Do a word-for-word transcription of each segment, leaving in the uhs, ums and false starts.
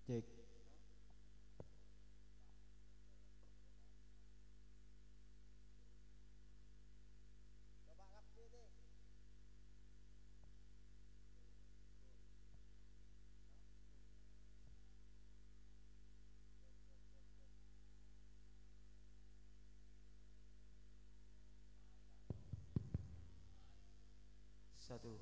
Cek. Satu.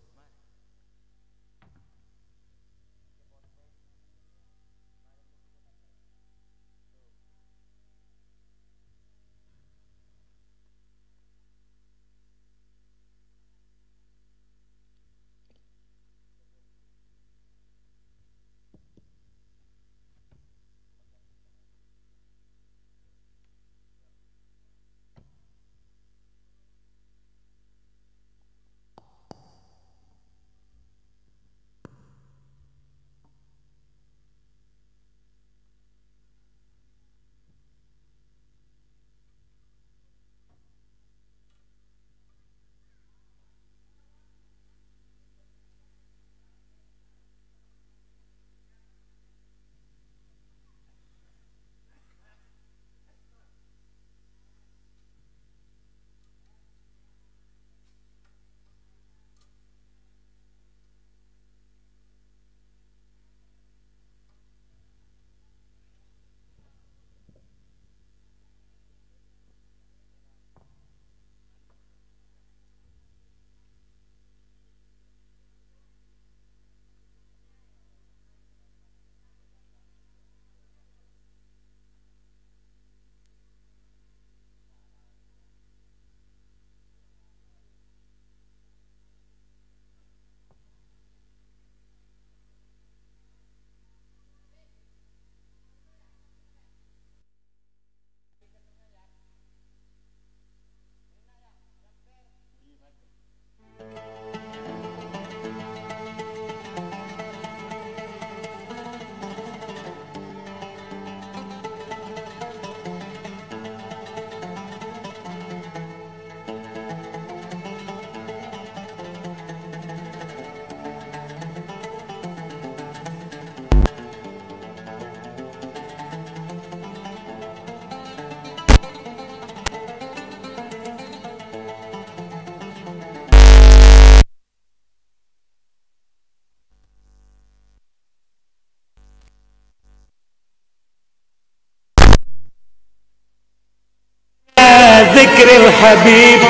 ذكر الحبيب.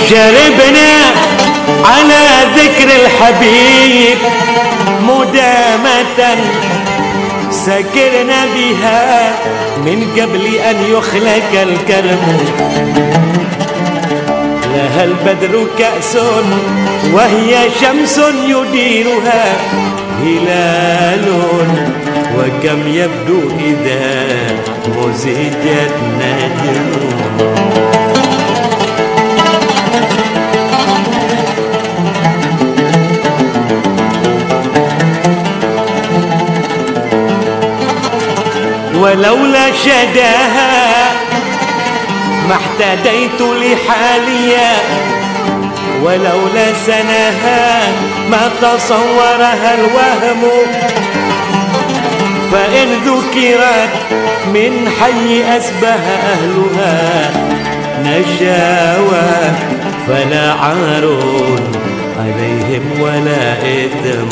شربنا على ذكر الحبيب مدامة، سكرنا بها من قبل أن يخلق الكرم. لها البدر كأس وهي شمس يديرها هلال، وكم يبدو إذا مزجت نجم. ولولا شداها ما اهتديت لحاليا، ولولا سناها ما تصورها الوهم. فإن ذكرت من حي أصبح أهلها نشاوى، فلا عار عليهم ولا إثم.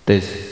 Tes.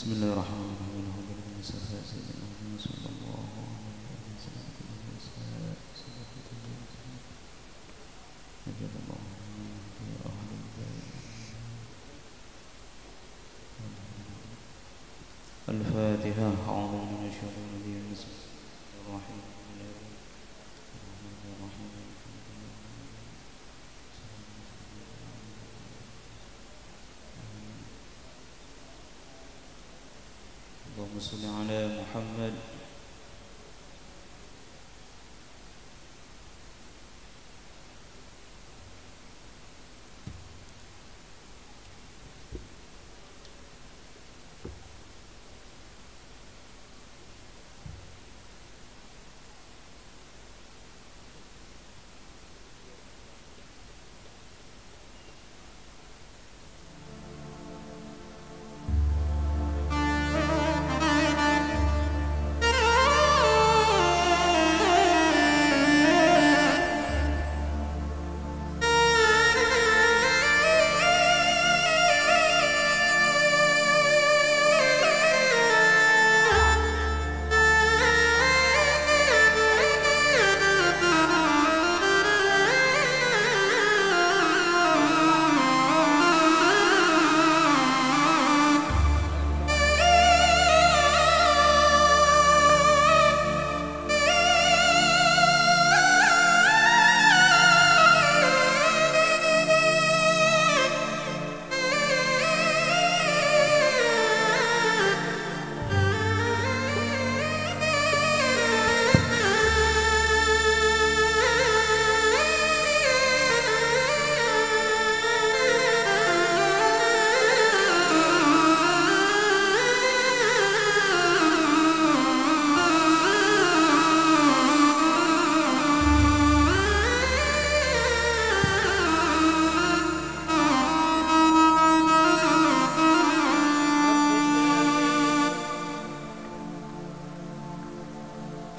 بسم الله الرحمن الرحيم. الحمد لله والصلاة والسلام على سيدنا محمد وعلى آله وصحبه وسلم. الفاتحة. أعوذ بالله من الشيطان الرجيم. بسم الله الرحمن الرحيم. اللهم صل على محمد.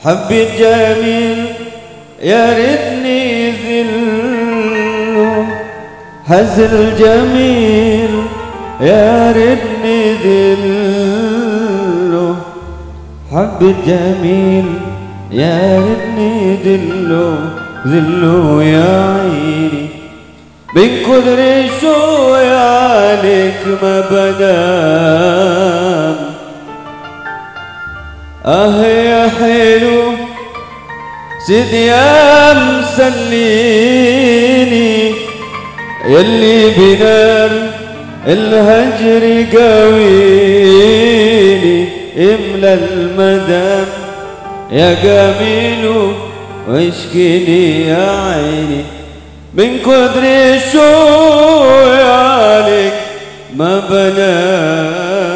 حب جميل يا ريتني ذله، هزل جميل يا ريتني ذله، حب جميل يا ريتني ذله، ذله يا عيني. من كتر شوقي عليك ما بنام. آه يا حلو، سيدي يا مسليني، يلي بنار الهجر قاويني، املى المدام يا جميل واشكيني يا عيني. من كتر الشوق عليك ما بنام.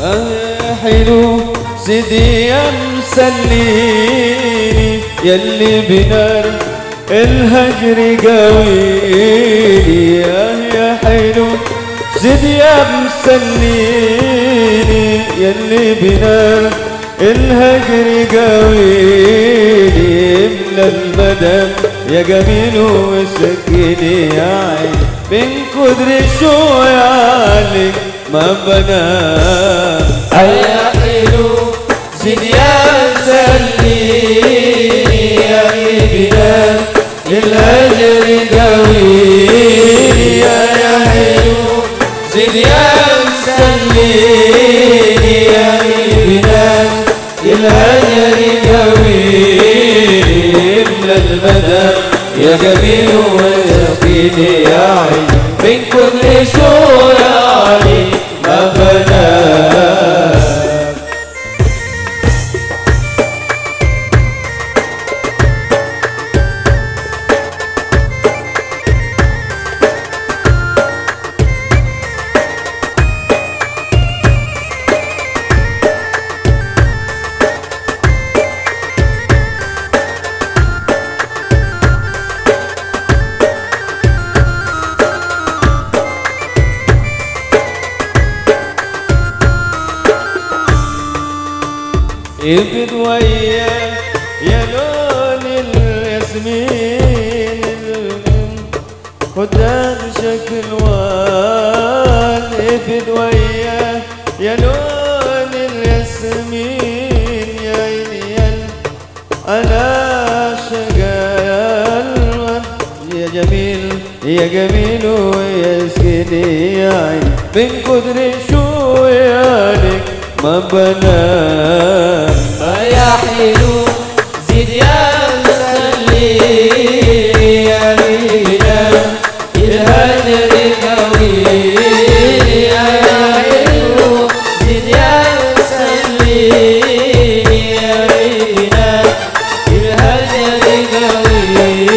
آه يا حلو، سيدي يا مسليني، يلي بنار الهجر قاويني. آه يا حلو، سيدي يا مسليني، يلي بنار الهجر قاويني، املى المدام يا جميل وسكيني يا عين. من كتر شوق عليك ما بنام. يا حلو، زيد يا مسليني، يا بلال الهجر قاويني، يا حلو، زيد يا مسليني، يا بلال الهجر قاويني، املى المدام يا جميل وسكيني يا عين. من كتر شوق عليك ما بنام. ابن وياه يا لون الياسمين، خدام شكل Bit wayah ya nunil yasmin ya inian ala syagal wad ya jamil ya gamilu ya skini ya ain min kudri syuyalik mabana. Ayahilu zid ya musalli ya bina. الهجر قوي يا حلو، زد يا مسلي يا رينا. الهجر قوي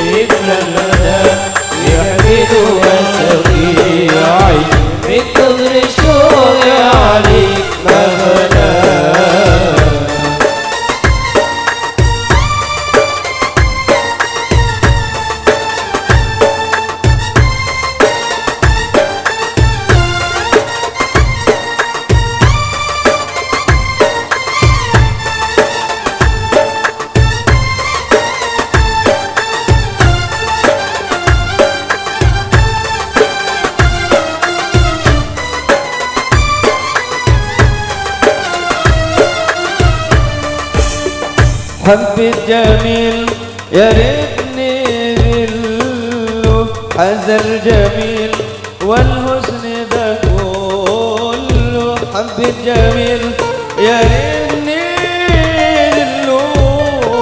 مثل المدى يحمل وسقي عين من كثر الشوق عليك مغنى. حب الجميل يا ريتني ذله، هذا الجميل والحسن ذا كله. حب الجميل يا ريتني ذله،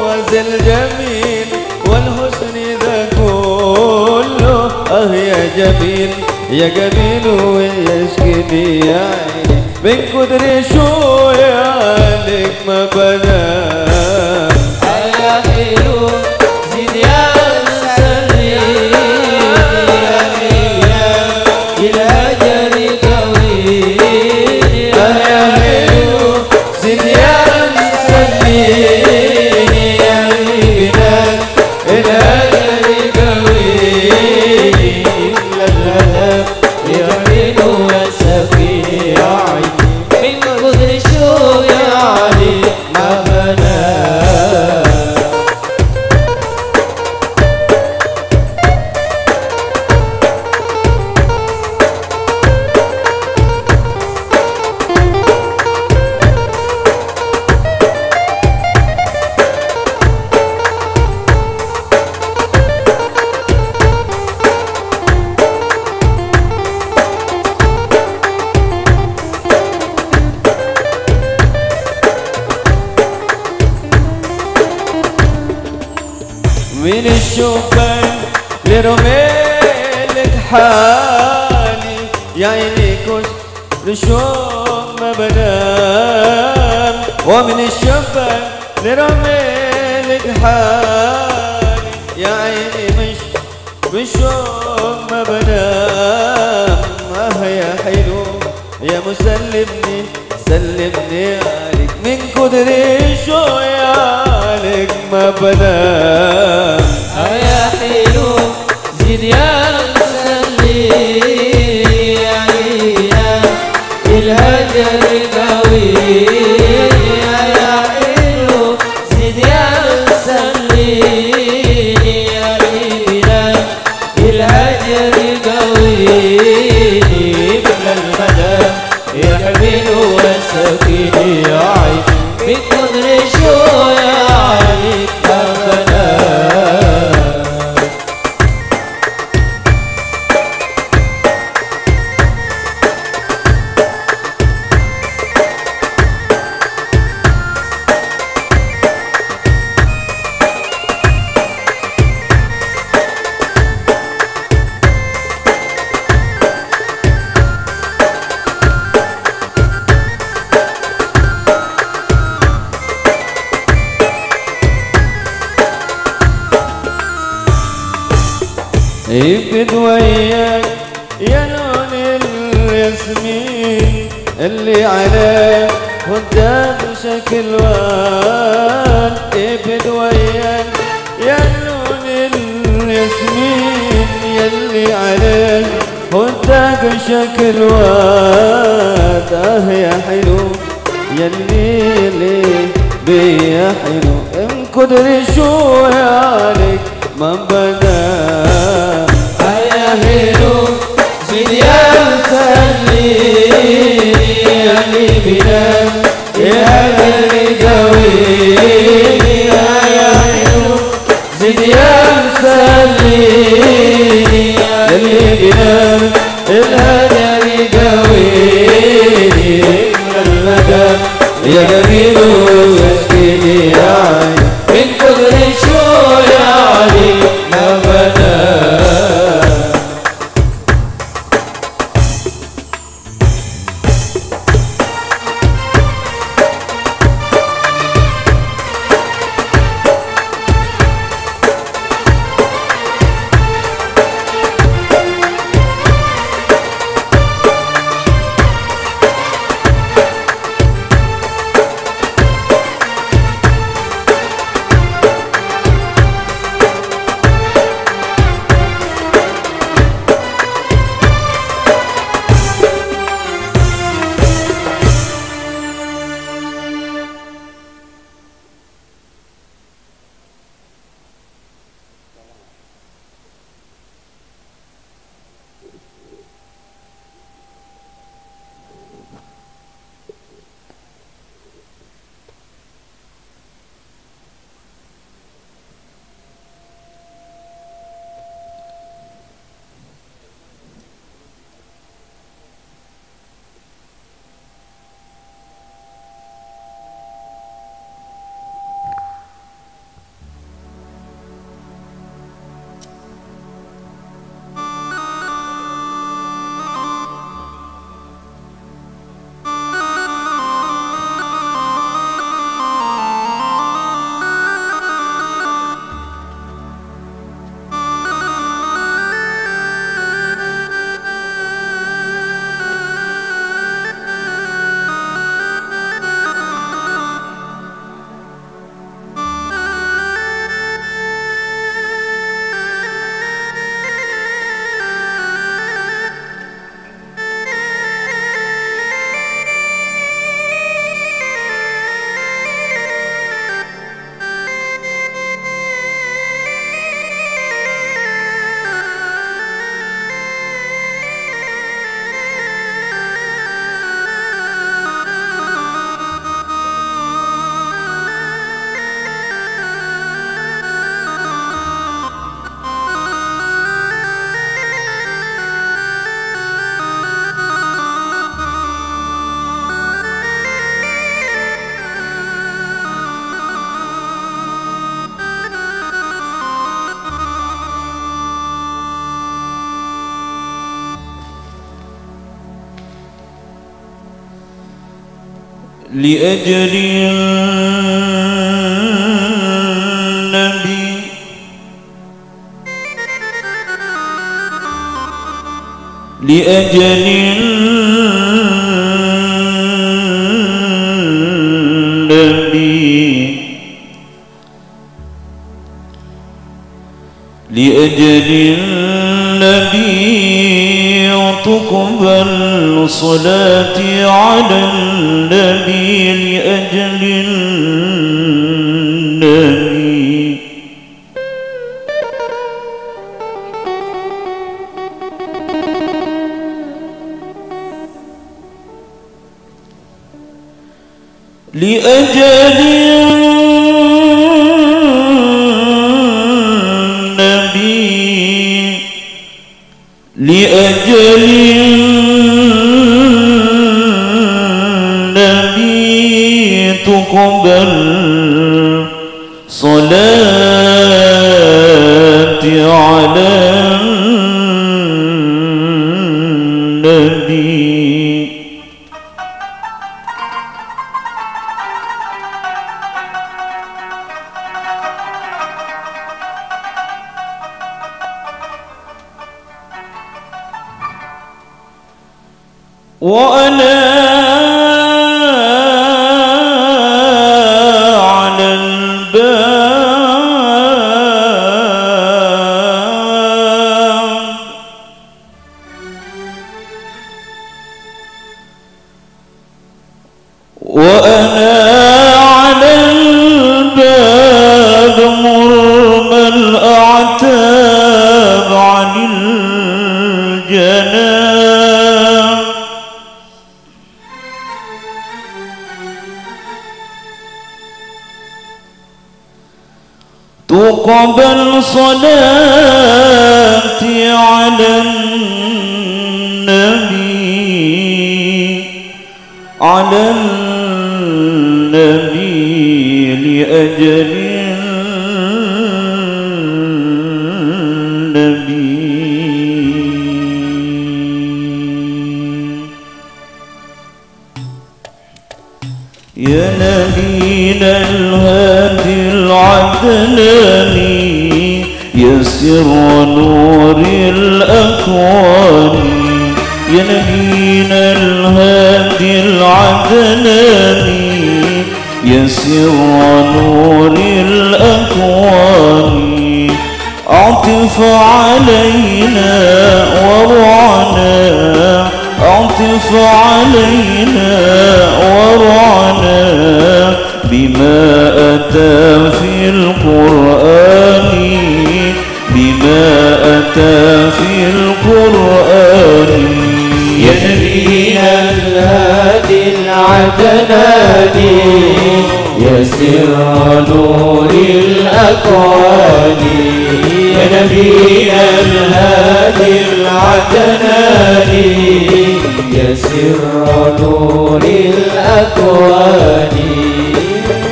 هذا الجميل والحسن ذا كله. آه يا جميل يا جميل ويشكيني يا عيني من كتر شو يا لك ما بدا. يا حلو زد يا مسلي يا بيا إلى جري قوي. يا حلو زد يا مسلي يا بيا الهجر قوي، إلا الهدف يحمل وسقي عين من كثر الشوق علي ما بنى. من الشبان لرميل حالي يا عيني كنت لشوق ما بنام. ومن الشبان لرميل حالي يا عيني مش بشوق ما بنام. آه يا حلو يا مسلمني، سلمني عليك من كتر شوق عليك ما بنام. آه يا حلو زد يا مسلي علينا الهجر قوي. يا حلو زد يا مسلي علينا الهجر قوي من المدى يحمل وسقي عين من كثر شوق عليك ما بنى. إبت وياك يا لون الياسمين اللي عليه خدك شكل وان. إبت وياك يا لون الياسمين يلي عليه خدك شكل وان. آه يا حلو يلي لي بيا حلو. ام قدري شو عليك ما بدا. آه يا حلو زيد يا مسلم لأجل النبي، لأجل النبي، لأجل النبي تقبل صلاتي على النبي، لأجل النبي. لأجل النبي، لأجل النبي تقبل صلاتي على النبي. وأنا على الباب. وأنا على الباب مرمى الأعتاب عن الجناب. تقبل صلاتي على النبي، على لأجل النبي. يا نبينا الهادي العدناني، يا سر نور الأكوان. يا نبينا الهادي العدناني، يا سر نور الأكوان. أعطف علينا ورعنا، أعطف علينا ورعنا، بما أتى في القرآن، بما أتى في القرآن. يا نبينا الهادي العدناني، يا سر نور الأكوان. يا نبينا الهادي العدناني، يا سر نور الأكوان.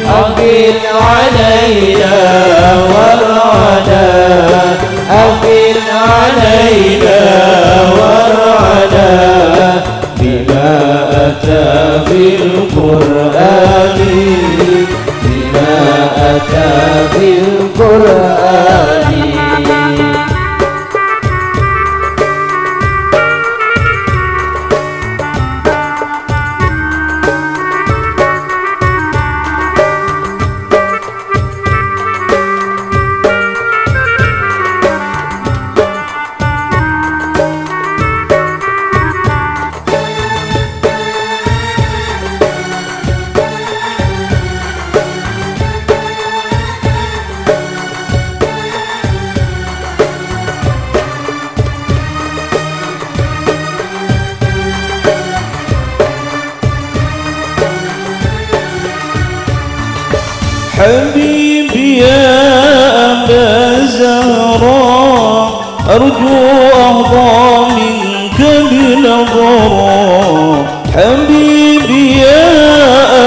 أفض علينا ورعنا، أفض علينا ورعنا، بما أتى في القرآن، بما أتى في القرآن. حبيبي يا أبا الزهراء، أرجو أحظى منك بنظرة. حبيبي يا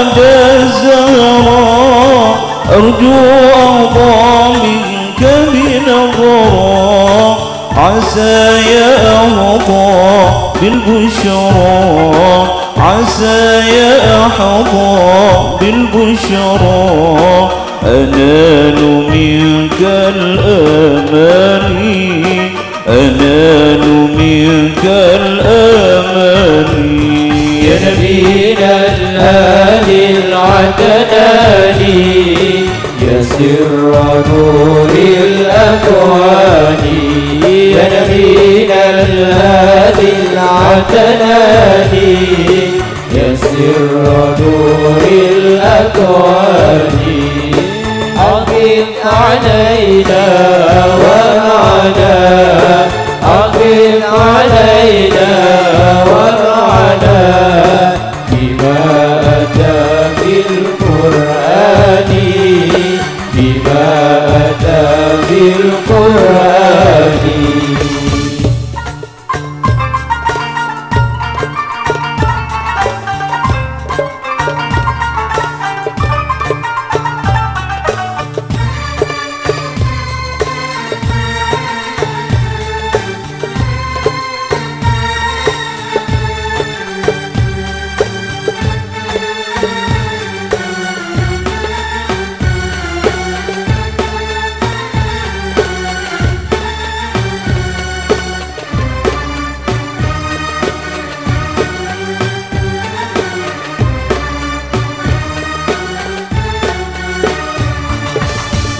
أبا الزهراء، أرجو أحظى منك بنظرة. عساي أحظى بالبشرى، عساي أحظى بالبشرى، أنال منك الأماني، أنال منك الأماني. يا نبينا الهادي العدناني، يا سر نور الأكوان، يا نبينا الهادي العدناني، يا سر نور الأكوان. أفض علينا ورعنا، أفض علينا ورعنا، بما أتى في القرآن، بما أتى في القرآن.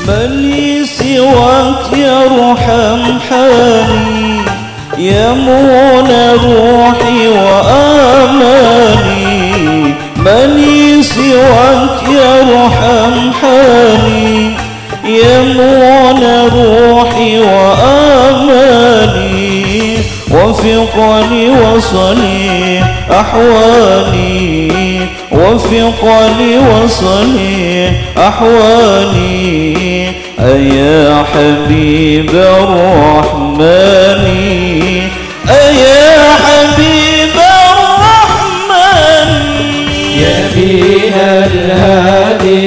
من لي سواك يرحم حالي، يا منى روحي وأماني. من لي سواك يرحم حالي، يا منى روحي وأماني. وفق لي وصلي أحوالي، وفق لي وصلي أحوالي. أيا حبيب الرحمن، أيا حبيب الرحمن. يا نبينا الهادي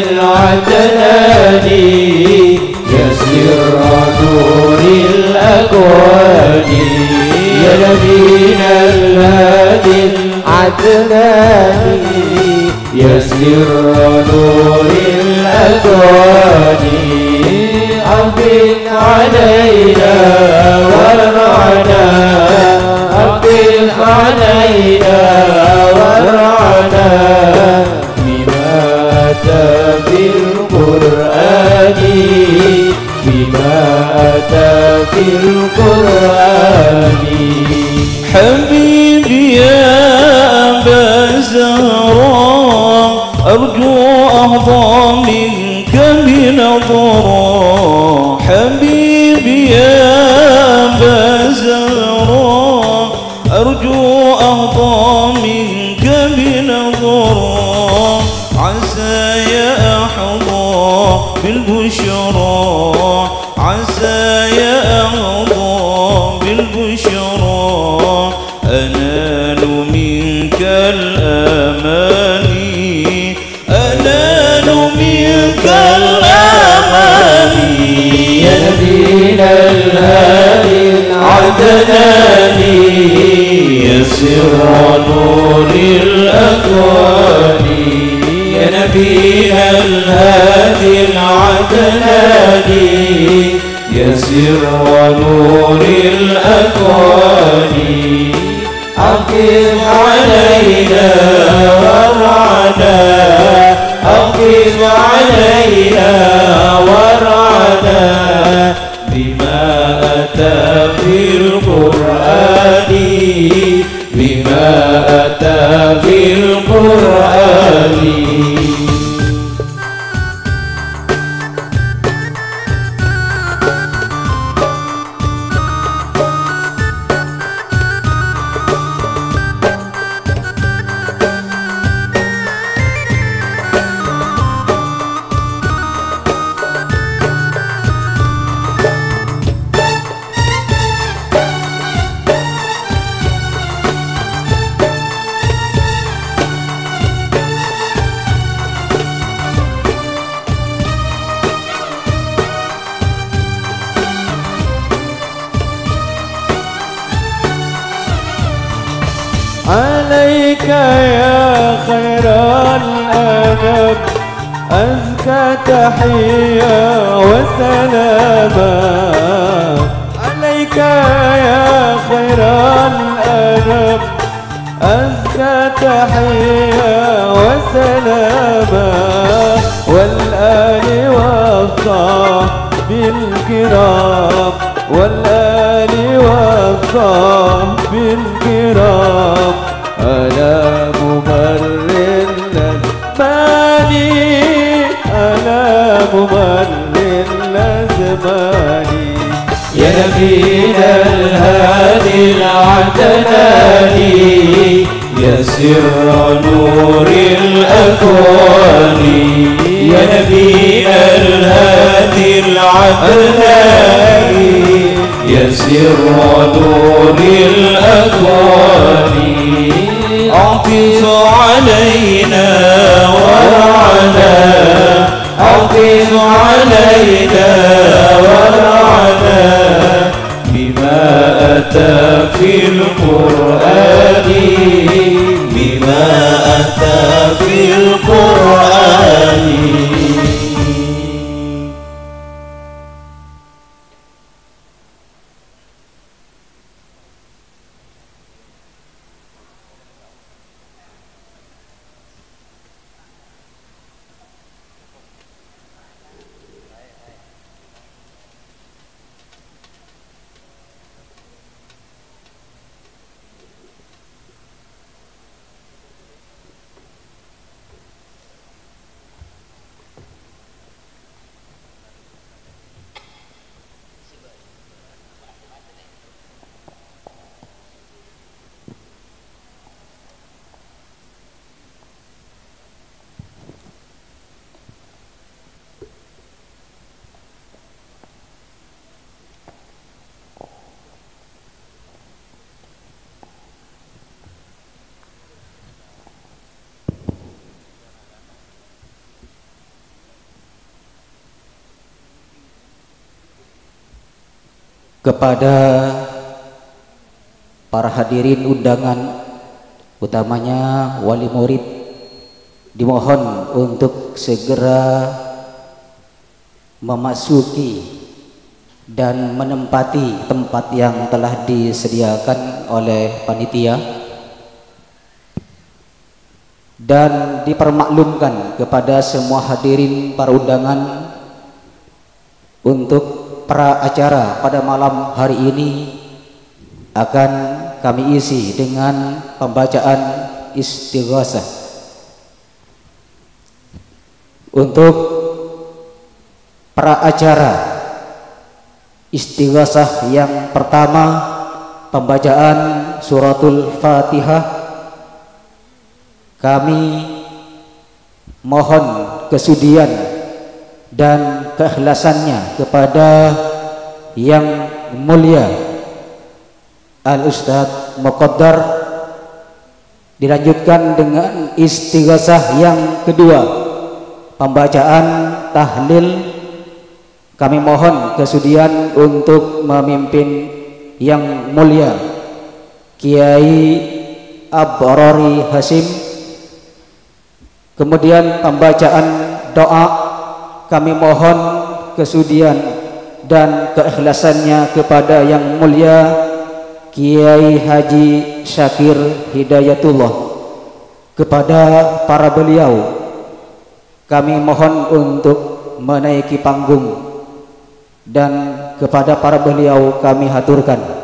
العدنان يا سر نور الأكوان، أفض علينا ورعنا، أفض علينا ورعنا، بما أتى في القرآن، بما أتى في القرآن. حبيبي يا أبا الزهراء، أرجو أحظى منك بنظرة. حبيبي يا أبا الزهراء، أرجو أحظى منك بنظرة، عساي أحظى بالبشرى، عساي أحظى بالبشرى، أنال منك الأماني. أنال منك الأماني. يا نبينا الهادي العدناني، يا سر نور الأكوان. يا نبينا الهادي العدناني، يا سر نور الأكوان. أفض علينا ورعنا، أفض علينا ورعنا، بما أتى في القرآن، بما أتى في القرآن. عليك يا خير الأنام أزكى تحية وسلاما. عليك يا خير الأنام أزكى تحية وسلاما، والآل والصحب الكرام، والآل والصحب الكرام، على ممر الأزمان، على ممر الأزمان. يا نبينا الهادي العدناني، يا سر نور الأكوان. يا نبينا الهادي العدناني، يا سر نور الأكوان. أعطف علينا ورعنا، أفض علينا ورعنا بما أتى في القرآن، بما أتى في القرآن. Kepada para hadirin undangan utamanya wali murid, dimohon untuk segera memasuki dan menempati tempat yang telah disediakan oleh panitia, dan dipermaklumkan kepada semua hadirin para undangan, untuk pra acara pada malam hari ini akan kami isi dengan pembacaan istighasah. Untuk pra acara istighasah yang pertama, pembacaan suratul Fatihah, kami mohon kesudian dan keikhlasannya kepada Yang Mulia Al-Ustadz Muqaddar. Dilanjutkan dengan istighasah yang kedua, pembacaan tahlil. Kami mohon kesudian untuk memimpin Yang Mulia Kiai Abrori Hasyim. Kemudian pembacaan doa, kami mohon kesudian dan keikhlasannya kepada Yang Mulia Kiai Haji Syakir Hidayatullah. Kepada para beliau, kami mohon untuk menaiki panggung, dan kepada para beliau kami haturkan.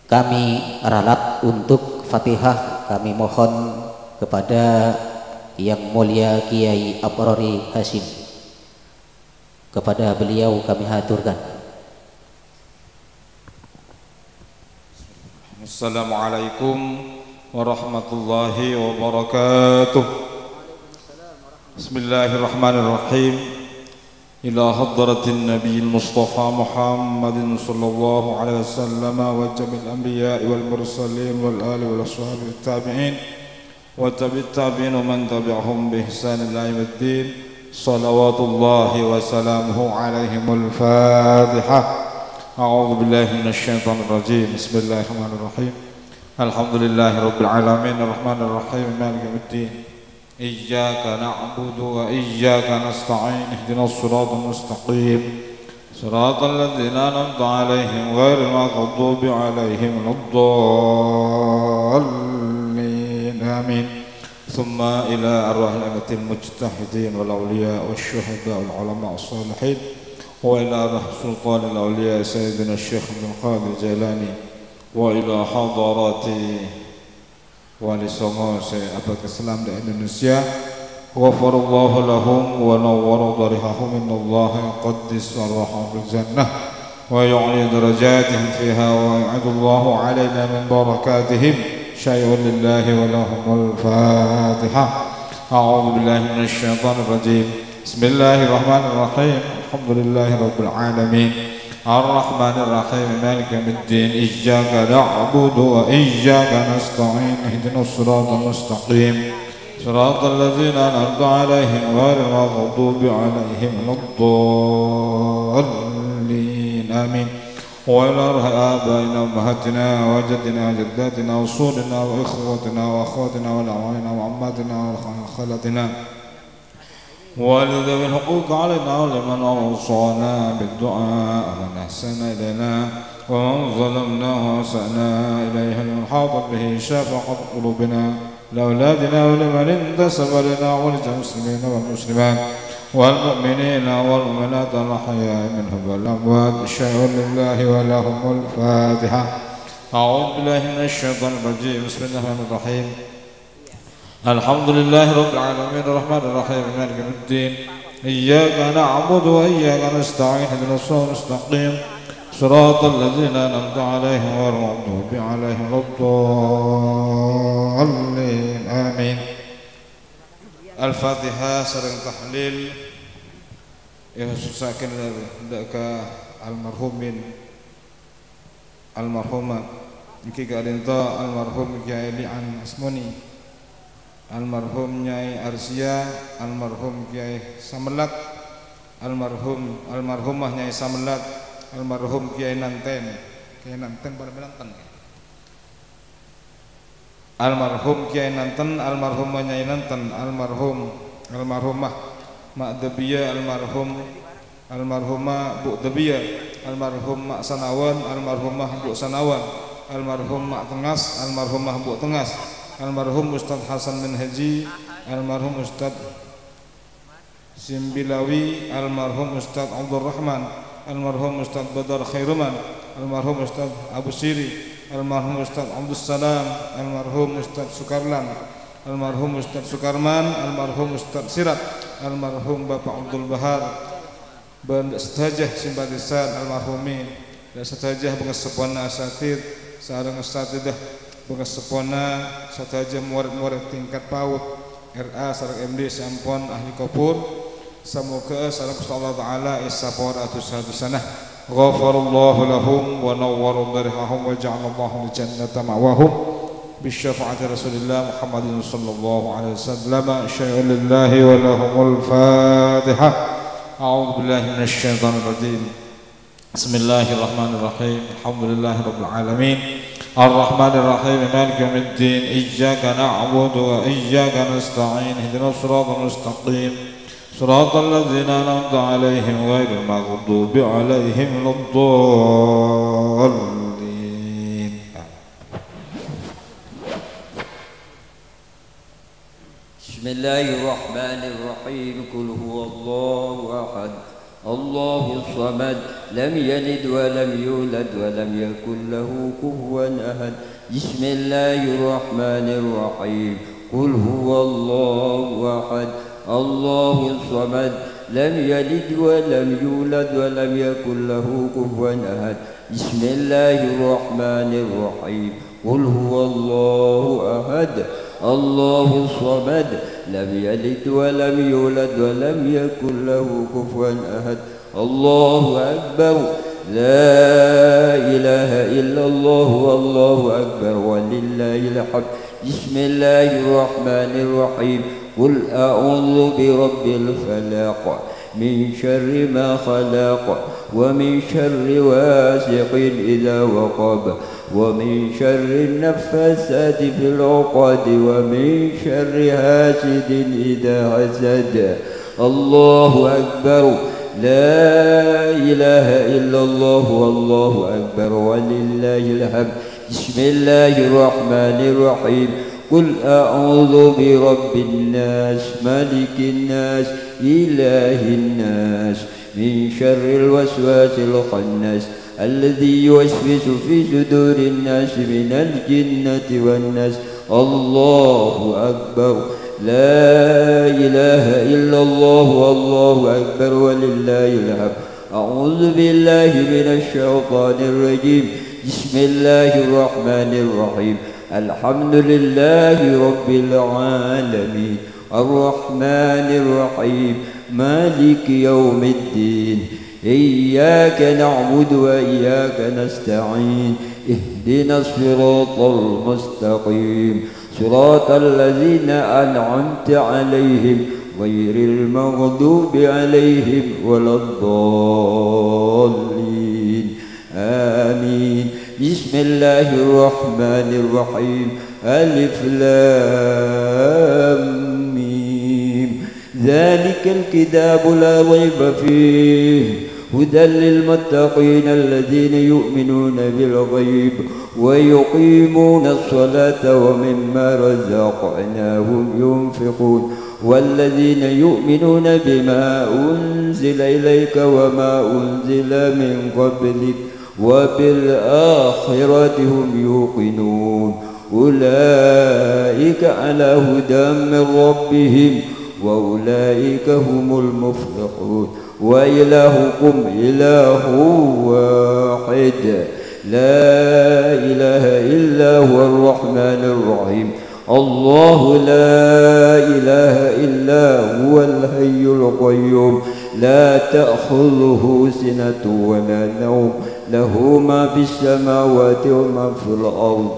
Kami ralat untuk Fatihah, kami mohon kepada Yang Mulia Kiai Abrori Hasyim. Kepada beliau kami haturkan. Assalamualaikum warahmatullahi wabarakatuh. Bismillahirrahmanirrahim. Ila hadratin Nabiyil Mustafa Muhammadin sallallahu alaihi wasallam wa jami'il anbiya'i wal mursalin wal ali wal ashabi wat tabi'in wa tabi'it tabi'in wa man tabi'ahum bi ihsan ila yaumiddin. Salawatullahi wa salamuhu alaihim. Al-Fatihah. A'udzu billahi minasy syaithanir rajim. Bismillahirrahmanirrahim. Alhamdulillahi rabbil alamin, arrahmanir rahim, maliki yaumiddin. Iyyaka na'budu wa iyyaka nasta'in. Ihdinas siratal mustaqim. Siratal ladzina an'amta 'alaihim ghairil maghdubi 'alaihim waladdallin. Amin. Tsumma ila arwahil a'immatil mujtahidin wal auliya wasy syuhada wal ulama wash shalihin, wa ila arwah sultanil auliya Sayyidina Syekh Abdul Qadir Jailani, wa ila hadarati Wali Songo sè abâgâs Islam di Indonesia. Ghafarallahu lahum wa nawwara darihahum, innallaha yuqaddisu arwahahum fil jannah wa yu'li darajatihim fiha wa ya'idullahu alaina min barakatihim syai'un lillahi wa lahumul Fatihah. A'udzu billahi minasy syaithanir rajim. Bismillahirrahmanirrahim. Alhamdulillahi rabbil alamin. Arrahmanirrahim. Maliki yaumiddin. Iyyaka na'budu wa iyyaka nasta'in. Ihdinas siratal mustaqim. Siratal ladzina an'amta 'alaihim ghairil maghdubi 'alaihim waladdallin. Amin. وإلى أرواح آبائنا وأمهاتنا وجدنا وجداتنا وأصولنا وإخوتنا وأخواتنا والأعواننا وعماتنا وخالاتنا ولذوي الحقوق علينا ولمن أوصانا بالدعاء ومن أحسن إلينا ومن ظلمنا وأسأنا إليه ومن حاطت به شفقة قلوبنا لأولادنا ولمن انتسب لنا ولجميع المسلمين والمسلمات والمؤمنين والمؤمنات الأحياء منهم والأموات شيء لله ولهم الفاتحة. أعوذ بالله من الشيطان الرجيم. بسم الله الرحمن الرحيم. الحمد لله رب العالمين الرحمن الرحيم مالك يوم الدين. إياك نعبد وإياك نستعين اهدنا الصراط المستقيم صراط الذين أنعمت عليهم غير المغضوب عليهم ولا الضالين. آمين. Al-Fatihah sareng tahlil èkhususaghi dâ' ka almarhumin, almarhumah, èngghi ka'dinto almarhum Kèyaè Li'an Asmoni, almarhum Nyai Arsia, almarhum Kèyaè Samellat, almarhum, almarhumah Nyai Samellat, almarhum Kèyaè Nanten, Kèyaè Nanten pada Nanten. Almarhum Kèyaè Nanten, almarhumah Nyai Nanten, almarhum, almarhumah Ma' Dâbiyâ, almarhum, almarhumah Bu' Dâbiyâ, almarhum Ma' Sanawan, almarhumah Bu' Sanawan, almarhum Ma' Tengas, almarhumah Bu' Tengas, almarhum Ustadz Hasan Minhaji, almarhum Ustadz Simbilawi, almarhum Ustadz Abdurrahman, almarhum Ustadz Badar Khairuman, almarhum Ustadz Abu Siri, almarhum Ustadz Abdussalam, almarhum Ustadz Sukarlan, almarhum Ustadz Sukarman, almarhum Ustadz Siraj, almarhum Bapak Abdul Bahar, bân sadhâjâ simpatisan almarhumin. Dâ' sadhâjâ bângaseppona asatidz sareng asatidzah, bângaseppona sadhâjâ morèd-morèd tingkat PAUD, R A sareng M D sè ampon ahli kobhur. Samoghâ sareng Ghustè Allah Ta'ala èsapora dhusa-dhusana. Ghafarallahu lahum wa nawwara dharihahum wa ja'alallahu al-jannata ma'wahum. Bisyafaati Rasulillah Muhammadin sallallahu alaihi wasallam. Syai'un lillahi wa lahumul Fatihah. A'udzu billahi minasy syaithanir rajim. Bismillahirrahmanirrahim. Alhamdulillahirabbil alamin. Arrahmanirrahim. Maliki yaumiddin. Iyyaka na'budu wa iyyaka nasta'in. Ihdinas siratal mustaqim. Siratal ladzina an'amta 'alaihim ghairil maghdubi 'alaihim waladdallin. بسم الله الرحمن الرحيم. قل هو الله أحد، الله الصمد، لم يلد ولم يولد ولم يكن له كفوا أحد. بسم الله الرحمن الرحيم. قل هو الله أحد، الله الصمد، لم يلد ولم يولد ولم يكن له كفوا أحد. بسم الله الرحمن الرحيم. قل هو الله أحد، الله الصمد، لم يلد ولم يولد ولم يكن له كفوا أحد. الله أكبر. لا إله إلا الله والله أكبر ولله الحمد. بسم الله الرحمن الرحيم. قل أعوذ برب الفلق. من شر ما خلق، ومن شر غاسق إذا وقب، ومن شر النفاثات في العقد، ومن شر حاسد إذا حسد. الله أكبر. لا إله إلا الله والله أكبر ولله الحمد. بسم الله الرحمن الرحيم. قل أعوذ برب الناس، ملك الناس، إله الناس، من شر الوسواس الخناس، الذي يوسوس في صدور الناس من الجنة والناس. الله أكبر. لا إله إلا الله والله أكبر ولله الحمد. أعوذ بالله من الشيطان الرجيم. بسم الله الرحمن الرحيم. الحمد لله رب العالمين. الرحمن الرحيم. مالك يوم الدين. إياك نعبد وإياك نستعين. اهدنا الصراط المستقيم. صراط الذين أنعمت عليهم غير المغضوب عليهم ولا الضالين. بسم الله الرحمن الرحيم. ألف لام ميم. ذلك الكتاب لا ريب فيه هدى للمتقين الذين يؤمنون بالغيب ويقيمون الصلاة ومما رزقناهم ينفقون والذين يؤمنون بما أنزل إليك وما أنزل من قبلك وبالآخرة هم يوقنون. أولئك على هدى من ربهم وأولئك هم المفلحون. وإلهكم إله واحد لا إله إلا هو الرحمن الرحيم. الله لا إله إلا هو الحي القيوم لا تأخذه سنة ولا نوم له ما في السماوات وما في الأرض.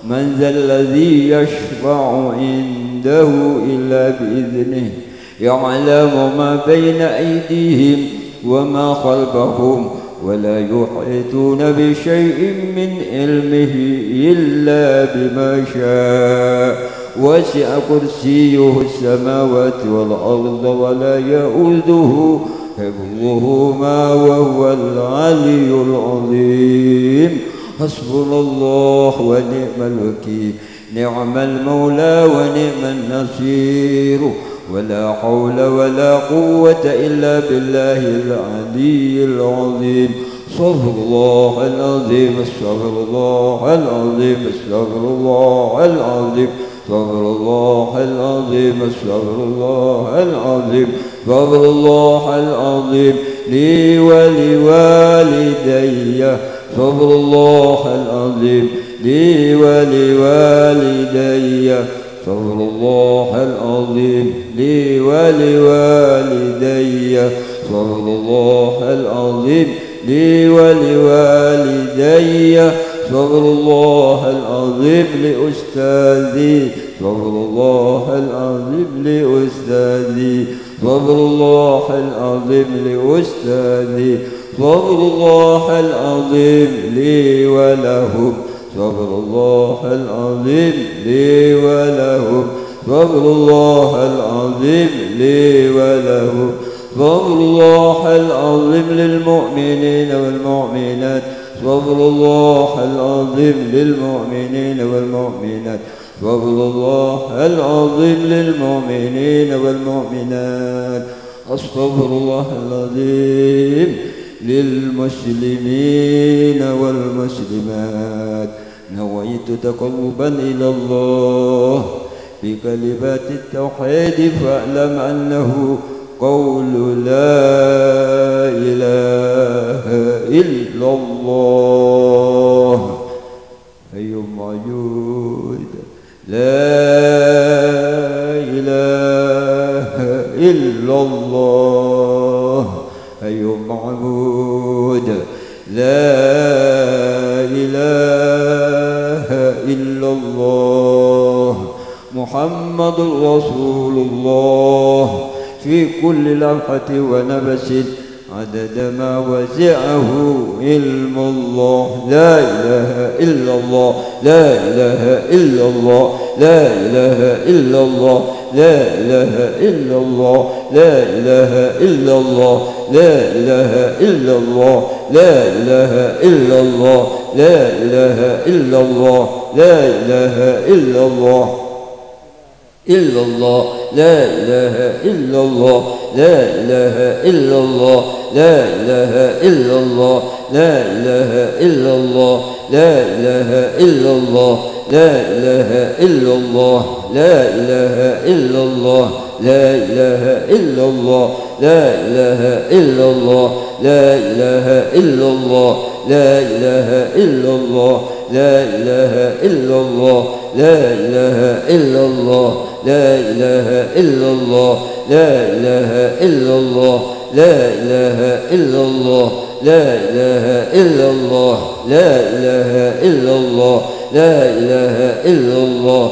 من ذا الذي يشفع عنده إلا بإذنه. يعلم ما بين أيديهم وما خلفهم ولا يحيطون بشيء من علمه إلا بما شاء. وسع كرسيه السماوات والأرض ولا يؤوده حفظهما وهو العلي العظيم. حسبنا الله ونعم الوكيل. نعم المولى ونعم النصير. ولا حول ولا قوة إلا بالله العلي العظيم. أستغفر الله العظيم، أستغفر الله العظيم، أستغفر الله العظيم، أستغفر الله العظيم، أستغفر الله العظيم، أستغفر الله العظيم لي ولوالدي. أستغفر الله العظيم لي ولوالدي. أستغفر الله العظيم لي ولوالدي. أستغفر الله العظيم لي ولوالدي. أستغفر الله العظيم لأستاذي. أستغفر الله العظيم لأستاذي. أستغفر الله العظيم لأستاذي. أستغفر الله العظيم لي ولهم. أستغفر الله العظيم لي ولهم. أستغفر الله العظيم لي ولهم. أستغفر الله العظيم للمؤمنين والمؤمنات. أستغفر الله العظيم للمؤمنين والمؤمنات. أستغفر الله العظيم للمؤمنين والمؤمنات. أستغفر الله العظيم للمسلمين والمسلمات. نويت تقربا إلى الله بكلمات التوحيد، فاعلم أنه قول لا إله إلا الله. حي موجود. لا إله إلا الله. حي معبود. لا إله إلا الله. محمد رسول الله. في كل لمحة ونفس عدد ما وسعه علم الله. لا إله إلا الله، لا إله إلا الله، لا إله إلا الله، لا إله إلا الله، لا إله إلا الله، لا إله إلا الله، لا إله إلا الله، لا إله إلا الله، لا إله إلا الله. إلا الله، لا إله إلا الله، لا إله إلا الله، لا إله إلا الله، لا إله إلا الله، لا إله إلا الله، لا إله إلا الله، لا إله إلا الله، لا إله إلا الله، لا إله إلا الله، لا إله إلا الله، لا إله إلا الله، لا إله إلا الله، لا إله إلا الله، لا إله إلا الله، لا إله إلا الله، لا إله إلا الله، لا إله إلا الله، لا إله إلا الله، لا إله إلا الله،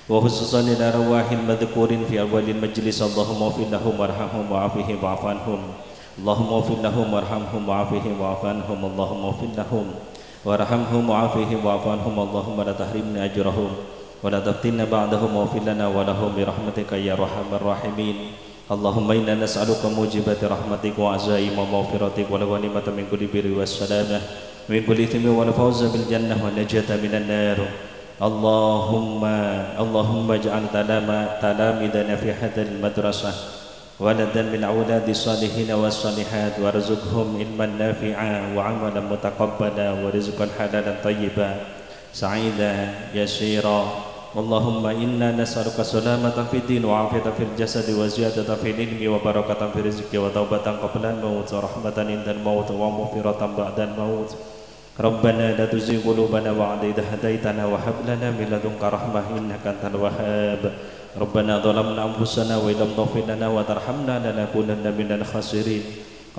وخصوصا إلى أرواح المذكورين في أول المجلس. اللهم اغفر لهم وارحمهم وعافهم واعف عنهم. اللهم اغفر لهم وارحمهم وعافهم واعف عنهم. اللهم اغفر لهم وارحمهم وعافهم واعف عنهم. اللهم لا تحرمنا أجرهم ولا تفتنا بعدهم واغفر لنا ولهم برحمتك يا أرحم الراحمين. اللهم إنا نسألك موجبات رحمتك وعزائم مغفرتك والغنيمة من كل بر والسلامة من كل إثم والفوز بالجنة والنجاة من النار. اللهم، اللهم اجعل تلام-، تلاميذنا في هذه المدرسة ولدا من أولاد الصالحين والصالحات، وارزقهم علما نافعا وعملا متقبلا ورزقا حلالا طيبا سعيدا يسيرا. اللهم إنا نسألك سلامة في الدين وعافية في الجسد وزيادة في العلم وبركة في الرزق وتوبة قبل الموت ورحمة عند الموت ومغفرة بعد الموت. ربنا لا تزغ قلوبنا بعد إذ هديتنا وهب لنا من لدنك رحمة إنك أنت الوهاب. ربنا ظلمنا أنفسنا وإن لم تغفر لنا وترحمنا لنكونن من الخاسرين.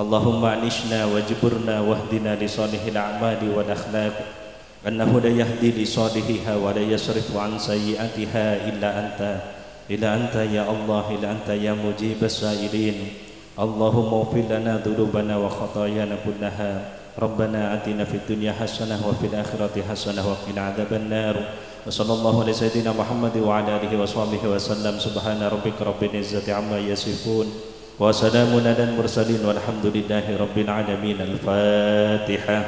اللهم أعنشنا واجبرنا واهدنا لصالح الأعمال والأخلاق. إنه لا يهدي لصالحها ولا يصرف عن سيئاتها إلا أنت، إلا أنت يا الله، إلا أنت يا مجيب السائلين. اللهم اغفر لنا ذنوبنا وخطايانا كلها. ربنا آتنا في الدنيا حسنة وفي الآخرة حسنة وقنا عذاب النار. وصلى الله على سيدنا محمد وعلى آله وصحبه وسلم. سبحان ربك رب العزة عما يصفون. وسلام على المرسلين والحمد لله رب العالمين. الفاتحة.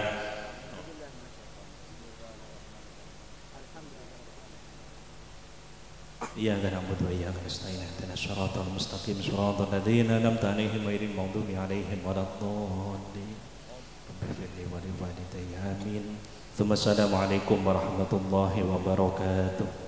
إياك نعبد وإياك نستعين. اهدنا الصراط المستقيم. صراط الذين أنعمت عليهم غير المغضوب عليهم ولا الضالين. رب اغفر لي ولوالدي. آمين. ثم السلام عليكم ورحمة الله وبركاته.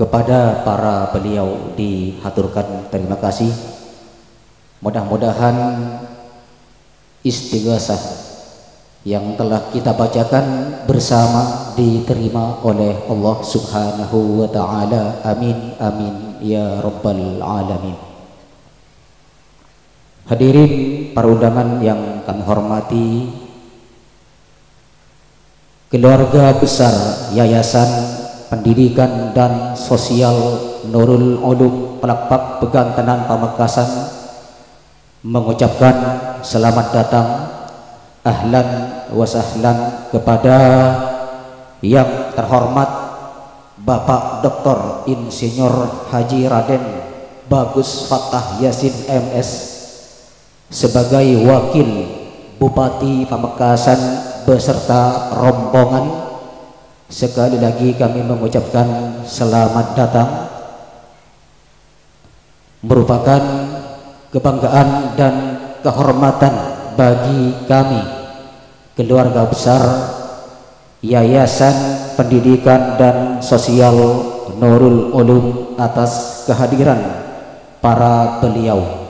Kepada para beliau dihaturkan terima kasih. Mudah-mudahan istighasah yang telah kita bacakan bersama diterima oleh Allah Subhanahu wa Ta'ala. Amin, amin, ya Rabbal Alamin. Hadirin para undangan yang kami hormati, keluarga besar Yayasan Pendidikan dan Sosial Nurul Ulum Pelepak Pegantenan Pamekasan mengucapkan selamat datang, ahlan wa sahlan, kepada yang terhormat Bapak Doktor Insinyur Haji Raden Bagus Fattah Yasin, M S, sebagai wakil Bupati Pamekasan beserta rombongan. Sekali lagi kami mengucapkan selamat datang. Merupakan kebanggaan dan kehormatan bagi kami, keluarga besar Yayasan Pendidikan dan Sosial Nurul Ulum, atas kehadiran para beliau.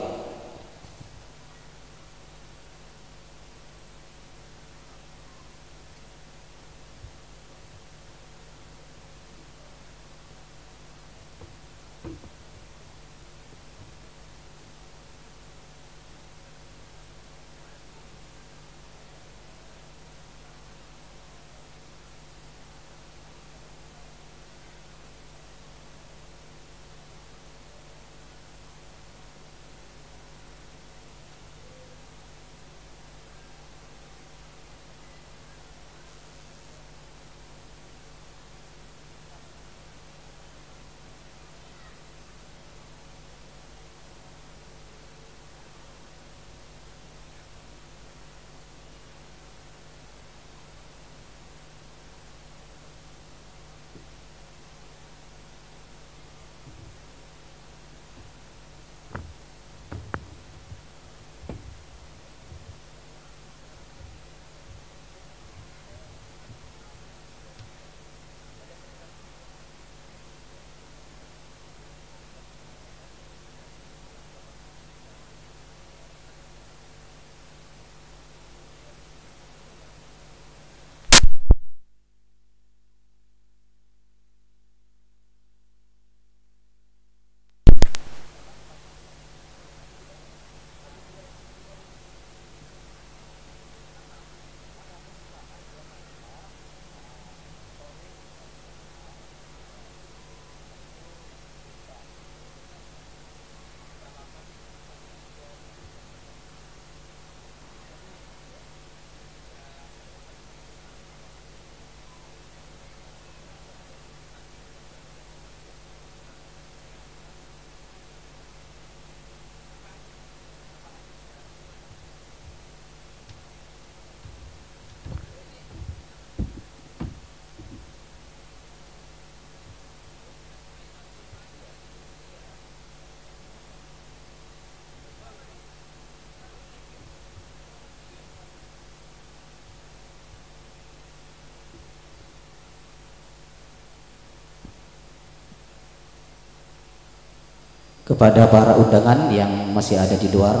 Kepada para undangan yang masih ada di luar,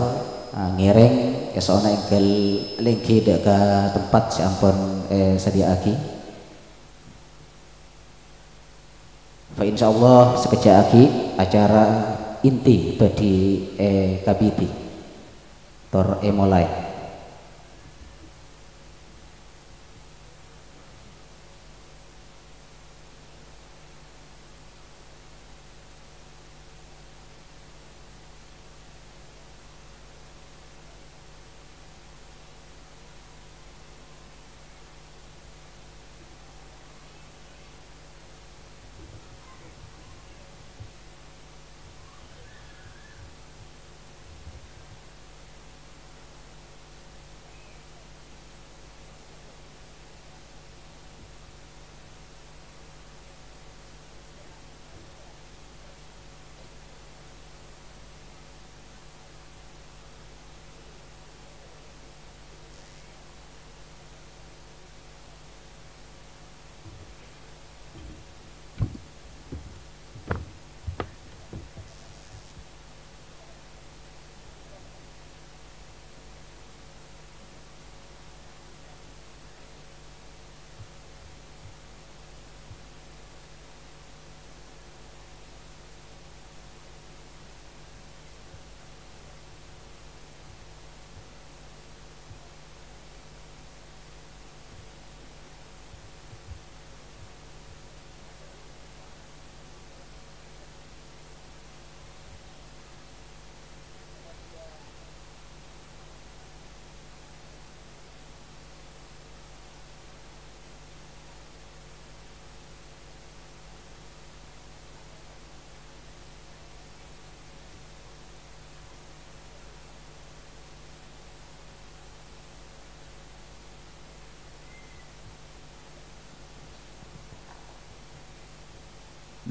ah, ngèrèng èso'na èngghâl lèngghi dâ' ka tempat sè ampon èsadhiyâ'aghi. Fa insyaallah sakejjhâ' aghi acara inti bhâdhi èkabidi tor èmolaè.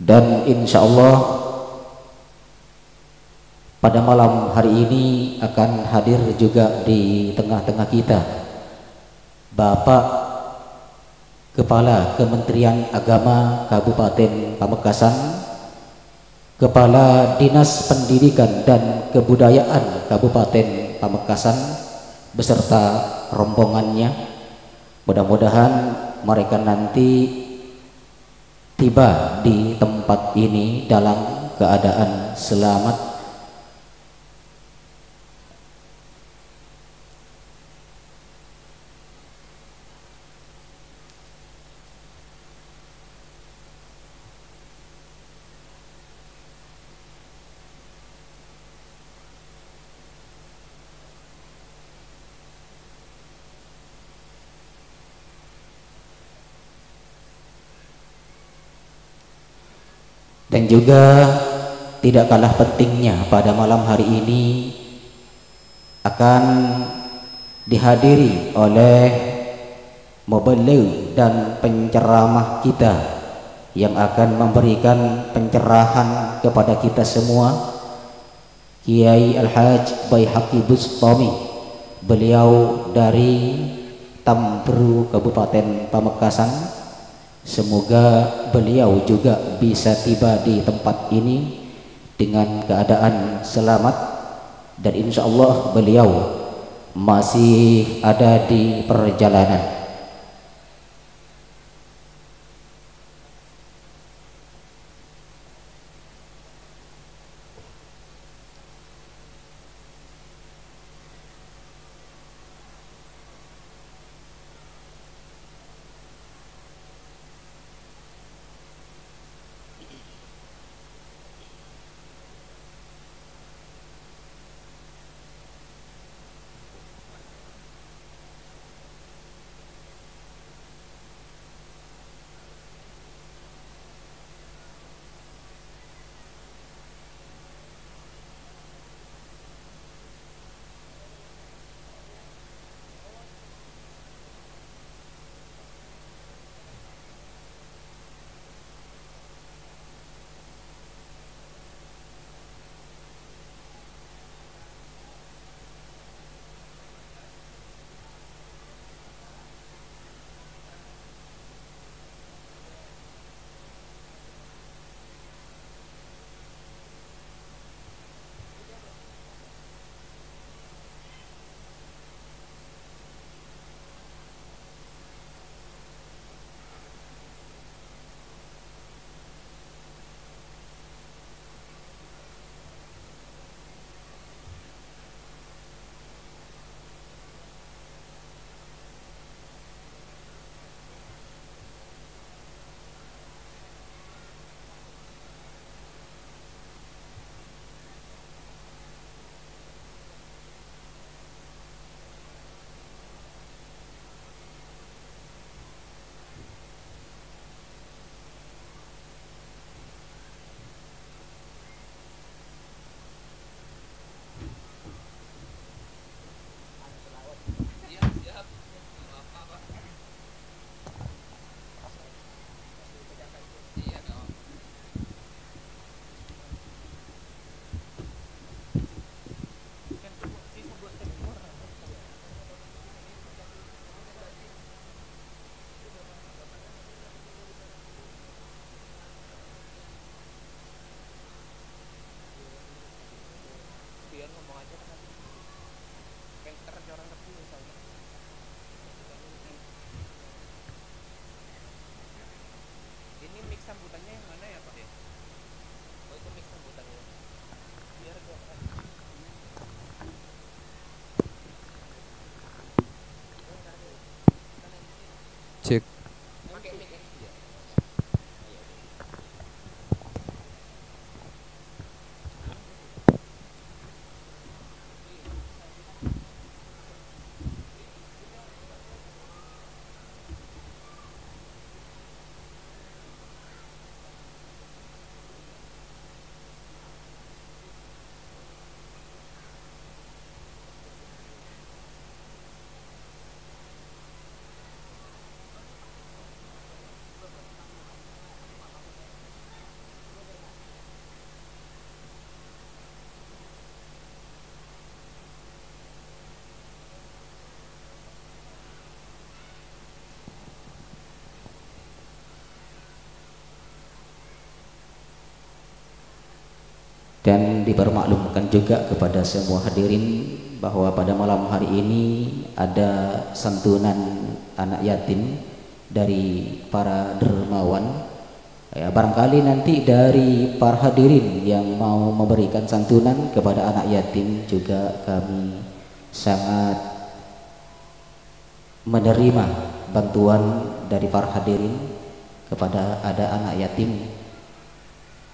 Dan insyaallah pada malam hari ini akan hadir juga di tengah-tengah kita Bapak Kepala Kementerian Agama Kabupaten Pamekasan, Kepala Dinas Pendidikan dan Kebudayaan Kabupaten Pamekasan beserta rombongannya. Mudah-mudahan mereka nanti tiba di tempat ini dalam keadaan selamat. Dan juga tidak kalah pentingnya, pada malam hari ini akan dihadiri oleh mubalig dan penceramah kita yang akan memberikan pencerahan kepada kita semua, Kiai Al-Hajj Baihaqi Bustami. Beliau dari Tambru, Kabupaten Pamekasan. Semoga beliau juga bisa tiba di tempat ini dengan keadaan selamat, dan insyaallah beliau masih ada di perjalanan. Cek. Dan dipermaklumkan juga kepada semua hadirin bahwa pada malam hari ini ada santunan anak yatim dari para dermawan. Ya, barangkali nanti dari para hadirin yang mau memberikan santunan kepada anak yatim juga kami sangat menerima bantuan dari para hadirin kepada ada anak yatim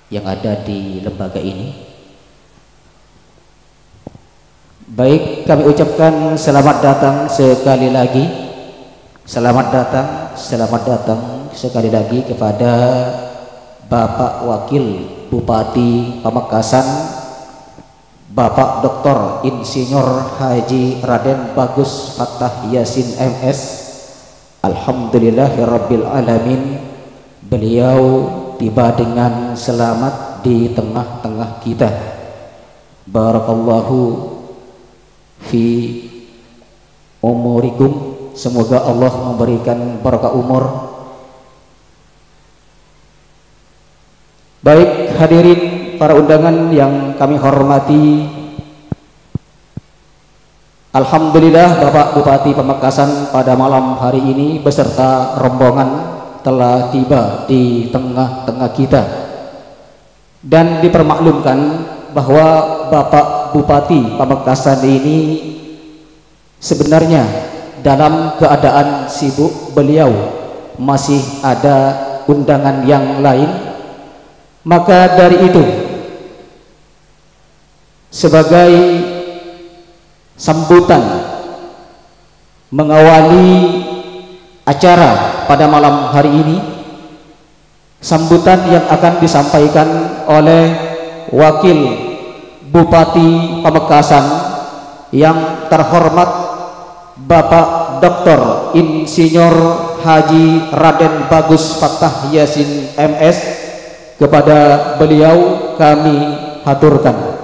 yang ada di lembaga ini. Baik, kami ucapkan selamat datang sekali lagi. Selamat datang, selamat datang sekali lagi kepada Bapak Wakil Bupati Pamekasan, Bapak Doktor Insinyur Haji Raden Bagus Fattah Yasin, M S. Alhamdulillahirabbil alamin, beliau tiba dengan selamat di tengah-tengah kita. Barakallahu fi umurikum. Semoga Allah memberikan barokah umur. Baik, hadirin para undangan yang kami hormati, alhamdulillah, Bapak Bupati Pamekasan pada malam hari ini beserta rombongan telah tiba di tengah-tengah kita. Dan dipermaklumkan bahwa Bapak Bupati Pamekasan ini sebenarnya dalam keadaan sibuk, beliau masih ada undangan yang lain. Maka dari itu, sebagai sambutan mengawali acara pada malam hari ini, sambutan yang akan disampaikan oleh Wakil Bupati Pamekasan yang terhormat Bapak Doktor Insinyur Haji Raden Bagus Fattah Yasin, M S, kepada beliau kami haturkan.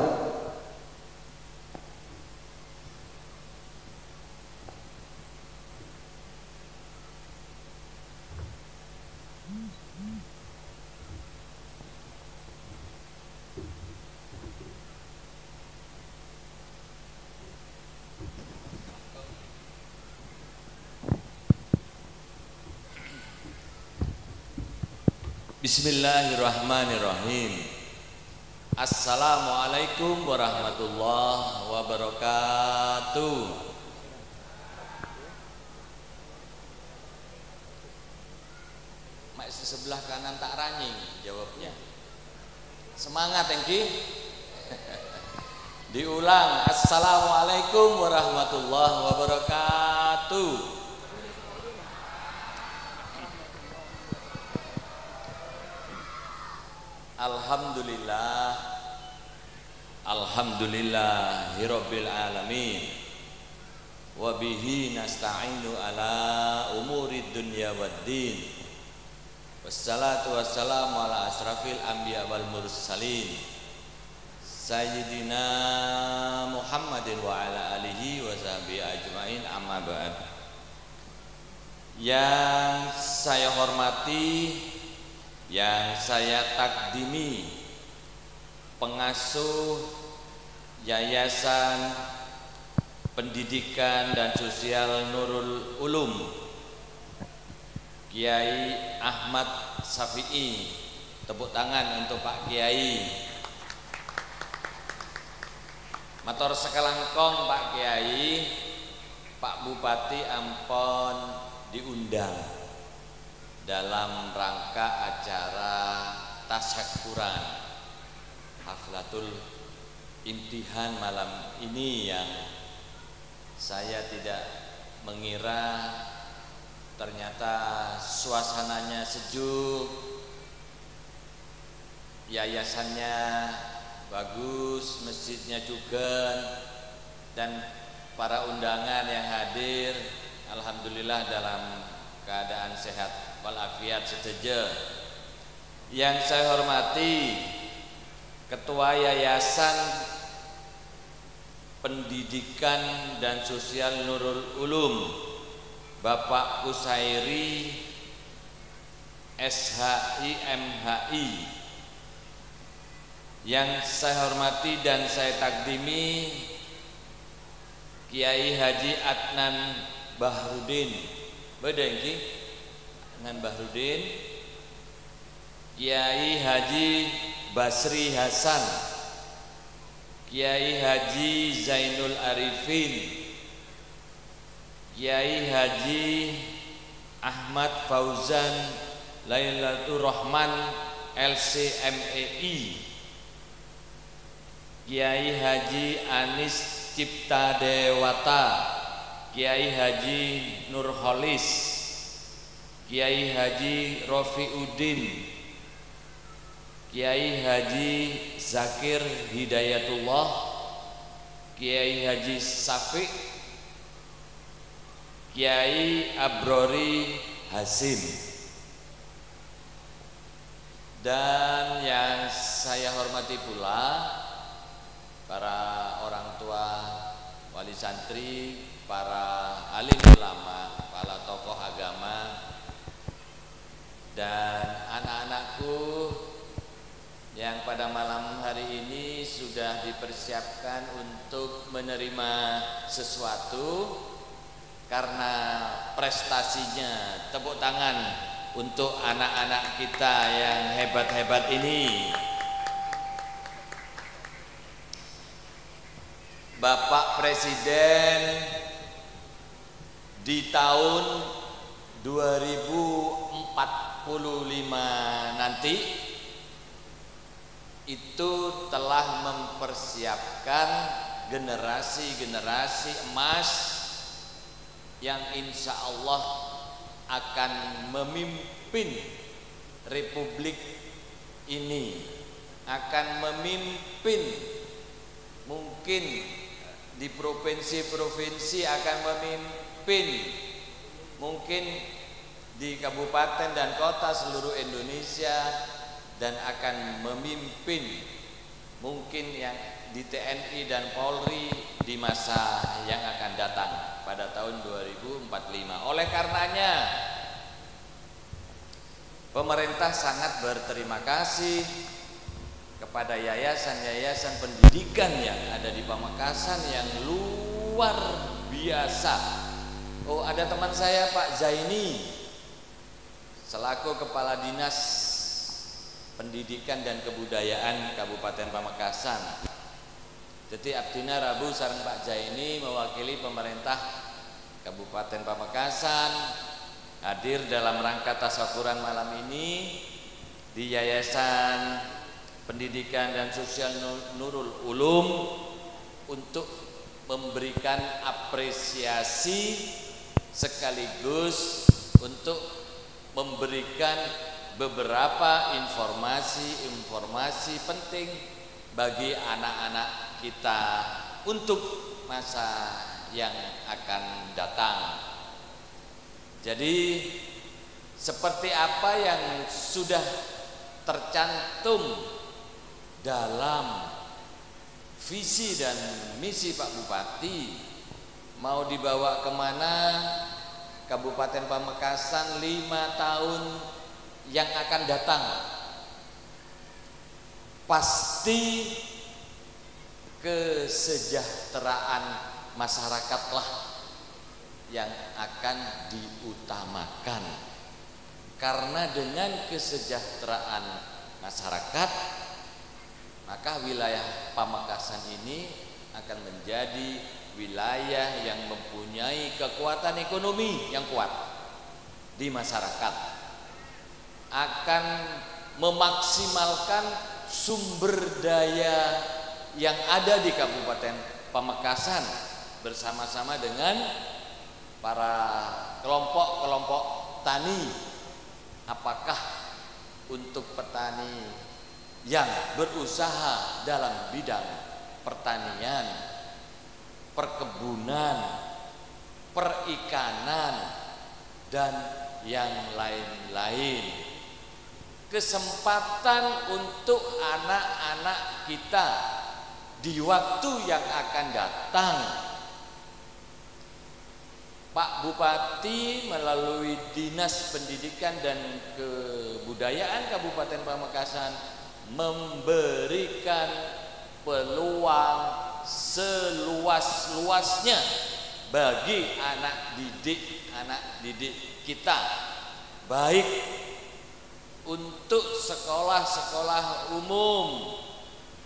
Bismillahirrahmanirrahim. Assalamualaikum warahmatullahi wabarakatuh. Mak, sè sebelah kanan ta' ranyèng jawabnya. Semangat, èngghi. Diulang, "Assalamualaikum warahmatullahi wabarakatuh." Alhamdulillah. Alhamdulillahirabbil alamin. Wa bihi nasta'inu ala umurid dunya waddin. Wassalatu wassalamu ala asyrafil anbiya wal mursalin, Sayyidina Muhammadin wa ala alihi wa sahbihi ajma'in, amma ba'd. Yang saya hormati, yang saya takdimi, pengasuh Yayasan Pendidikan dan Sosial Nurul Ulum, Kiai Ahmad Syafi'i. Tepuk tangan untuk Pak Kiai. Mator sakalangkong, Pak Kiai, Pak Bupati ampon diundang dalam rangka acara tasyakuran, haflatul imtihan malam ini yang saya tidak mengira ternyata suasananya sejuk, yayasannya bagus, masjidnya juga, dan para undangan yang hadir, alhamdulillah, dalam keadaan sehat walafiat sadhâjâ. Yang saya hormati Ketua Yayasan Pendidikan dan Sosial Nurul Ulum, Bapak Kusairi, S H I, M H I. Yang saya hormati dan saya takdimi Kiai Haji Adnan Bahrudin. Bâdâ èngghi? Adnan Bahrudin. Kiai Haji Basri Hasan. Kiai Haji Zainul Arifin. Kiai Haji Ahmad Fauzan Lailaturrahman, L C M E I. Kiai Haji Anis Cipta Dewata, Kiai Haji Nurholis, Kiai Haji Rofiuddin, Kiai Haji Zakir Hidayatullah, Kiai Haji Syafiq, Kiai Abrori Hasyim. Dan yang saya hormati pula para orang tua wali santri, para alim ulama, para tokoh agama, dan anak-anakku yang pada malam hari ini sudah dipersiapkan untuk menerima sesuatu karena prestasinya. Tepuk tangan untuk anak-anak kita yang hebat-hebat ini. Bapak Presiden di tahun dua ribu empat puluh lima nanti itu telah mempersiapkan generasi-generasi emas yang insya Allah akan memimpin republik ini, akan memimpin, mungkin di provinsi-provinsi akan memimpin, mungkin di kabupaten dan kota seluruh Indonesia, dan akan memimpin mungkin yang di T N I dan Polri di masa yang akan datang pada tahun dua ribu empat puluh lima. Oleh karenanya, pemerintah sangat berterima kasih kepada yayasan-yayasan pendidikan yang ada di Pamekasan yang luar biasa. Oh, ada teman saya, Pak Zaini, selaku Kepala Dinas Pendidikan dan Kebudayaan Kabupaten Pamekasan. Jadi, abdhina rabu sareng Pak Zaini mewakili pemerintah Kabupaten Pamekasan hadir dalam rangka tasyakuran malam ini di Yayasan Pendidikan dan Sosial Nu-, Nurul Ulum untuk memberikan apresiasi sekaligus untuk memberikan beberapa informasi-informasi penting bagi anak-anak kita untuk masa yang akan datang. Jadi, seperti apa yang sudah tercantum dalam visi dan misi Pak Bupati, mau dibawa kemana Kabupaten Pamekasan lima tahun yang akan datang? Pasti kesejahteraan masyarakatlah yang akan diutamakan. Karena dengan kesejahteraan masyarakat, maka wilayah Pamekasan ini akan menjadi wilayah yang mempunyai kekuatan ekonomi yang kuat di masyarakat, akan memaksimalkan sumber daya yang ada di Kabupaten Pamekasan bersama-sama dengan para kelompok-kelompok tani. Apakah untuk petani yang berusaha dalam bidang pertanian, perkebunan, perikanan, dan yang lain-lain? Kesempatan untuk anak-anak kita di waktu yang akan datang. Pak Bupati melalui Dinas Pendidikan dan Kebudayaan Kabupaten Pamekasan memberikan peluang seluas-luasnya bagi anak didik, anak didik kita, baik untuk sekolah-sekolah umum,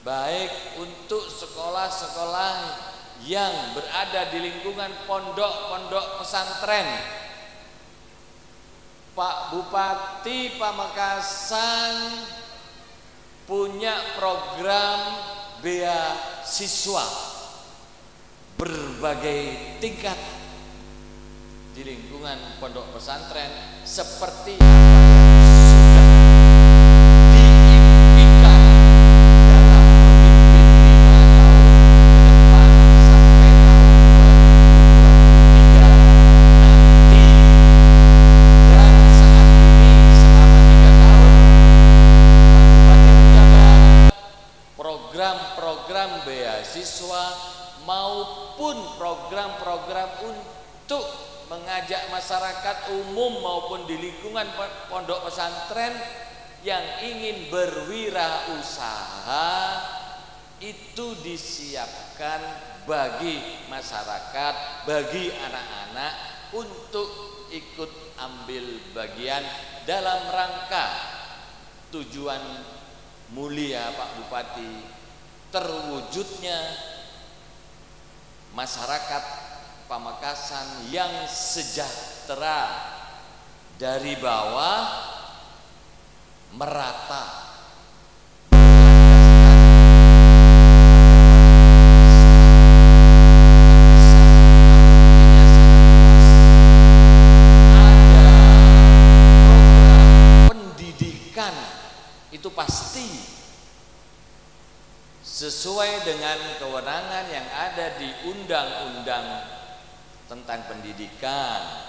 baik untuk sekolah-sekolah yang berada di lingkungan pondok-pondok pesantren. Pak Bupati Pamekasan punya program beasiswa berbagai tingkat di lingkungan pondok pesantren seperti apa yang sudah diimpikan dalam memimpin lima tahun ke depan sampai tahun dua ribu dua puluh tiga nanti. Dan saat ini, selama tiga tahun, Pak Bupati menjabat, program-program beasiswa maupun program-program untuk mengajak masyarakat umum maupun di lingkungan pe-, pondok pesantren yang ingin berwirausaha itu disiapkan bagi masyarakat, bagi anak-anak untuk ikut ambil bagian dalam rangka tujuan mulia Pak Bupati, terwujudnya masyarakat Pamekasan yang sejahtera dari bawah merata, berlandaskan. Ada program pendidikan, itu pasti sesuai dengan kewenangan yang ada di undang-undang tentang pendidikan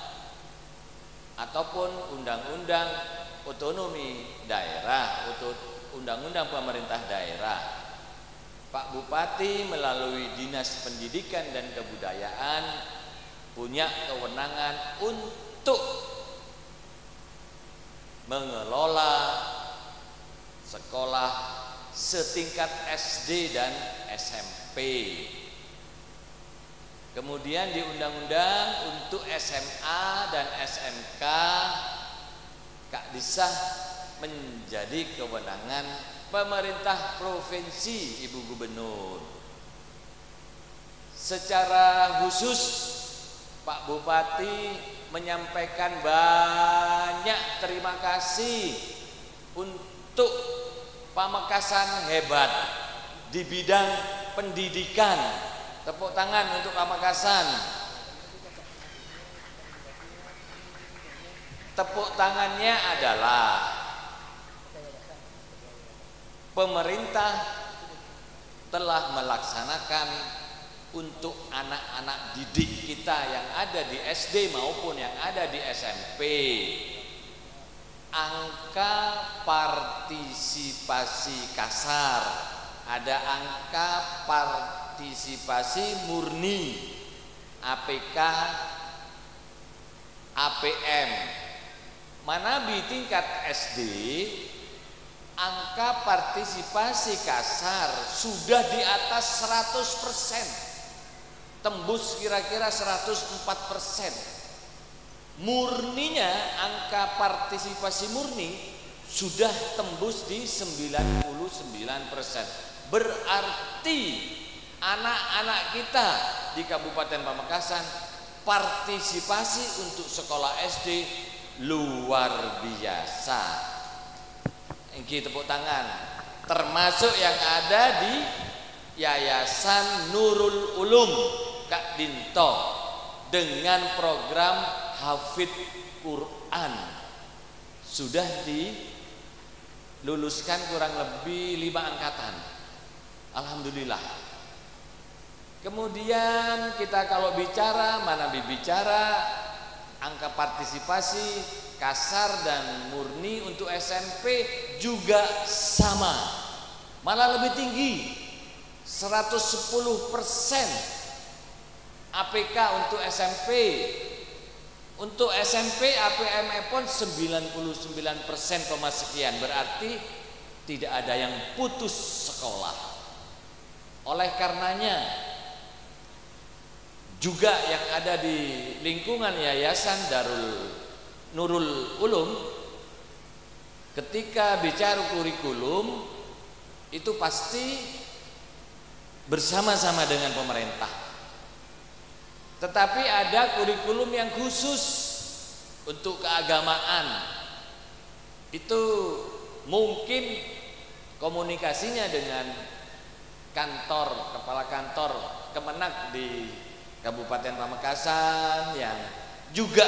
ataupun undang-undang otonomi daerah, oto-, undang-undang pemerintah daerah. Pak Bupati melalui Dinas Pendidikan dan Kebudayaan punya kewenangan untuk mengelola sekolah setingkat S D dan S M P. Kemudian di undang-undang untuk S M A dan S M K, ka'dissa menjadi kewenangan pemerintah provinsi, Ibu Gubernur. Secara khusus, Pak Bupati menyampaikan banyak terima kasih untuk Pamekasan hebat di bidang pendidikan. Tepuk tangan untuk Pamekasan. Tepuk tangannya adalah pemerintah telah melaksanakan untuk anak-anak didik kita yang ada di S D maupun yang ada di S M P. Angka partisipasi kasar, ada angka partisipasi murni, A P K, A P M. Manabi tingkat S D, angka partisipasi kasar sudah di atas seratus persen, tembus kira-kira seratus empat persen. Murninya, angka partisipasi murni sudah tembus di sembilan puluh sembilan persen. Berarti anak-anak kita di Kabupaten Pamekasan partisipasi untuk sekolah S D luar biasa. Èngghi tepuk tangan. Termasuk yang ada di Yayasan Nurul Ulum, Ka'dinto, dengan program Hafid Quran. Sudah diluluskan kurang lebih lima angkatan. Alhamdulillah. Kemudian kita kalau bicara, manabi bicara angka partisipasi kasar dan murni untuk S M P juga sama, malah lebih tinggi, seratus sepuluh persen A P K untuk S M P. Untuk S M P, A P M-èpon sembilan puluh sembilan persen koma sekian, berarti tidak ada yang putus sekolah. Oleh karenanya, juga yang ada di lingkungan Yayasan Darul Nurul Ulum, ketika bicara kurikulum, itu pasti bersama-sama dengan pemerintah. Tetapi ada kurikulum yang khusus untuk keagamaan. Itu mungkin komunikasinya dengan kantor, kepala kantor Kemenag di Kabupaten Pamekasan yang juga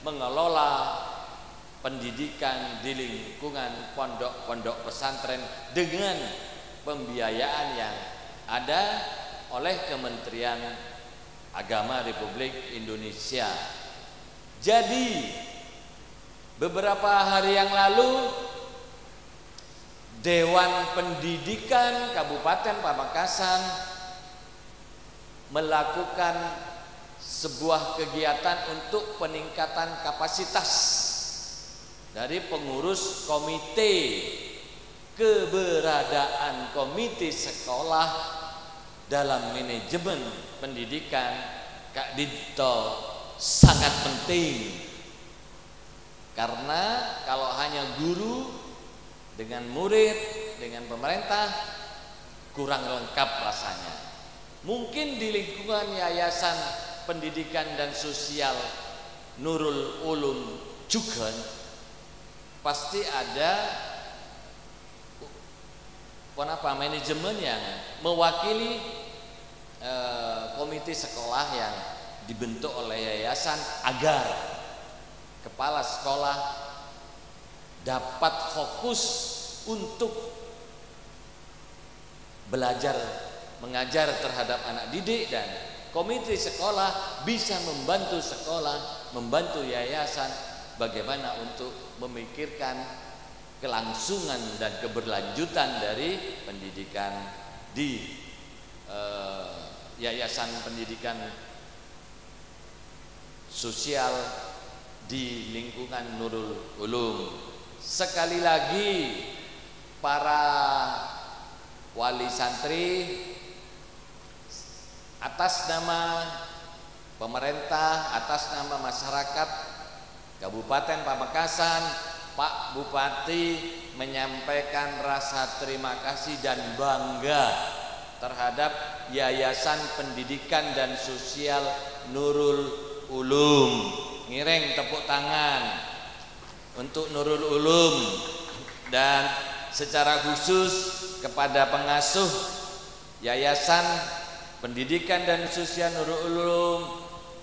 mengelola pendidikan di lingkungan pondok-pondok pesantren dengan pembiayaan yang ada oleh Kementerian Agama Republik Indonesia. Jadi, beberapa hari yang lalu, Dewan Pendidikan Kabupaten Pamekasan melakukan sebuah kegiatan untuk peningkatan kapasitas dari pengurus komite keberadaan komite sekolah dalam manajemen pendidikan Ka'dinto sangat penting. Karena kalau hanya guru dengan murid, dengan pemerintah, kurang lengkap rasanya. Mungkin di lingkungan Yayasan Pendidikan dan Sosial Nurul Ulum juga pasti ada Kenapa manajemen yang mewakili, eh, komite sekolah yang dibentuk oleh yayasan agar kepala sekolah dapat fokus untuk belajar mengajar terhadap anak didik, dan komite sekolah bisa membantu sekolah, membantu yayasan bagaimana untuk memikirkan kelangsungan dan keberlanjutan dari pendidikan di, eh, Yayasan Pendidikan Sosial di lingkungan Nurul Ulum. Sekali lagi, para wali santri, atas nama pemerintah, atas nama masyarakat Kabupaten Pamekasan, Pak Bupati menyampaikan rasa terima kasih dan bangga terhadap Yayasan Pendidikan dan Sosial Nurul Ulum. Ngèrèng tepuk tangan untuk Nurul Ulum dan secara khusus kepada pengasuh Yayasan Pendidikan dan Sosial Nurul Ulum,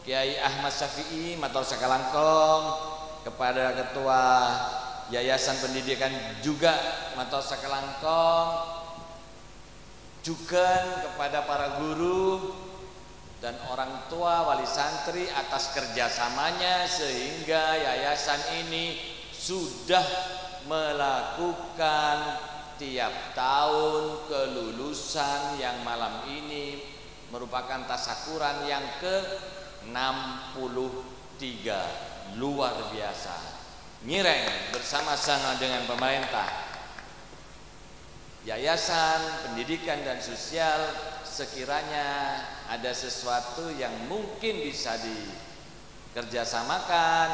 Kiai Ahmad Syafi'i, mator sakalangkong, kepada Ketua Yayasan Pendidikan juga mator sakalangkong, juga kepada para guru dan orang tua wali santri atas kerjasamanya sehingga yayasan ini sudah melakukan tiap tahun kelulusan yang malam ini merupakan tasakuran yang ke enam puluh tiga. Luar biasa. Ngèrèng bersama-sama dengan pemerintah, Yayasan Pendidikan dan Sosial, sekiranya ada sesuatu yang mungkin bisa di kerjasamakan,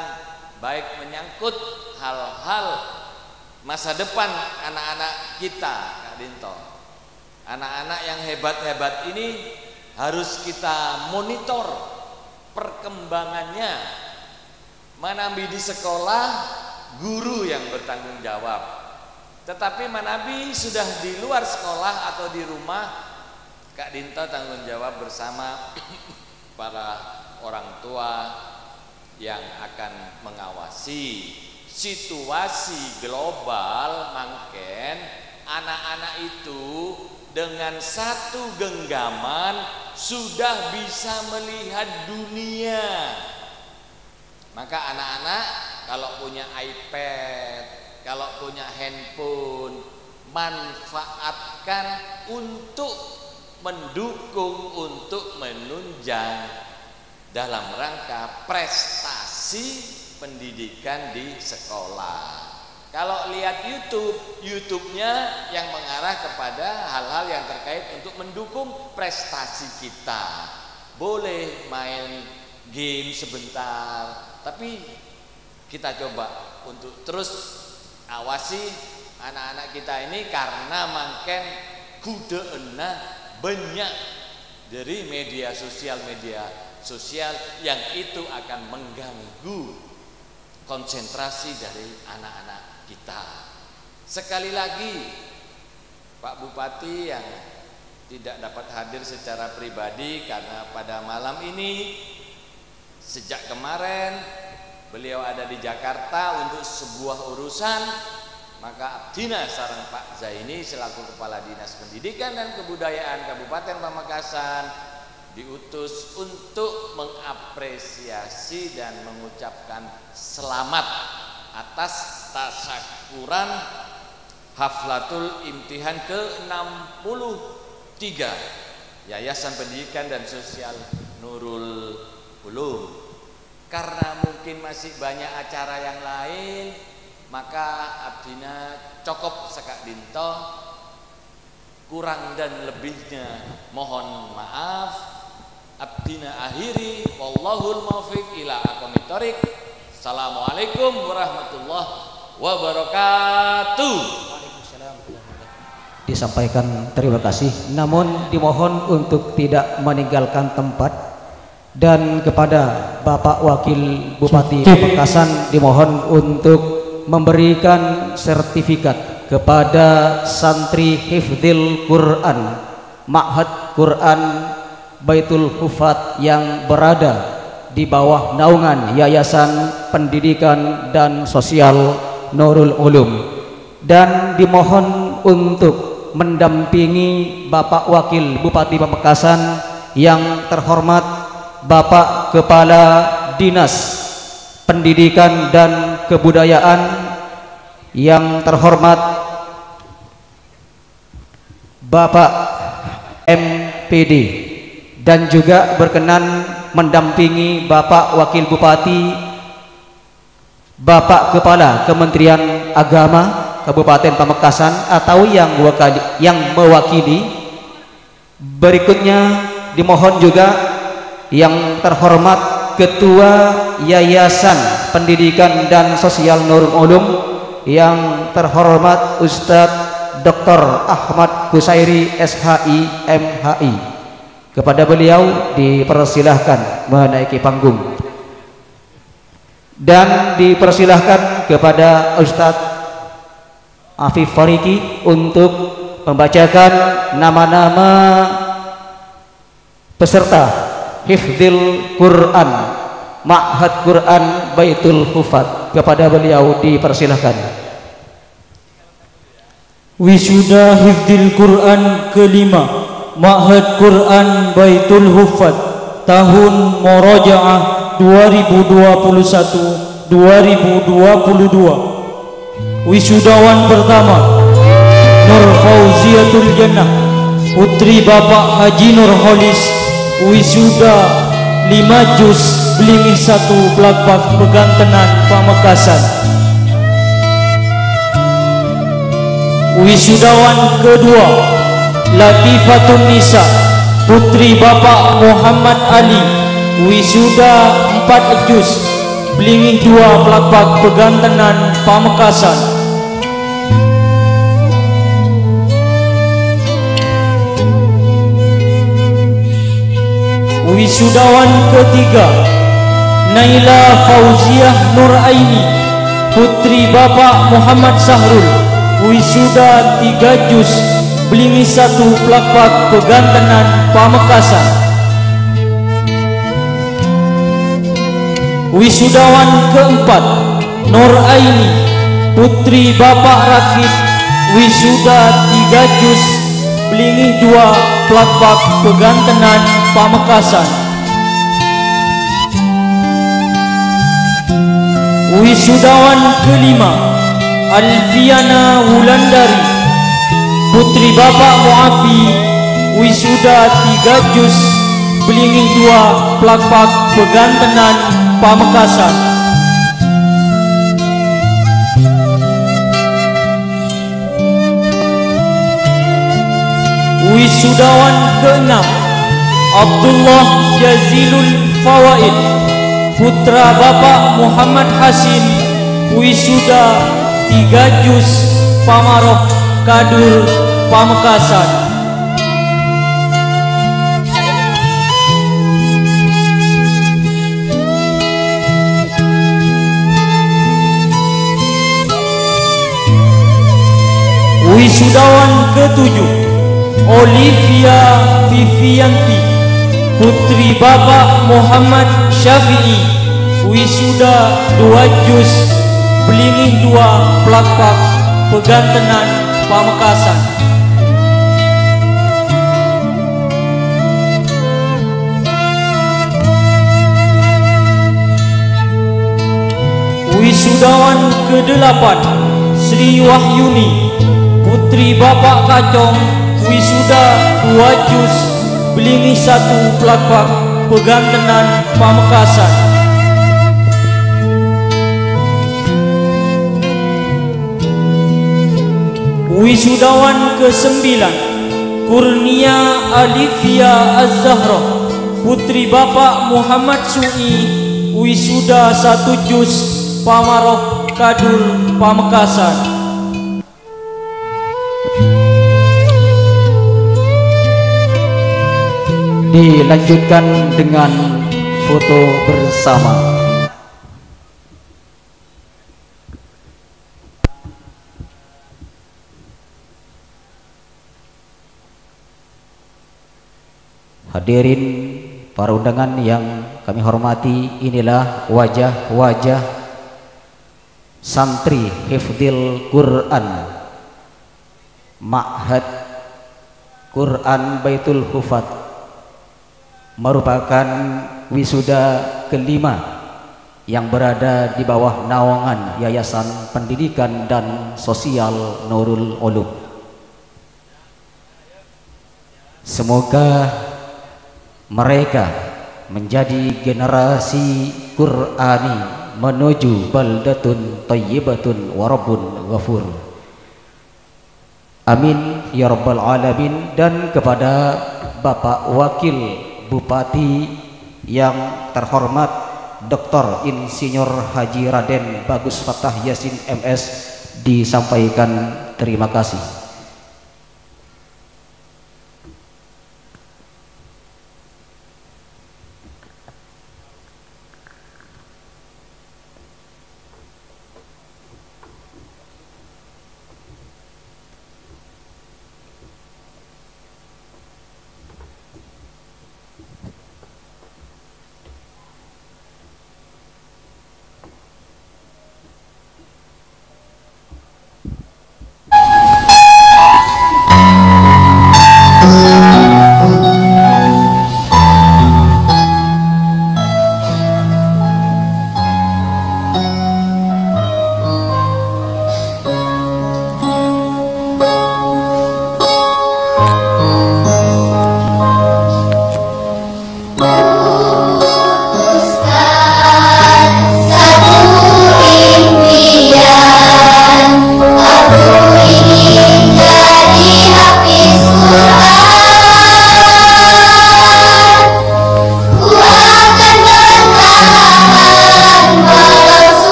baik menyangkut hal-hal masa depan anak-anak kita, Kak Dinto. Anak-anak yang hebat-hebat ini harus kita monitor perkembangannya. Manabi di sekolah, guru yang bertanggung jawab. Tetapi manabi sudah di luar sekolah atau di rumah, Kak Dinto tanggung jawab bersama para orang tua yang akan mengawasi. Situasi global mangken, anak-anak itu dengan satu genggaman sudah bisa melihat dunia. Maka anak-anak kalau punya iPad, kalau punya handphone, manfaatkan untuk mendukung, untuk menunjang dalam rangka prestasi pendidikan di sekolah. Kalau lihat YouTube, YouTube-nya yang mengarah kepada hal-hal yang terkait untuk mendukung prestasi kita. Boleh main game sebentar, tapi kita coba untuk terus awasi anak-anak kita ini, karena mangken goda'anna banyak dari media sosial, media sosial yang itu akan mengganggu konsentrasi dari anak-anak kita. Sekali lagi, Pak Bupati yang tidak dapat hadir secara pribadi karena pada malam ini, sejak kemarin, beliau ada di Jakarta untuk sebuah urusan, maka abdina sareng Pak Zaini selaku Kepala Dinas Pendidikan dan Kebudayaan Kabupaten Pamekasan diutus untuk mengapresiasi dan mengucapkan selamat atas tasyakuran Haflatul Imtihan ke enam puluh tiga Yayasan Pendidikan dan Sosial Nurul Ulum. Karena mungkin masih banyak acara yang lain, maka abdina cokop saka'dinto. Kurang dan lebihnya mohon maaf. Abdina akhiri, wallahul muwaffiq ila aqwamit thoriq. Assalamualaikum warahmatullahi wabarakatuh. Disampaikan terima kasih, namun dimohon untuk tidak meninggalkan tempat, dan kepada Bapak Wakil Bupati Pamekasan dimohon untuk memberikan sertifikat kepada santri Hifdzil Quran Ma'had Quran Baitul Hufat yang berada di bawah naungan Yayasan Pendidikan dan Sosial Nurul Ulum, dan dimohon untuk mendampingi Bapak Wakil Bupati Pamekasan yang terhormat, Bapak Kepala Dinas Pendidikan dan Kebudayaan yang terhormat, Bapak M P D, dan juga berkenan mendampingi Bapak Wakil Bupati, Bapak Kepala Kementerian Agama Kabupaten Pamekasan atau yang wakili-, yang mewakili. Berikutnya dimohon juga yang terhormat Ketua Yayasan Pendidikan dan Sosial Nurul Ulum, yang terhormat Ustadz Doktor Ahmad Kusairi, S H I, M H I. Kepada beliau dipersilahkan menaiki panggung. Dan dipersilahkan kepada Ustadz Afif Fariki untuk membacakan nama-nama peserta Hifdzil Quran Ma'had Quran Baitul Hufat. Kepada beliau dipersilahkan. Wisuda Hifdzil Quran kelima Ma'had Quran Baitul Huffaz tahun Murajaah dua ribu dua puluh satu dua ribu dua puluh dua. Wisudawan pertama, Nur Fauziatul Jannah, putri Bapak Haji Nurholis, wisuda lima juz, Belimbing satu, Blakbak, Pegantenan, Pamekasan. Wisudawan kedua, Latifatun Nisa, putri Bapak Muhammad Ali, wisuda empat juz, bâlingè duwâ plakpak pagantènan Pamekasan. Wisudawan ketiga, Naila Fauziah Nuraini, putri Bapak Muhammad Sahrul, wisuda tiga juz, bâlingè satu plakpak pagantènan Pamekasan. Wisudawan keempat, Nur Aini, putri Bapak Rakib, wisuda tiga juz, bâlingè duwâ plakpak pagantènan Pamekasan. Wisudawan kelima, Alfiana Wulandari, putri Bapak Muafi, wisuda tiga juz, bâlingè duwâ plakpak pagantènan Pamekasan. Wisudawan keenam, Abdullah Jazilul Fawaid, putra Bapak Muhammad Hasim, wisuda tiga juz, Pamaroh Kadur, Pamekasan. Wisudawan ketujuh, Olivia Vivianti, putri Bapak Muhammad Syafi'i, wisuda duwâ juz, bâlingè duwâ plakpak pagantènan Pamekasan. Wisudawan kedelapan, Sri Wahyuni, putri Bapak Kacong, wisuda duwâ juz, bâlingè satu plakpak pagantènan Pamekasan. Wisudawan kesembilan, Kurnia Alivia Az-Zahra, putri Bapak Muhammad Su'i, wisuda satu juz, Pamaroh Kadur, Pamekasan. Dilanjutkan dengan foto bersama. Hadirin para undangan yang kami hormati, inilah wajah-wajah santri Hifdzil Quran Ma'had Quran Baitul Hufadz, merupakan wisuda kelima yang berada di bawah naungan Yayasan Pendidikan dan Sosial Nurul Ulum. Semoga mereka menjadi generasi Qur'ani menuju baldatun thayyibatun wa rabbun ghafur. Amin ya rabbal alamin. Dan kepada Bapak Wakil Bupati yang terhormat Doktor Insinyur Haji Raden Bagus Fattah Yasin, M S, disampaikan terima kasih.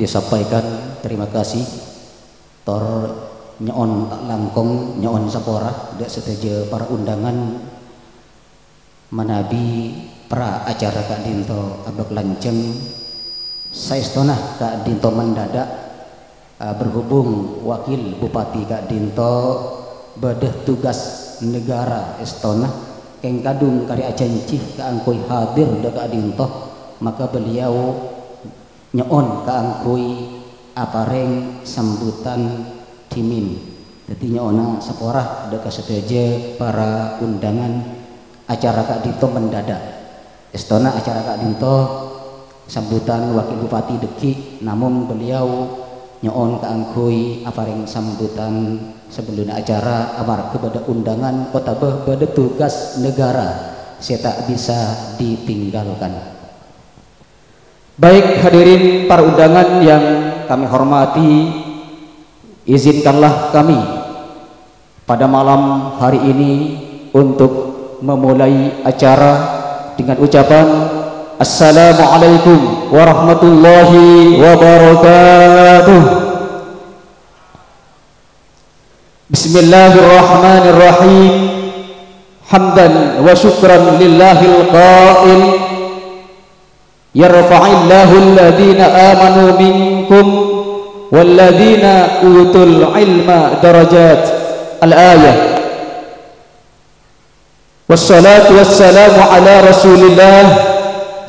Disampaikan terima kasih, tor nyo'on ta' langkong, nyo'on sapora dâ' sadhâjâ para undangan manabi pra acara ka'dinto abâk lanjhâng. Saèstona ka'dinto mendadak, eh, berhubung Wakil Bupati ka'dinto bâdâ tugas negara èstona, kèng kadhung karè ajhânjhi kaangghuy hadir dâ' ka'dinto, maka beliau nyo'on kaangghuy aparèng sambutan dhimèn. Dhâddhi nyo'ona sapora dâ' ka sadhâjâ para undangan acara ka'dinto mendadak. Èstona acara ka'dinto sambutan Wakil Bupati dhâggi', namong beliau nyo'on kaangghuy aparèng sambutan sabellunna acara amarghâ bâdâ undangan otabâ bâdâ tugas negara sè ta' bisa ditinggalkan. Baik, hadirin para undangan yang kami hormati, izinkanlah kami pada malam hari ini untuk memulai acara dengan ucapan, "Assalamualaikum warahmatullahi wabarakatuh." Bismillahirrahmanirrahim. Hamdan wa syukran lillahil qail, "Yarfa'illahul ladzina amanu minkum wal ladzina utul ilma darajat." Al-ayah. Wassalatu wassalamu ala Rasulillah,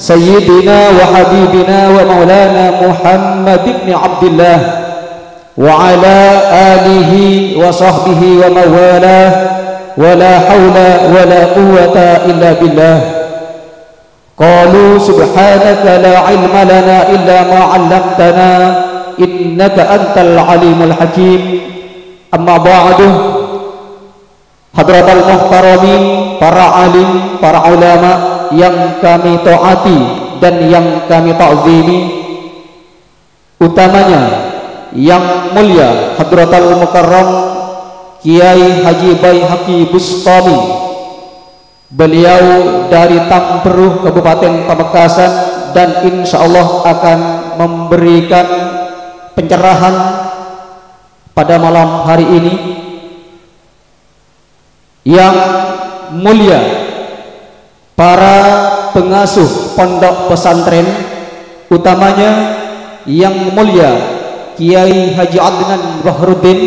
Sayyidina wa Habibina wa Maulana Muhammad ibn Abdillah, wa ala alihi wa sahbihi wa mawalah, wa la haula wa la quwwata illa billah. Qalu subhanaka la ilma lana illa ma 'allamtana, innaka antal alimul hakim. Amma ba'du. Hadratal muhtaramin, para alim, para ulama yang kami taati dan yang kami ta'zimi, utamanya yang mulia Hadratal Mukarram Kiai Haji Baihaqi Bustami. Beliau dari Tamberru, Kabupaten Pamekasan, dan insya Allah akan memberikan pencerahan pada malam hari ini. Yang mulia para pengasuh pondok pesantren, utamanya Yang Mulia Kiai Haji Adnan Bahruddin,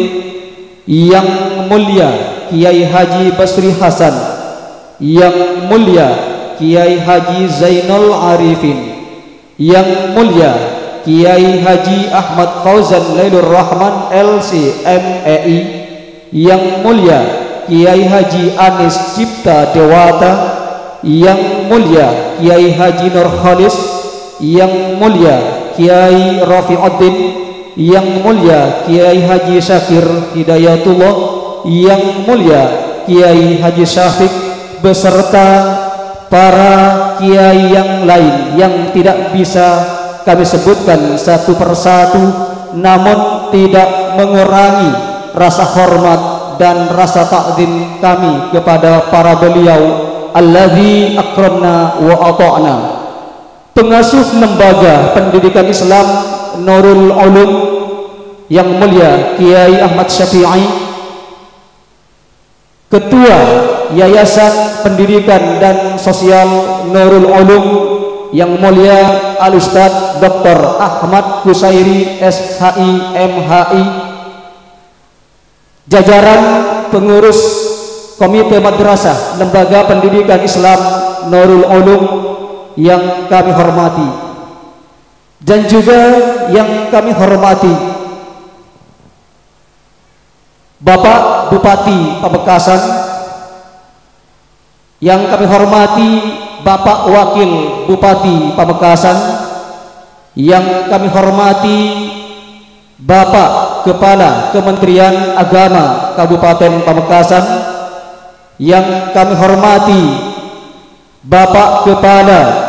Yang Mulia Kiai Haji Basri Hasan, Yang Mulia Kiai Haji Zainul Arifin, Yang Mulia Kiai Haji Ahmad Fauzan Lailur Rahman, L C M E I, Yang Mulia Kiai Haji Anis Cipta Dewata, Yang Mulia Kiai Haji Nur Khalis, Yang Mulia Kiai Rafiuddin, Yang Mulia Kiai Haji Syakir Hidayatullah, Yang Mulia Kiai Haji Syafiq, beserta para kiai yang lain yang tidak bisa kami sebutkan satu persatu, namun tidak mengurangi rasa hormat dan rasa takzim kami kepada para beliau, alladzi akramna wa ata'na. Pengasuh Lembaga Pendidikan Islam Nurul Ulum, Yang Mulia Kiai Ahmad Syafi'i, Ketua Yayasan Pendidikan dan Sosial Nurul Ulum, Yang Mulia Al Ustadz Doktor Ahmad Kusairi, S H I, M H I, jajaran pengurus Komite Madrasah Lembaga Pendidikan Islam Nurul Ulum yang kami hormati, dan juga yang kami hormati Bapak Bupati Pamekasan, yang kami hormati Bapak Wakil Bupati Pamekasan, yang kami hormati Bapak Kepala Kementerian Agama Kabupaten Pamekasan, yang kami hormati Bapak Kepala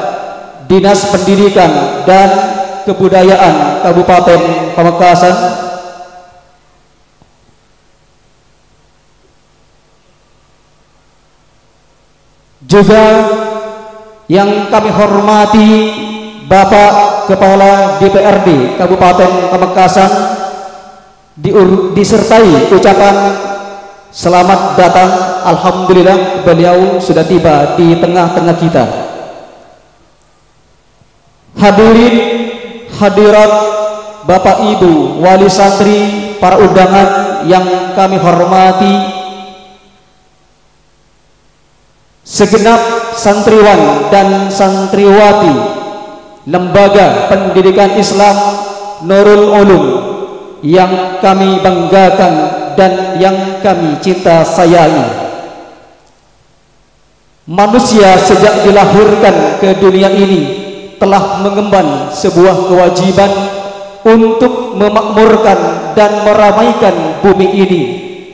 Dinas Pendidikan dan Kebudayaan Kabupaten Pamekasan, juga yang kami hormati Bapak Kepala D P R D Kabupaten Pamekasan diur-, disertai ucapan selamat datang. Alhamdulillah, beliau sudah tiba di tengah-tengah kita. Hadirin hadirat, Bapak Ibu, wali santri, para undangan yang kami hormati, segenap santriwan dan santriwati Lembaga Pendidikan Islam Nurul Ulum yang kami banggakan dan yang kami cinta sayangi. Manusia sejak dilahirkan ke dunia ini telah mengemban sebuah kewajiban untuk memakmurkan dan meramaikan bumi ini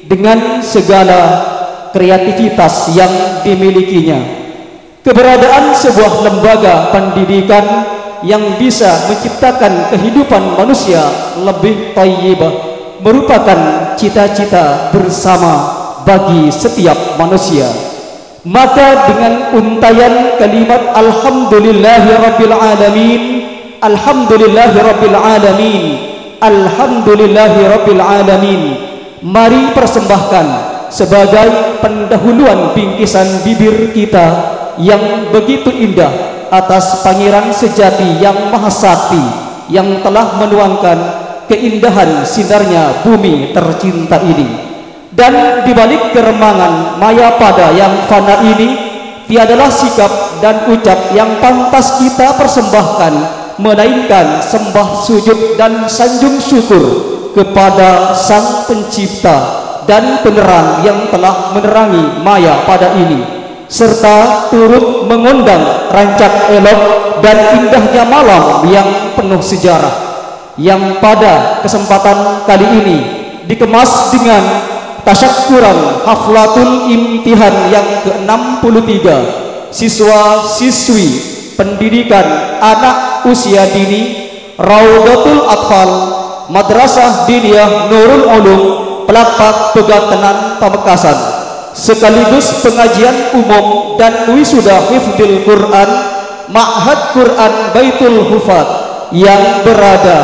dengan segala kreativitas yang dimilikinya. Keberadaan sebuah lembaga pendidikan yang bisa menciptakan kehidupan manusia lebih thayyibah merupakan cita-cita bersama bagi setiap manusia. Maka dengan untaian kalimat "Alhamdulillahirabbil alamin, alhamdulillahirabbil alamin, alhamdulillahirabbil alamin," mari persembahkan sebagai pendahuluan bingkisan bibir kita yang begitu indah atas Pangeran sejati yang maha sakti yang telah menuangkan keindahan sinarnya bumi tercinta ini. Dan di balik keremangan maya pada yang fana ini, tiadalah sikap dan ucap yang pantas kita persembahkan, melainkan sembah sujud dan sanjung syukur kepada Sang Pencipta dan Penerang yang telah menerangi maya pada ini, serta turut mengundang rancak elok dan indahnya malam yang penuh sejarah, yang pada kesempatan kali ini dikemas dengan tasyakuran haflatul imtihan yang keenam puluh tiga siswa-siswi pendidikan anak usia dini Raudatul Atfal Madrasah Diniyah Nurul Ulum Pelapak Pegantenan Pamekasan, sekaligus pengajian umum dan wisuda hifdzil Quran Ma'had Quran Baitul Hufat yang berada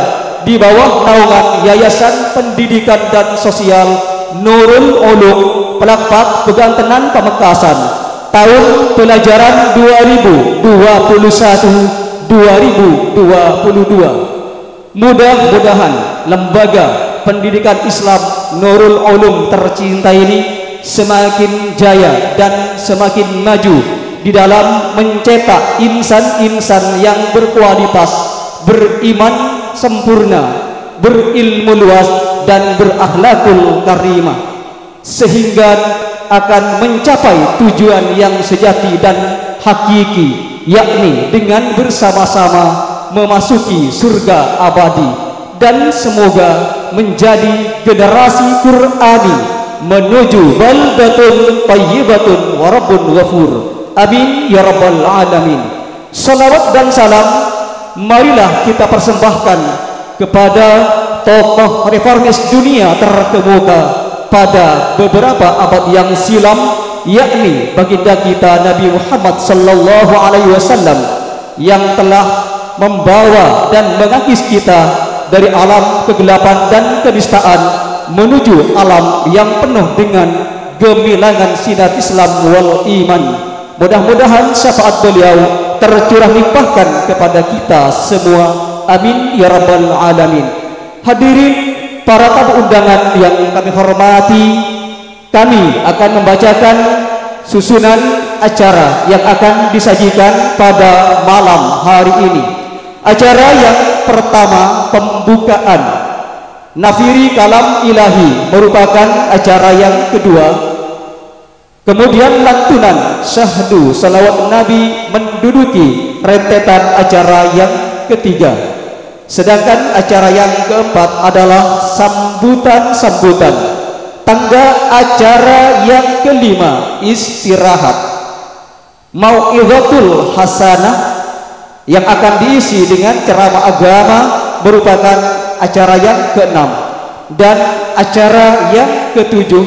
di bawah naungan Yayasan Pendidikan dan Sosial Nurul Ulum Pelapak Pegantenan Pamekasan tahun pelajaran dua ribu dua puluh satu dua ribu dua puluh dua. Mudah-mudahan lembaga pendidikan Islam Nurul Ulum tercinta ini semakin jaya dan semakin maju di dalam mencetak insan-insan yang berkualitas, beriman sempurna, berilmu luas, dan berakhlakul karimah, sehingga akan mencapai tujuan yang sejati dan hakiki, yakni dengan bersama-sama memasuki surga abadi, dan semoga menjadi generasi Qur'ani menuju baldatun thayyibatun wa rabbun ghafur. Amin ya rabbal alamin. Salawat dan salam marilah kita persembahkan kepada tokoh reformis dunia terkemuka pada beberapa abad yang silam, yakni baginda kita Nabi Muhammad sallallahu alaihi wasallam, yang telah membawa dan mengakis kita dari alam kegelapan dan kenistaan menuju alam yang penuh dengan gemilangan sinar Islam wal iman. Mudah-mudahan syafaat beliau tercurah limpahkan kepada kita semua. Amin ya rabbal alamin. Hadirin para tamu undangan yang kami hormati, kami akan membacakan susunan acara yang akan disajikan pada malam hari ini. Acara yang pertama, pembukaan, nafiri kalam ilahi, merupakan acara yang kedua. Kemudian lantunan syahdu salawat Nabi menduduki rentetan acara yang ketiga. Sedangkan acara yang keempat adalah sambutan-sambutan. Tangga acara yang kelima, istirahat. Mau'izatul hasanah yang akan diisi dengan ceramah agama merupakan acara yang keenam. Dan acara yang ketujuh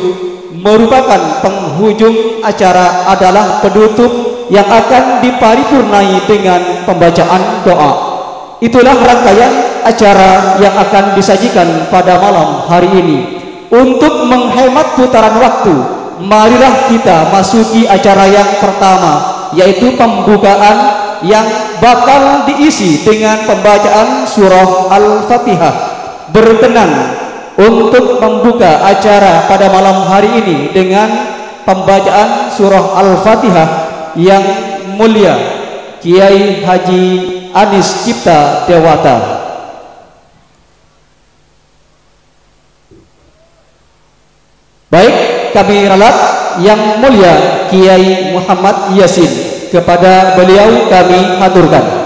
merupakan penghujung acara, adalah penutup yang akan diparipurnai dengan pembacaan doa. Itulah rangkaian acara yang akan disajikan pada malam hari ini. Untuk menghemat putaran waktu, marilah kita masuki acara yang pertama, yaitu pembukaan yang bakal diisi dengan pembacaan surah Al-Fatihah. Berkenan untuk membuka acara pada malam hari ini dengan pembacaan surah Al-Fatihah yang mulia Kiai Haji Anis Cipta Dewata. Baik, kami ralat yang mulia Kiai Muhammad Yasin, kepada beliau kami haturkan.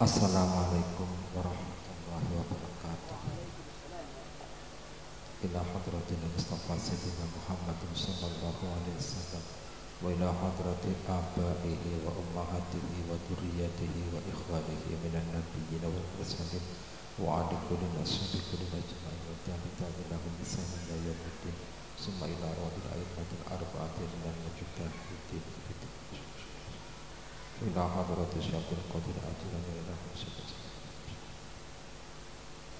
Assalamualaikum warahmatullahi wabarakatuh. Ila hadratil Mustafa Sayyidina Muhammadin sallallahu alaihi wasallam, wa ila hadrati abaihi wa ummahatihi wa dzurriyyatihi wa ikhwanihi minan nabiyyin wal mursalin, wa ali kulli wa ashabi kulli ajma'in wa tabi'in lahum bi ihsanin ila yaumiddin, summa ila arwahil a'immatil arba'ati minal mujtahidin. Ila hadrati Syaikhil Qadir Al-Jilani ila hadrati Syaikhil Qadir.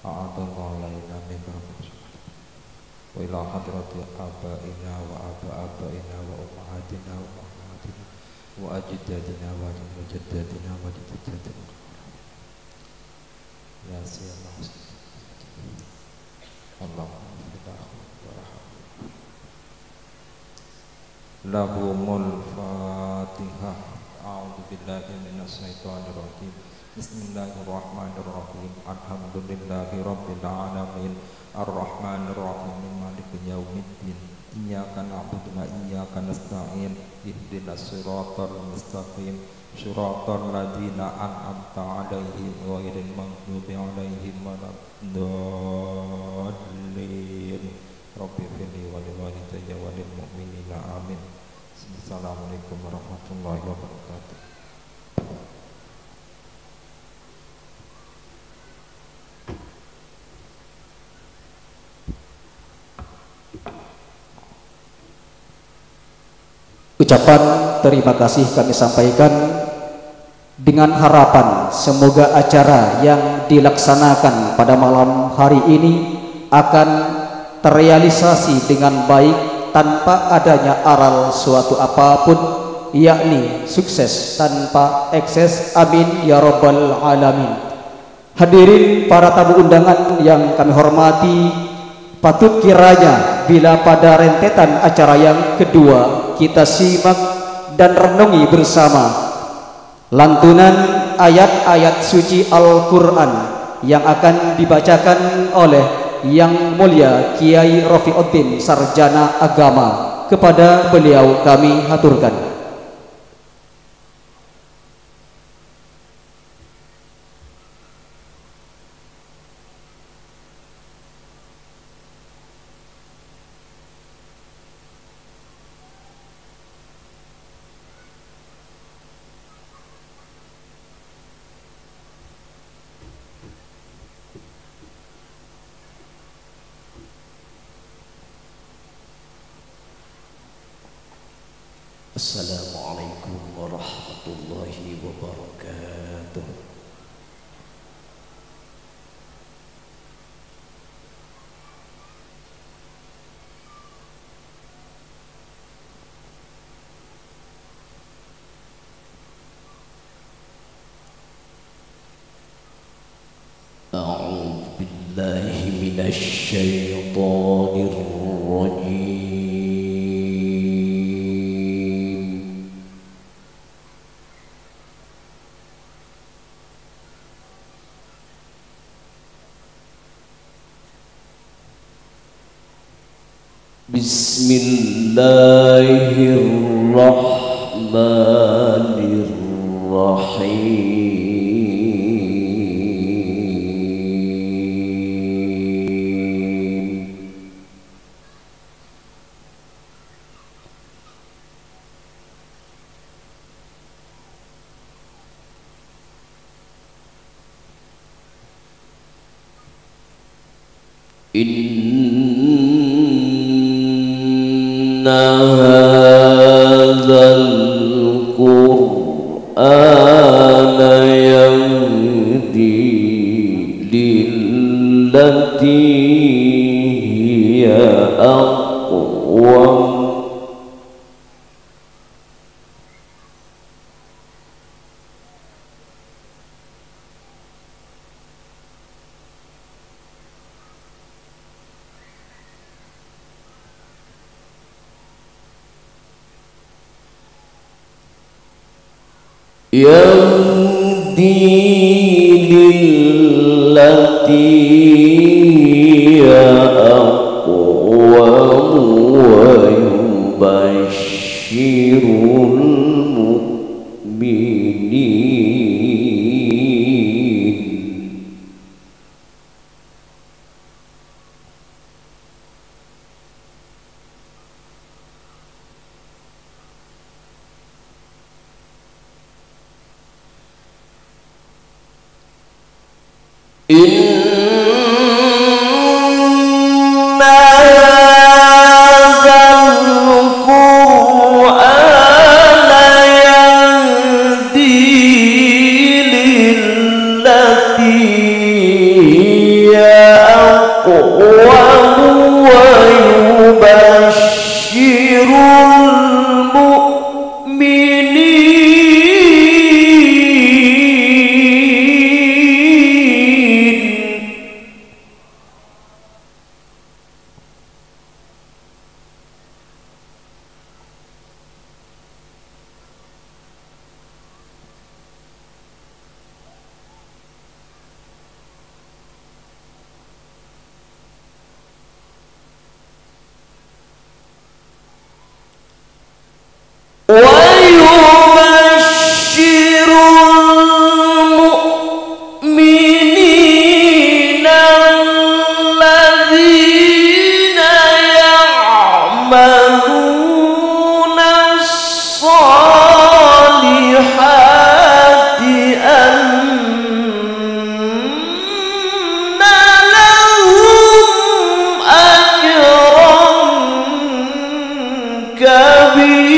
A'adallahu lana min barakatihi. Wa ila hadrati abaina wa aba abaina wa ummahatina wa ummahatina wa ajdadina wa ajdadina wa ajdadina. Ya Sayyidina Allahumma ighfir lahu warhamhu. Lahumul Fatihah. A'udzu billahi minasy syaithanir rajim. Bismillahirrahmanirrahim. Alhamdulillahi rabbil alamin. Arrahmanirrahim. Maliki yaumiddin. Iyyaka na'budu wa iyyaka nasta'in. Ihdinas siratal mustaqim. Siratal ladzina an'amta 'alaihim ghairil maghdubi 'alaihim waladdallin. Rabbighfirli wa liwalidayya wa lil mu'minina. Amin. Assalamualaikum warahmatullahi wabarakatuh. Ucapan terima kasih kami sampaikan dengan harapan semoga acara yang dilaksanakan pada malam hari ini akan terrealisasi dengan baik tanpa adanya aral suatu apapun, yakni sukses tanpa ekses. Amin ya rabbal alamin. Hadirin para tamu undangan yang kami hormati, patut kiranya bila pada rentetan acara yang kedua kita simak dan renungi bersama lantunan ayat-ayat suci Al-Quran yang akan dibacakan oleh Yang Mulia Kiai Rofiuddin, Sarjana Agama. Kepada beliau kami haturkan. Assalamualaikum warahmatullahi wabarakatuh. أعوذ بالله من الشيطان الرجيم. بسم الله الرحمن الرحيم. إن هذا القرآن يهدي للتي هي أقوم. يهدي للتي هي أقوم ويبشر المؤمنين. إن هذا القرآن يهدي للتي هي أقوم ويبشر المؤمنين. ويبشر المؤمنين الذين يعملون الصالحات أن لهم أجرا كبيرا.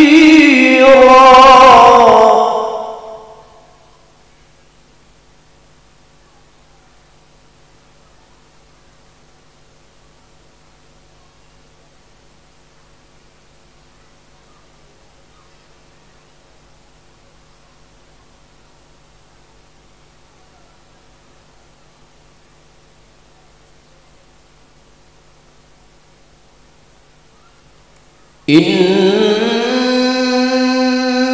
إن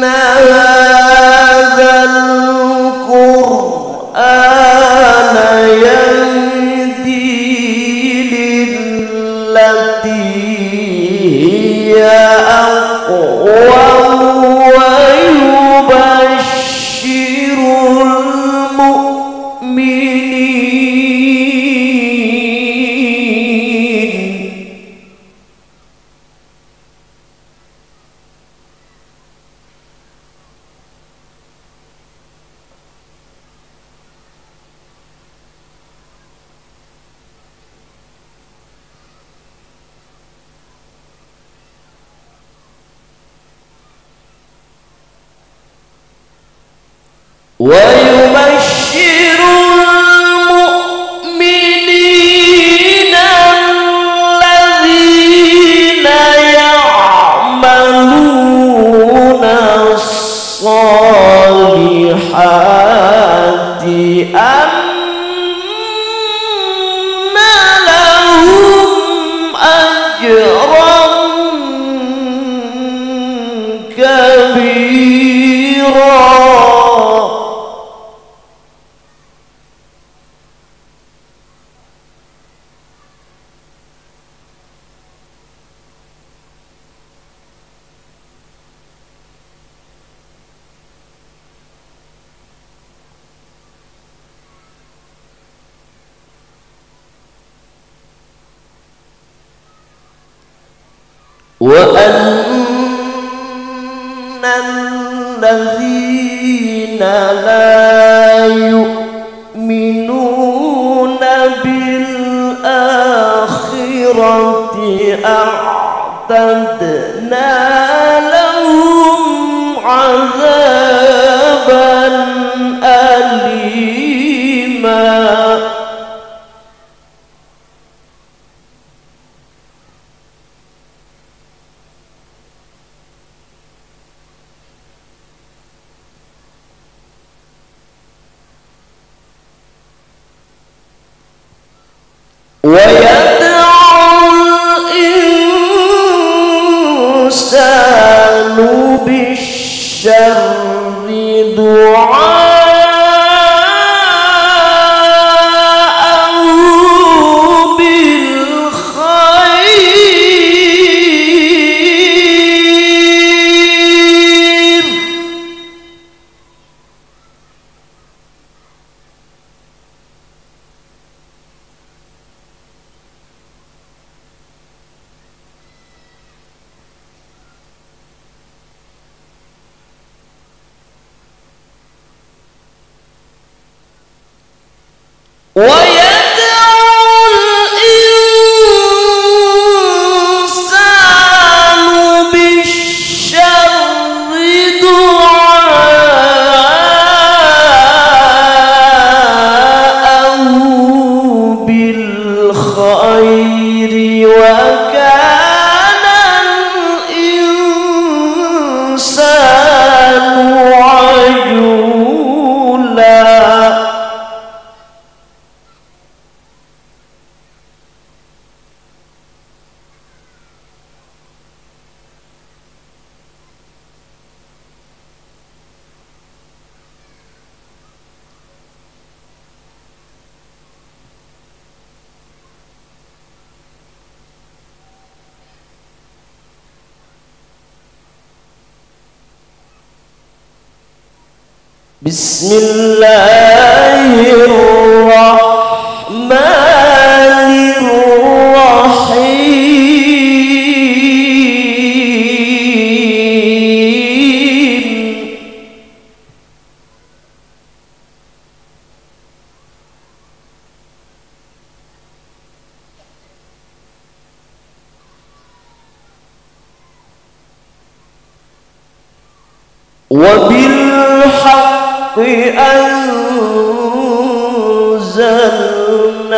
هذا القرآن يهدي للتي هي أقوم ويبشر المؤمنين. ويبشر المؤمنين الذين يعملون الصالحات أن لهم أجرا كبيرا. الذين لا يؤمنون بالآخرة أعتدنا لهم عذابا أليما. ويدعو الإنسان بالشر دعاءه بالخير. ويدعو الإنسان بالشر دعاءه بالخير وكان الإنسان عجولا. بسم الله الرحمن الرحيم. وبالحق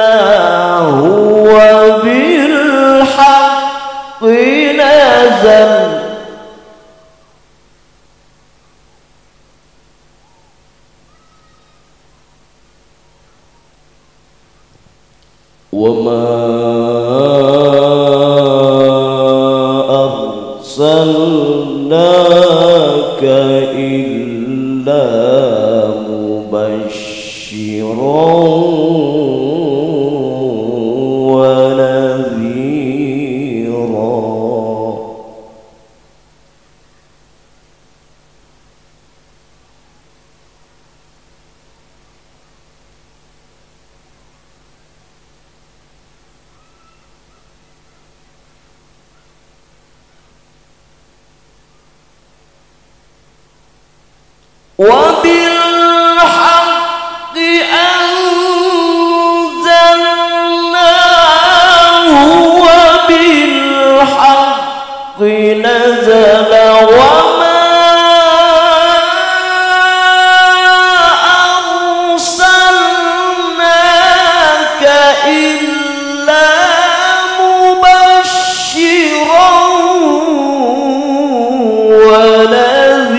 أنزلناه وبالحق نزل. وما أرسلناك إلا مبشرا ونذيرا. وبالحق أنزلناه وبالحق نزل وما أرسلناك إلا مبشرا ونذيرا.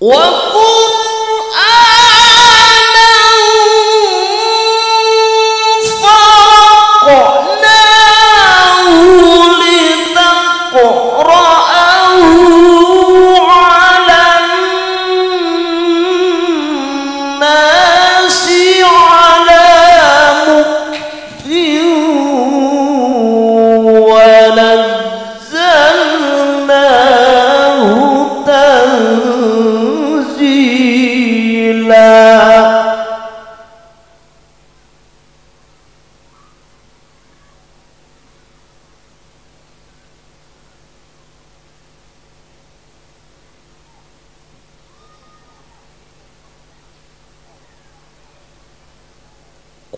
وقرآنا فرقناه لتقرأه على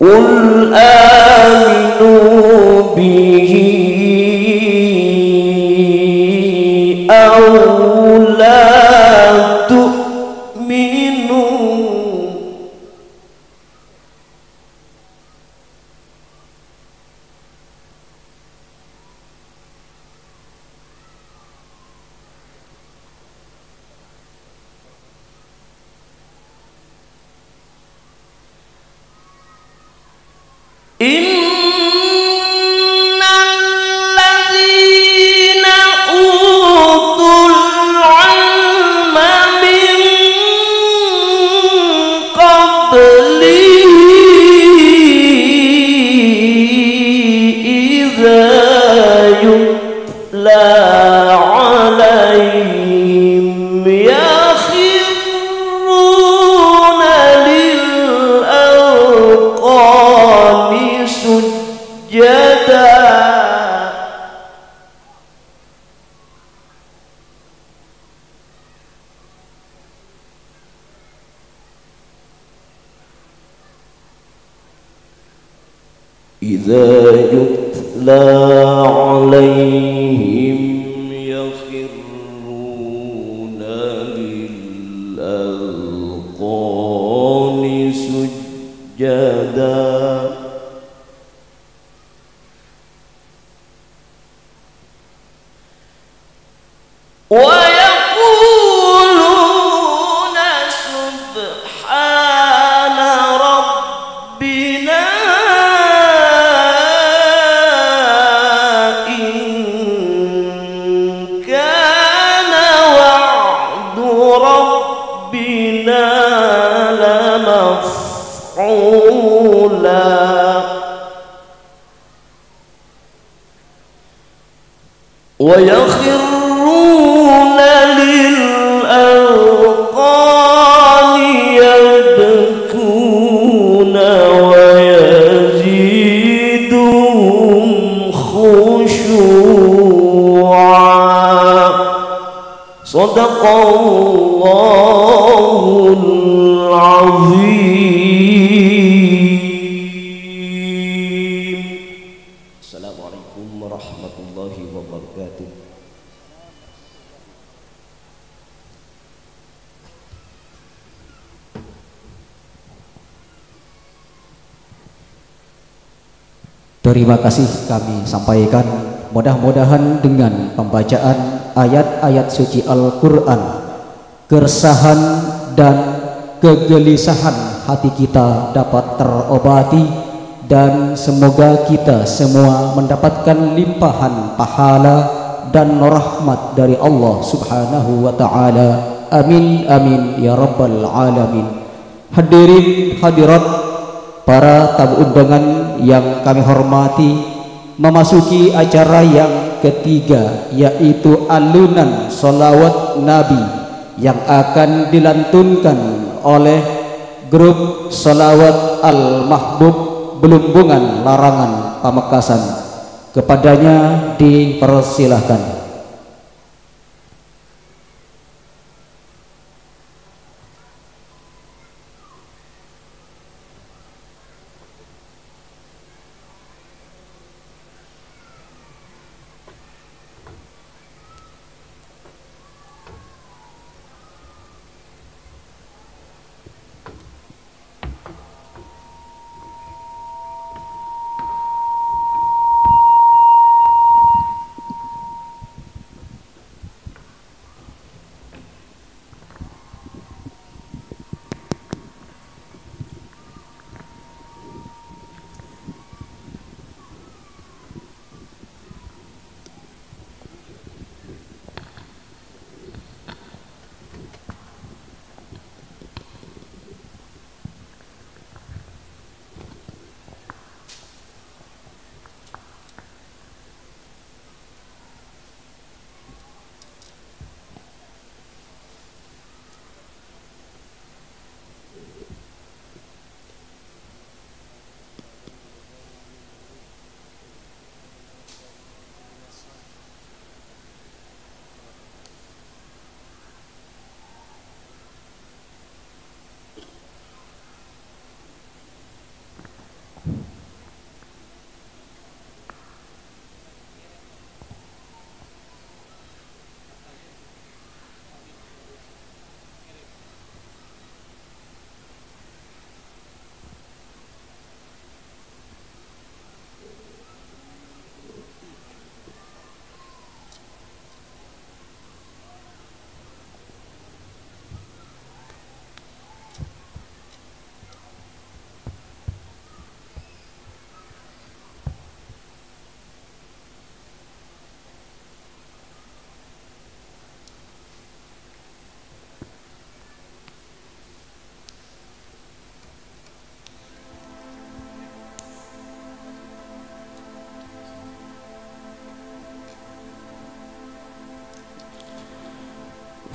قل آمنوا به أو لا تؤمنوا. إن الذين أوتوا العلم من قبله إذا يتلى عليهم يخرون للأذقان سجدا. إذا يتلى عليهم يخرون للأذقان سجدا. ويقولون سبحان ربنا إن كان وعد ربنا لمفعولا. ويخرون للأذقان يبكون ويزيدهم خشوعا. صدق الله العظيم. السلام عليكم ورحمة الله وبركاته. Terima kasih kami sampaikan. Mudah-mudahan dengan pembacaan ayat-ayat suci Al-Quran, keresahan dan kegelisahan hati kita dapat terobati, dan semoga kita semua mendapatkan limpahan pahala dan rahmat dari Allah Subhanahu wa Ta'ala. Amin, amin, ya Rabbal Alamin. Hadirin hadirat, para tamu undangan yang kami hormati, memasuki acara yang ketiga, yaitu alunan sholawat Nabi yang akan dilantunkan oleh grup sholawat Al-Mahbub Belumbungan Larangan Pamekasan. Kepadanya dipersilahkan.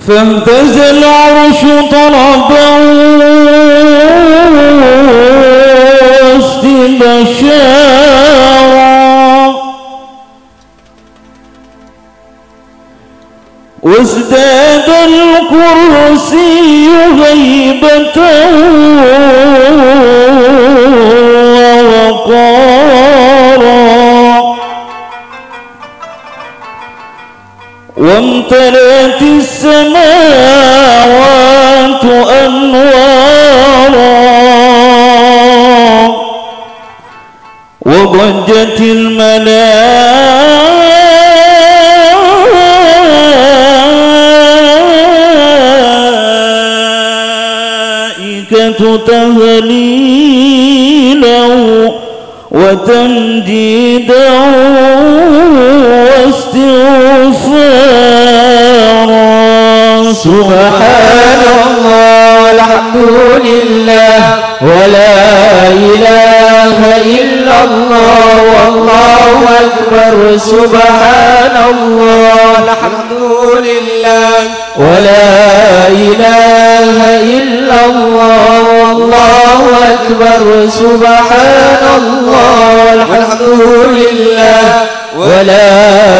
فاهتز العرش طربا واستبشارا، وازداد الكرسي هيبة ووقارا، وامتلأت السماوات أنوارا، وضجت الملائكة تهليلا وتمجيدا واستغفارا. سبحان الله، الحمد لله، ولا إله إلا الله، والله أكبر. سبحان الله، الحمد لله، ولا إله إلا الله، والله أكبر. سبحان الله، الحمد لله، ولا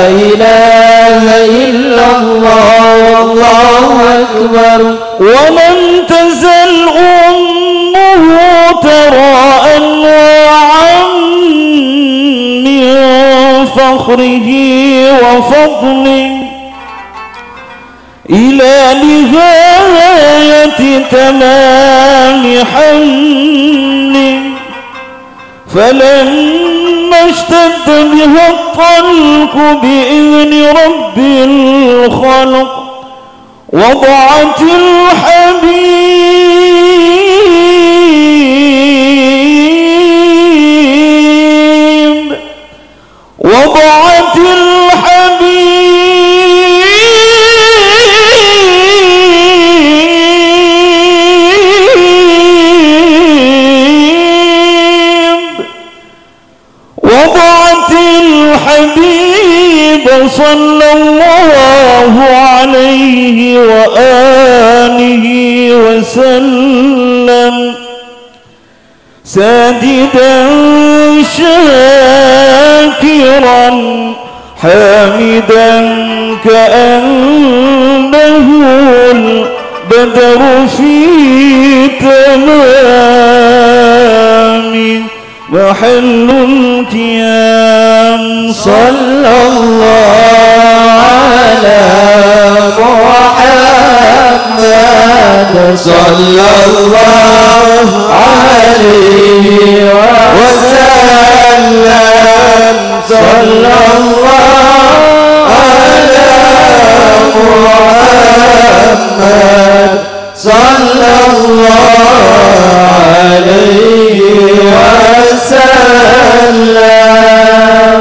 إله إلا الله، والله أكبر. ولم تزل أمه ترى أنواعا من فخره وفضله إلى نهاية تمام حمله، فلما اشتد بها الطلق بإذن رب الخلق، وضعت الحبيب، وضعت الحبيب، وضعت الحبيب صلى الله عليه وآله وسلم ساجدا شاكرا حامدا كأنه البدر في تمام محل القيام. صلى الله على محمد، صلى الله عليه وسلم، صلى الله على محمد، صلى الله عليه وسلم.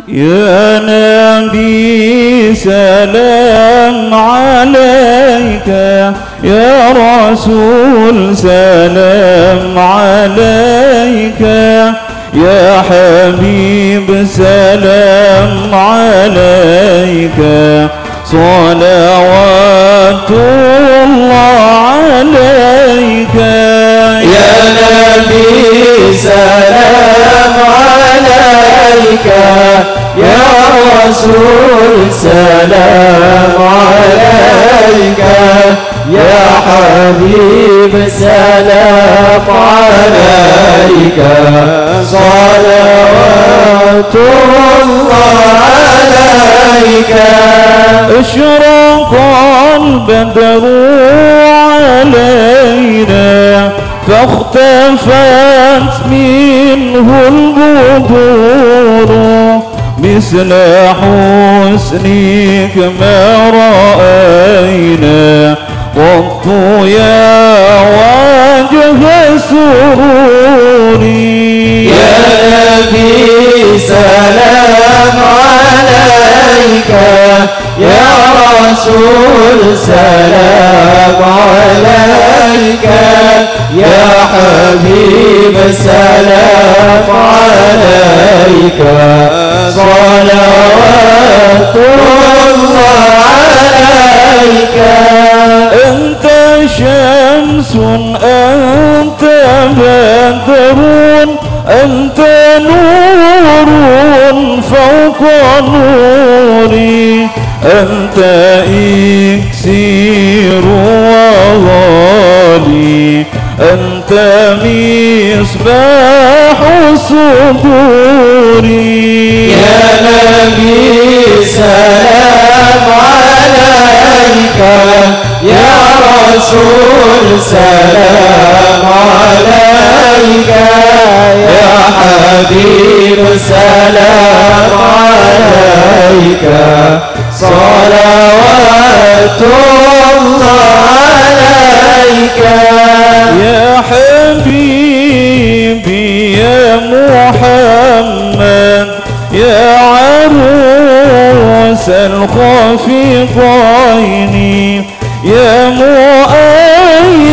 يا نبي سلام عليك، يا رسول سلام عليك، يا حبيب سلام عليك، صلوات الله عليك. يا نبي سلام عليك، يا رسول سلام عليك، يا حبيب سلام عليك، صلوات الله عليك. أشرق البدر علينا فاختفت منه البدور، مثل حسنك ما رأينا قط يا وجه سروري. يا نبي سلام عليك، يا رسول سلام عليك، يا حبيب سلام عليك، صلوات الله عليك. أنت شمس، أنت بدر، أنت نور فوق نوري، أنت إكسير وغالي، أنت مصباح صدوري. يا نبي سلام عليك، يا رسول سلام عليك، يا حبيب سلام عليك، صلوات الله عليك. يا حبيبي يا محمد، يا عروس الخفقين، يا مؤيد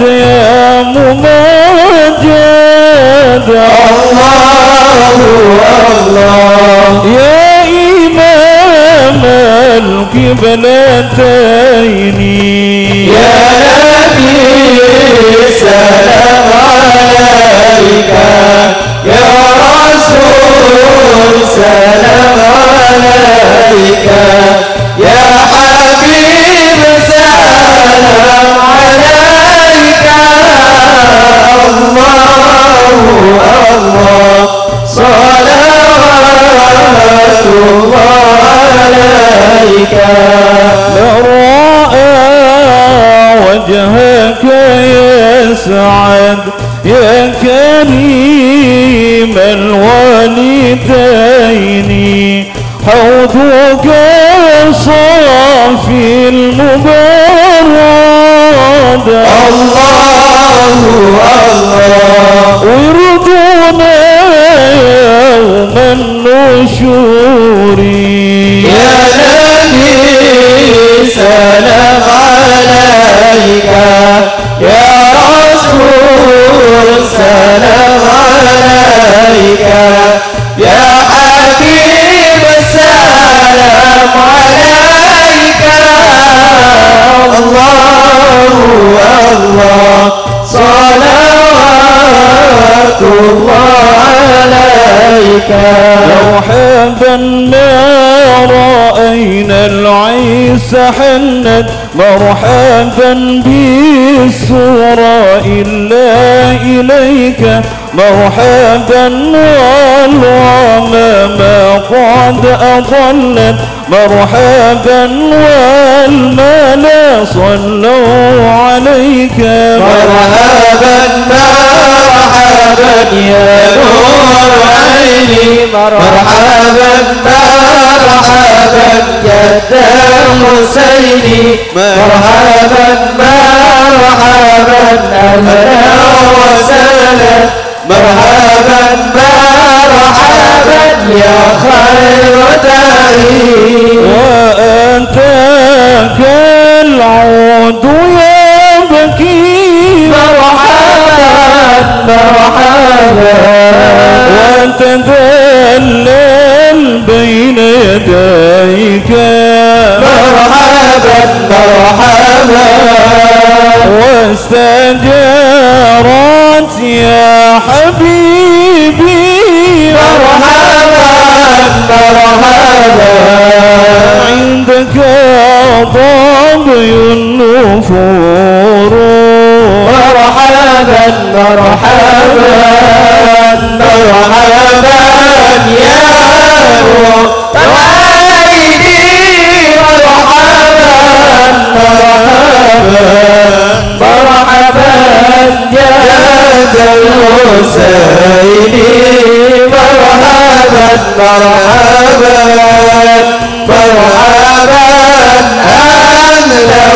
يا ممجد. الله، الله. يا إمام القبلتين. يا نبي سلام عليك، يا رسول سلام عليك، يا حبيب سلام عليك. الله، الله، صلوات الله عليك. من رأى وجهك يسعد يا كريم الوالدين، حوضك صافي المبارد. الله، الله. وردنا يوم النشور. يا نبي سلام عليك، يا رسول سلام عليك، يا حبيب سلام عليك. الله، الله، صلوات الله عليك. مرحبا ما رأينا العيس حنت، مرحبا بالسرى إلا إليك، مرحبا والغمام قد أظلت، مرحبا والملا صلوا عليك. مرحبا، مرحبا يا نور عيني، مرحبا، مرحبا جد الحسين، مرحبا، مرحبا أهلا وسهلا، مرحبا، مرحبا يا خير داعي. وأتاك العود يبكي، مرحبا، مرحبا. وتذلل بين يديك، مرحبا، مرحبا. واستجارت يا حبيبي، مرحبا، مرحبا. عندك ظبي النفور، مرحبا، مرحبا، مرحبا يا نور عيني، مرحبا، مرحبا، مرحبا يا ذا الحسين، مرحبا، مرحبا، مرحبا، أهلا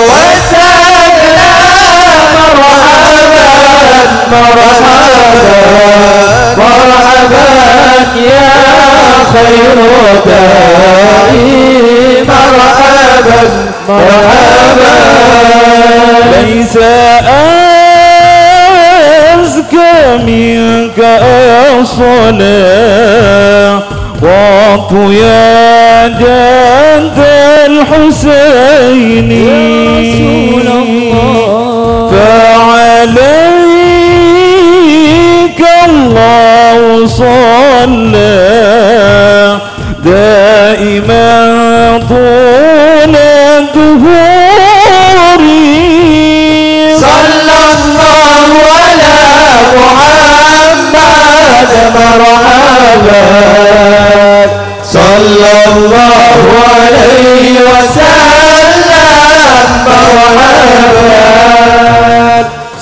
وسهلا، مرحبا، مرحبا، مرحبا يا خير داعي، مرحبا، مرحبا. ليس أزكى منك أصلا، يا جد الحسين، يا رسول الله. فعليك الله صلى دائما طول الدهور. صلى الله على محمد، مرحبا. صلى الله عليه وسلم، مرحبا.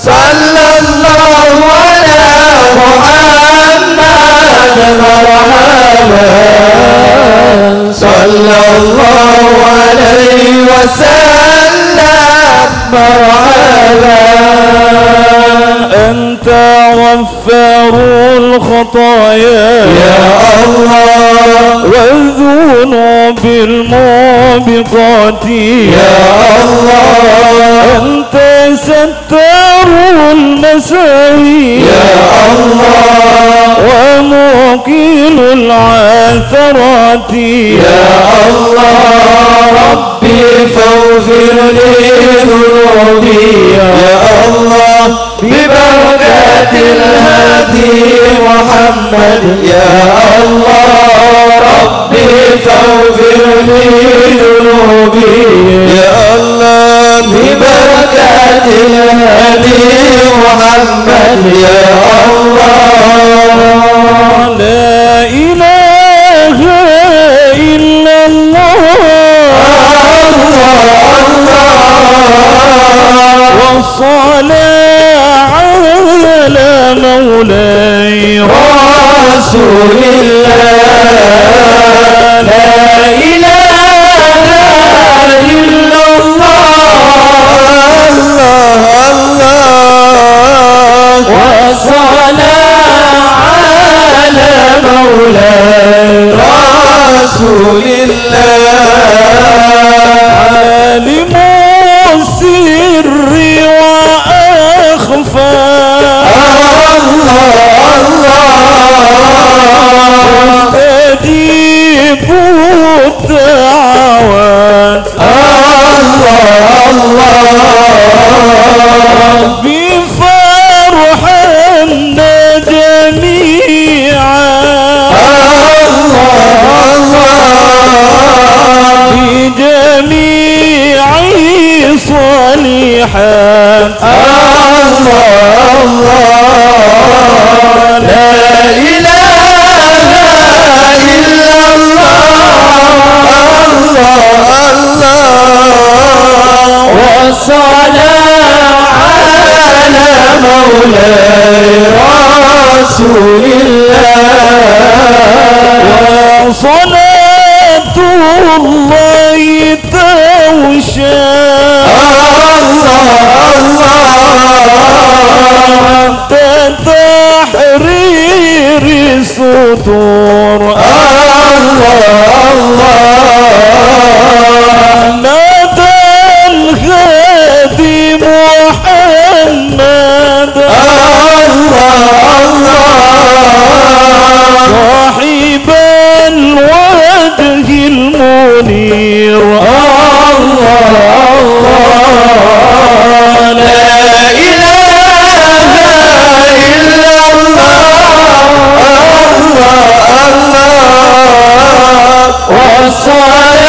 صلى الله على محمد، مرحبا. صلى الله عليه وسلم، مرحبا. أنت غفار الخطايا، يا الله. والذنوب الموبقات، يا الله. أنت ستار المساوي، يا الله. وموقل العثرات، يا الله. ربي فاغفر لي ذنوبي، يا الله. ببركة الهادي محمد، يا الله. ربي فاغفر لي ذنوبي، يا الله. ببركة الهادي محمد، يا الله. لا إله إلا الله. الله، الله. والصلاة على مولاي رسول الله. لا إله إلا الله. الله، الله. والصلاة على مولاي رسول الله. عالم السر وأخفى. الله، الله. مستجيب الدعوات. الله، الله. ربي فارحمنا جميعا. الله، الله. بجميع الصالحات. الله، الله. لا إله إلا الله. الله، الله. والصلاة على مولاي رسول الله. وصلاة الله تغشى. الله، الله. تحرير الصدور. الله، الله. نادى الهادي محمد. الله، الله. صاحب الوجه المنير. الله، الله. لا إله إلا الله. الله، الله. والصلاة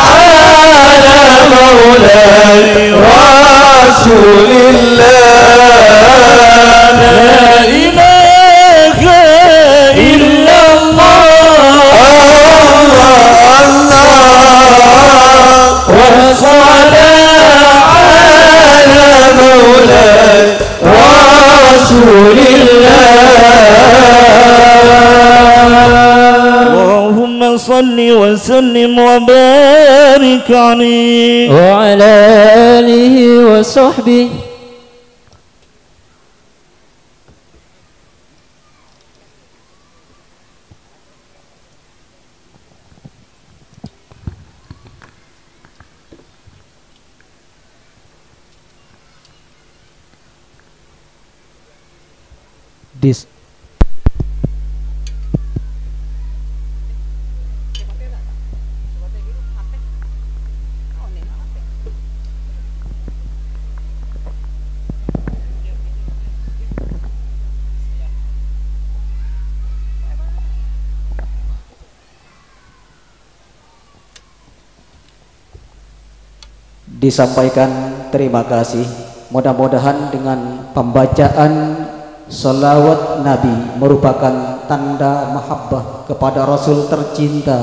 على مولاي رسول الله. لا إله إلا الله. الله، الله. والصلاة على مولاي رسول الله. اللهم صل وسلم وبارك عليه. وعلى آله وصحبه. Dis. Disampaikan terima kasih. Mudah-mudahan dengan pembacaan salawat Nabi merupakan tanda mahabbah kepada Rasul tercinta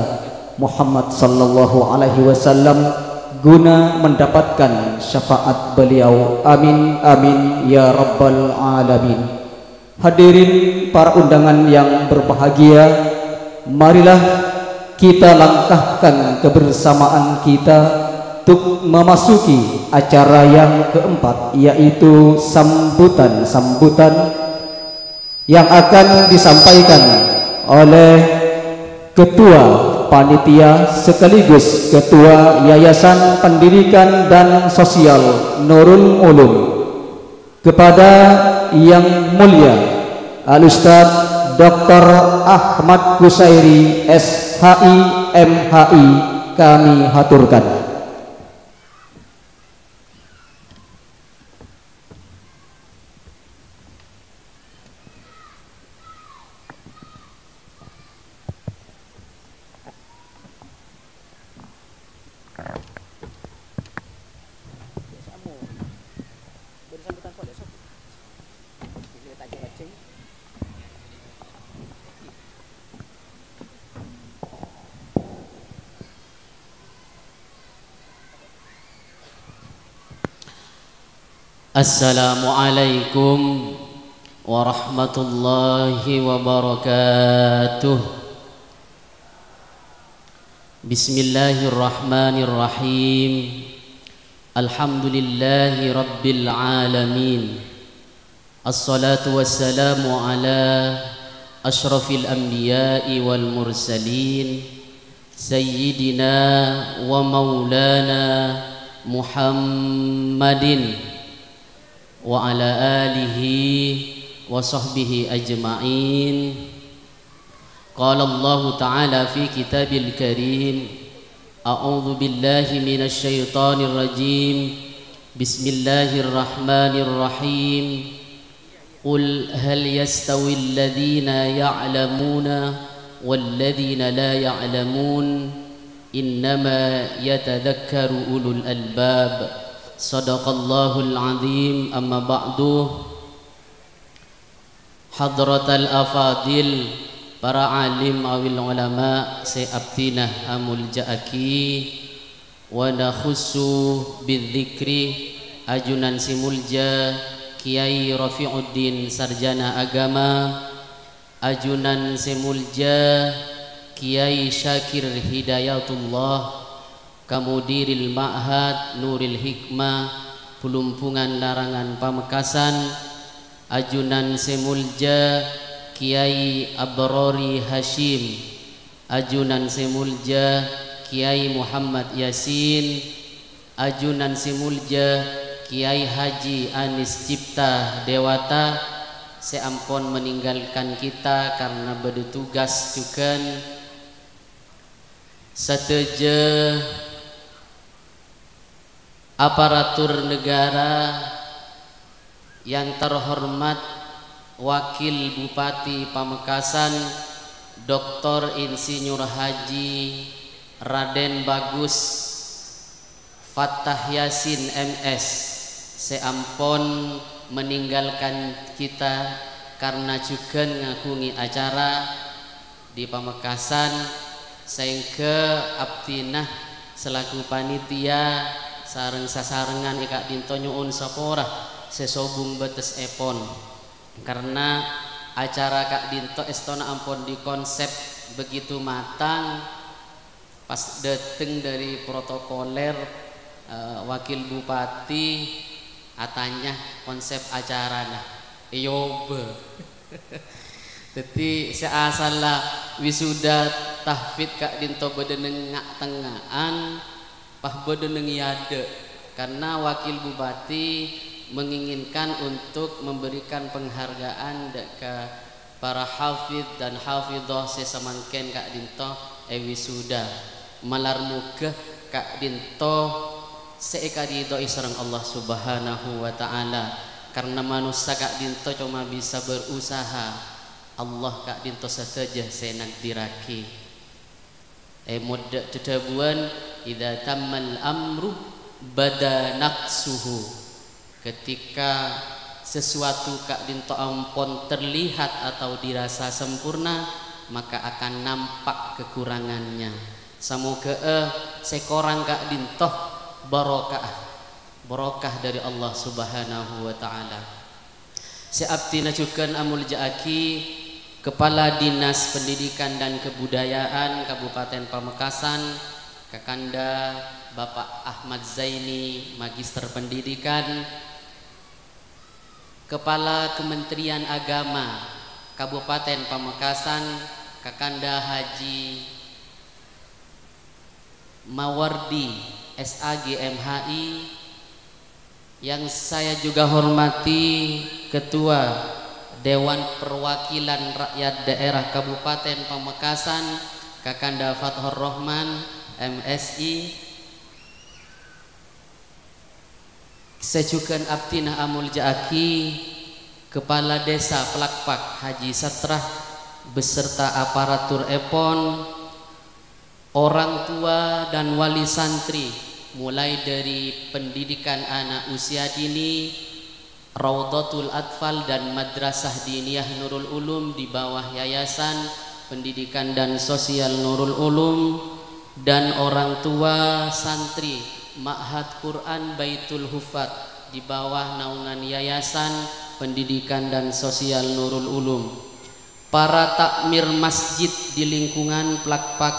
Muhammad sallallahu alaihi wasallam guna mendapatkan syafaat beliau. Amin, amin, ya rabbal alamin. Hadirin para undangan yang berbahagia, marilah kita langkahkan kebersamaan kita untuk memasuki acara yang keempat, yaitu sambutan-sambutan yang akan disampaikan oleh Ketua Panitia sekaligus Ketua Yayasan Pendidikan dan Sosial Nurul Ulum. Kepada Yang Mulia Al-Ustadz Doktor Ahmad Kusairi, S H I, M H I, kami haturkan. Assalamualaikum warahmatullahi wabarakatuh. Bismillahirrahmanirrahim. Alhamdulillahi rabbil alamin. Assalatu wassalamu ala asyrafil anbiya'i wal mursalin, sayyidina wa maulana Muhammadin wa ala alihi wa sahbihi ajma'in. Qala Allahu ta'ala fi kitabil karim, a'udzu billahi minasy syaithanir rajim. Bismillahirrahmanirrahim. Qul hal yastawil ladzina ya'lamuna wal ladzina la ya'lamun, innama yatadzakkaru ulul albab. Shadaqallahul adzim. Amma ba'du. Hadratal afadil, para alim awil ulama sè abdhina amolja'aghi, wa nakhussu bidzikri ajunan sè molja Kyai Rafiuddin Sarjana Agama, ajunan sè molja Kyai Syakir Hidayatullah, Kamudiril Ma'had Nuril Hikmah, Bulumpungan Larangan Pamekasan, ajunan sè molja Kyai Abrori Hasyim, ajunan sè molja Kyai Muhammad Yasin, ajunan sè molja Kyai Haji Anis Cipta Dewata, sè ampon meninggalkan kita karena bâdâ tugas jhughân. Sadhâjâ aparatur negara yang terhormat Wakil Bupati Pamekasan, Doktor Insinyur Haji Raden Bagus Fattah Yasin, M S, sè ampon meninggalkan kita karena jhughân ngaghungè acara di Pamekasan, saèngghâ abdhina selaku panitia sareng sasarengan è ka'dinto nyo'on sapora sè sobung bâtessèpon. Karena acara ka'dinto èstona ampon dikonsep begitu matang, pas dâteng dâri protokoler, eh, Wakil Bupati atanya konsep acarana. Èyobâ. Dhâddhi, sè asalla wisuda tahfidz ka'dinto bâdâ neng nga'-tengnga'an, pas bâdâ neng è adâ', karena Wakil Bupati menginginkan untuk memberikan penghargaan dâ' ka para hafidz dan hafidhah sè samangkèn ka'dinto èwisuda. Malar moghâ ka'dinto sè èkaridhoi sareng Allah Subhanahu wa Ta'ala, karena manossa ka'dinto coma bisa berusaha, Allah ka'dinto sadhâjâ sè nagdirraghi. È, modâ' dhâdhâbuwân, "Idza tammal amru bada naqsuhu. Ketika sesuatu ka'dinto ampon terlihat atau dirasa sempurna, maka akan nampak kekurangannya. Samoghâ'â sè korang ka'dinto barokah, barokah dari Allah Subhanahu wa Ta'ala. Sè abdhina jhughân amolja'aghi Kepala Dinas Pendidikan dan Kebudayaan Kabupaten Pamekasan, kakanda Bapak Ahmad Zaini, Magister Pendidikan, Kepala Kementerian Agama Kabupaten Pamekasan, kakanda Haji Mawardi, S A G M H I, yang saya juga hormati Ketua Dewan Perwakilan Rakyat Daerah Kabupaten Pamekasan, Kakanda Fathur Rahman, M Si, sè jhughân abdhina amolja'aghi Kepala Desa Plakpak Haji Satrah beserta aparatur èpon, orang tua dan wali santri, mulai dari pendidikan anak usia dini, Raudhatul Atfal dan Madrasah Diniyah Nurul Ulum di bawah Yayasan Pendidikan dan Sosial Nurul Ulum, dan orang tua santri Ma'had Quran Baitul Hufat di bawah naungan Yayasan Pendidikan dan Sosial Nurul Ulum. Para takmir masjid di lingkungan Plakpak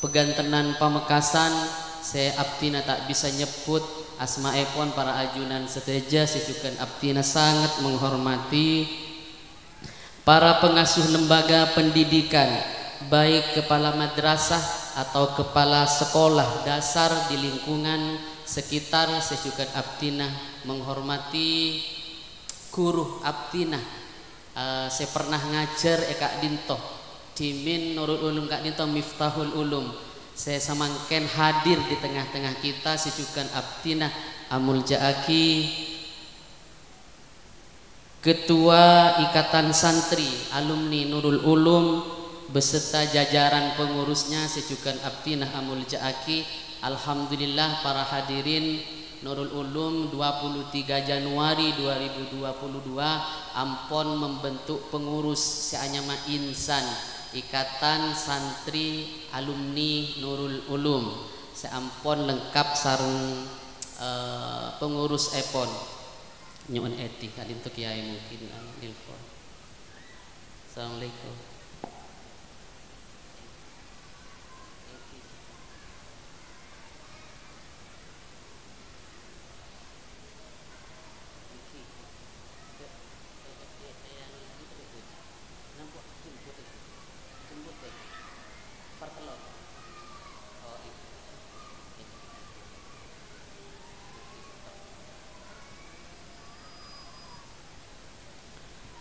Pegantenan Pamekasan sè abdhina ta' bisa nyebbhut asmaèpon para ajunan sadhâjâ sè jhughân abdhina sanget menghormati, para pengasuh lembaga pendidikan, baik kepala madrasah atau kepala sekolah dasar di lingkungan sekitar sè jhughân abdhina menghormati, ghuru abdhina, eh, sè pernah ngajhâr è ka'dinto, dhimèn Nurul Ulum ka'dinto Miftahul Ulum, sè samangkèn hadir di tengah-tengah kita, sè jhughân abdhina amolja'aghi Ketua Ikatan Santri Alumni Nurul Ulum beserta jajaran pengurusnya sè jhughân abdhina amolja'aghi. Alhamdulillah, para hadirin, Nurul Ulum dua puluh tiga Januari dua ribu dua puluh dua ampon membentuk pengurus sè anyama Insan, Ikatan Santri Alumni Nurul Ulum, sè ampon lengkap sareng, eh, pengurus èpon. Nyo'on èdhi, ka'dinto kèyaè mungkin, anu, nelpon. Assalamualaikum.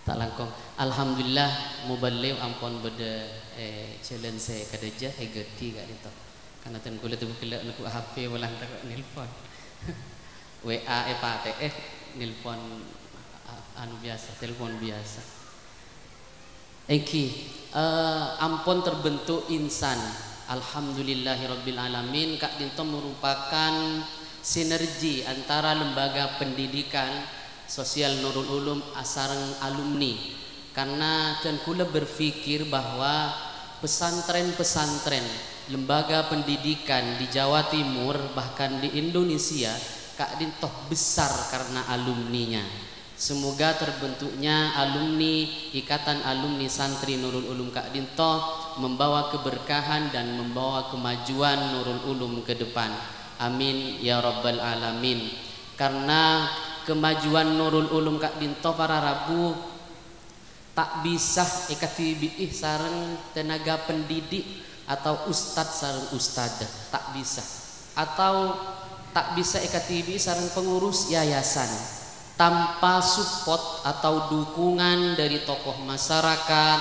Ta' langkong. Alhamdulillah, Muballigh ampon bâdâ, eh, jhâlân sè kadhâjâ, è ghâdhi ka'dinto. Karna dân kaulâ tèbhâ ghellâ' nebbhu' H P, polana tako' nelpon. W A èpatè'è, nelpon, a-, anu biyasa, telepon biyasa. Èngghi, eh, ampon terbentuk Insan. Alhamdulillahirabbil alamin, ka'dinto merupakan sinergi antara Lembaga Pendidikan Sosial Nurul Ulum asareng alumni. Karena dân kaulâ berpikir bahwa pesantren-pesantren, lembaga pendidikan di Jawa Timur, bahkan di Indonesia, ka'dinto besar karena alumninya. Semoga terbentuknya alumni, Ikatan Alumni Santri Nurul Ulum ka'dinto membawa keberkahan dan membawa kemajuan Nurul Ulum ke depan. Amin ya rabbal alamin. Karena kemajuan Nurul Ulum ka'dinto, para rabu, ta' bisa èkadhibi'i sareng tenaga pendidik atau ustad sareng ustadzah, ta' bisa. Atau ta' bisa èkadhibi'i sareng pengurus yayasan. Tanpa support atau dukungan dari tokoh masyarakat,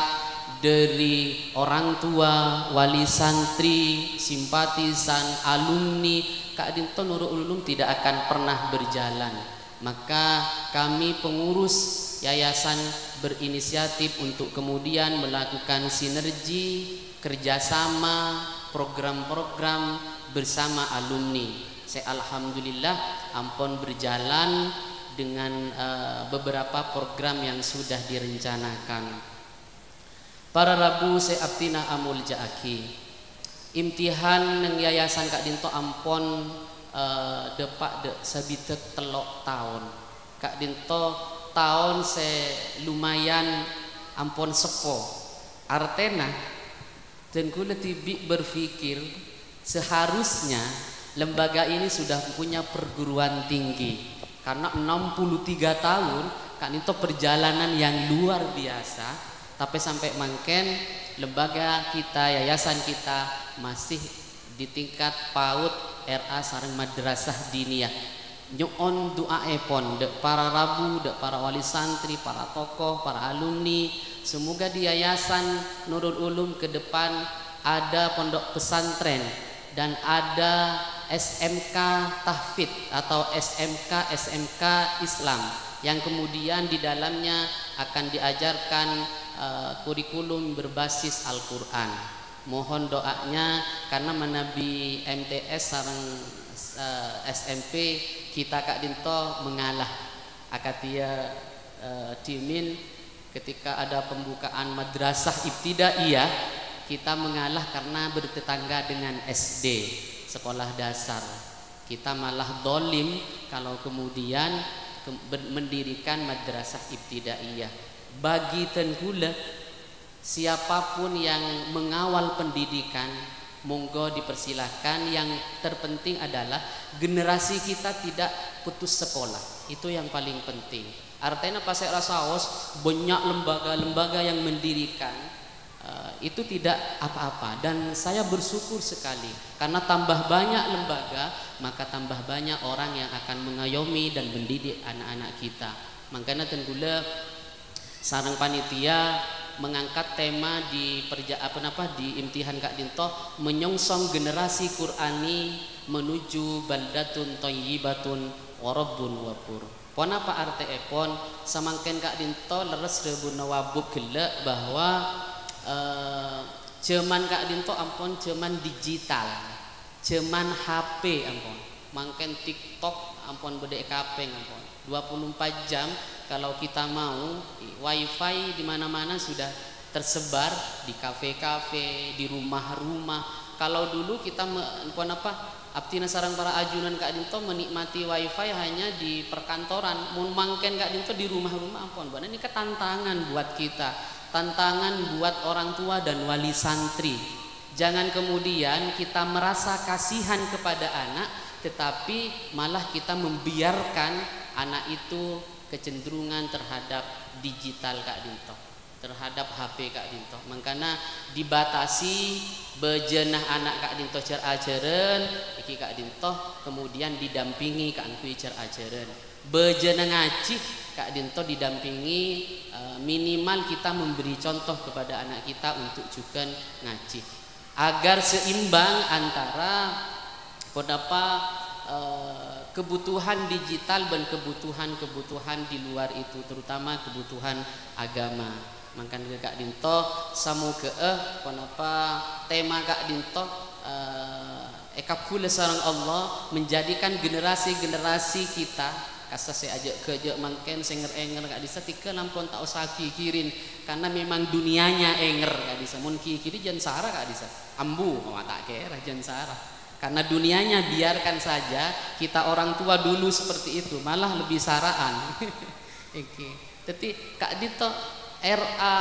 dari orang tua, wali santri, simpatisan, alumni, ka'dinto Nurul Ulum tidak akan pernah berjalan. Maka kami pengurus yayasan berinisiatif untuk kemudian melakukan sinergi, kerjasama, program-program bersama alumni. Alhamdulillah, ampon berjalan dengan, eh, beberapa program yang sudah direncanakan. Para rabu sè abdhina amolja'aghi, imtihan neng yayasan ka'dinto ampon, eh, dâpa' dâ' sabidhâk tello' taon. Ka'dinto taon sè lumayan ampon seppo. Artèna, dân kaulâ dhibi' berpikir, seharusnya lembaga ini sudah punya perguruan tinggi, karena enam puluh tiga tahun, ka'dinto perjalanan yang luar biasa, tapè sampè' mangkèn lembaga kita, yayasan kita masih di tingkat PAUD, R A sareng madrasah diniyah. Nyo'on du'aèpon dâ' para rabu, dâ' para wali santri, para tokoh, para alumni. Semoga di Yayasan Nurul Ulum ke depan ada pondok pesantren dan ada S M K tahfidz atau S M K-S M K Islam yang kemudian di dalamnya akan diajarkan, eh, kurikulum berbasis Al-Quran. Mohon doanya, karena manabi M T S sareng, eh, S M P kita ka'dinto mengalah. Akadhi, eh, dhimin ketika ada pembukaan madrasah ibtidaiyah, kita mengalah karena bertetangga dengan S D, sekolah dasar. Kita malah dolim kalau kemudian ke-, ber-, mendirikan madrasah ibtidaiyah. Bagi dân kaulâ, siapapun yang mengawal pendidikan, monggo dipersilahkan. Yang terpenting adalah generasi kita tidak putus sekolah. Itu yang paling penting. Artèna pasèra saos, banyak lembaga-lembaga yang mendirikan, eh, itu tidak apa-apa. Dan saya bersyukur sekali, karena tambah banyak lembaga, maka tambah banyak orang yang akan mengayomi dan mendidik anak-anak kita. Mangkana dân kaulâ sareng panitia mengangkat tema di perja-, apa napa, di imtihan ka'dinto, menyongsong generasi Qur'ani menuju baldatun thayyibatun wa rabbun ghafur. Ponapa artèèpon? Samangkèn ka'dinto lerres dhâbuna Wabub ghellâ' bahwa, eh, jhâman ka'dinto ampon jhâman digital, jhâman H P ampon. Mangkèn TikTok ampon bâdâ è kapèng ampon. Dua puluh empat jam kalau kita mau, wifi di mana-mana sudah tersebar, di kafe-kafe, di rumah-rumah. Kalau dulu kita me-, ponapa, abdhina sareng para ajunan ka'dinto menikmati wifi hanya di perkantoran. Mon mangkèn ka'dinto di rumah-rumah ampon. Bâna nèka tantangan buat kita, tantangan buat orang tua dan wali santri. Jangan kemudian kita merasa kasihan kepada anak, tetapi malah kita membiarkan anak itu kecenderungan terhadap digital ka'dinto, terhadap H P ka'dinto. Mangkana dibatasi bâjâna anak ka'dinto jhâr-ajhârân, iki ka'dinto kemudian didampingi kaangghuy jhâr-ajhârân. Bâjâna ngajhi ka'dinto didampingi, eh, minimal kita memberi contoh kepada anak kita untuk jhughân ngajhi. Agar seimbang antara ponapa, eh, kebutuhan digital bân kebutuhan-kebutuhan di luar itu, terutama kebutuhan agama. Mangkana ka'dinto, samoghâ'â ponapa tema ka'dinto, eh, èkabbhulâ sareng Allah, menjadikan generasi-generasi kita, kassa sè ajhâ'-ghâjhâ' mangkèn, sè nger-ènger ka'dissa, tèghâl ampon ta' osa ghighiri, karena memang dunianya ènger ka'dissa. Mon ghighiri jân sara ka'dissa. Ambu, ma' ta' kèra jân sara. Karena dunianya biarkan saja, kita orang tua dulu seperti itu, malah lebih sara'an. Èngghi. Dhâddhi, ka'dinto R A,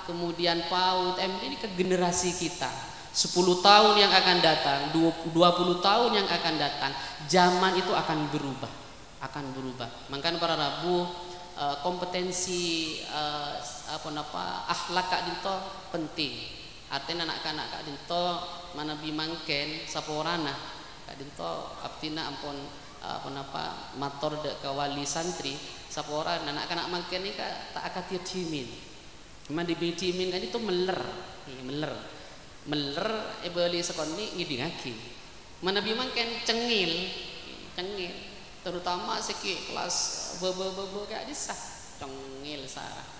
kemudian PAUD, M D ini ke generasi kita. Sepuluh tahun yang akan datang, dua-, dua puluh tahun yang akan datang, zaman itu akan berubah. Akan berubah. Mangkana para rabu, eh, kompetensi, eh, apa napa, akhlak ka'dinto penting. Artèna na'-kana' ka'dinto manabi mangkèn saporana. Ka'dinto abdhina ampon, eh, ponapa, mator dâ' ka wali santri, saporana na'-kana' mangkèn nèka ta' akadhi dhimin. Manabi dhimin ka'dinto meller. Iyâ, meller. Meller èbâli sakonè' ngèdingngaghi. Manabi mangkèn cengngel. Cengngel. Terutama sè ghi' kelas bâbâ-bâbâ ka'dissa. Cengngel sara.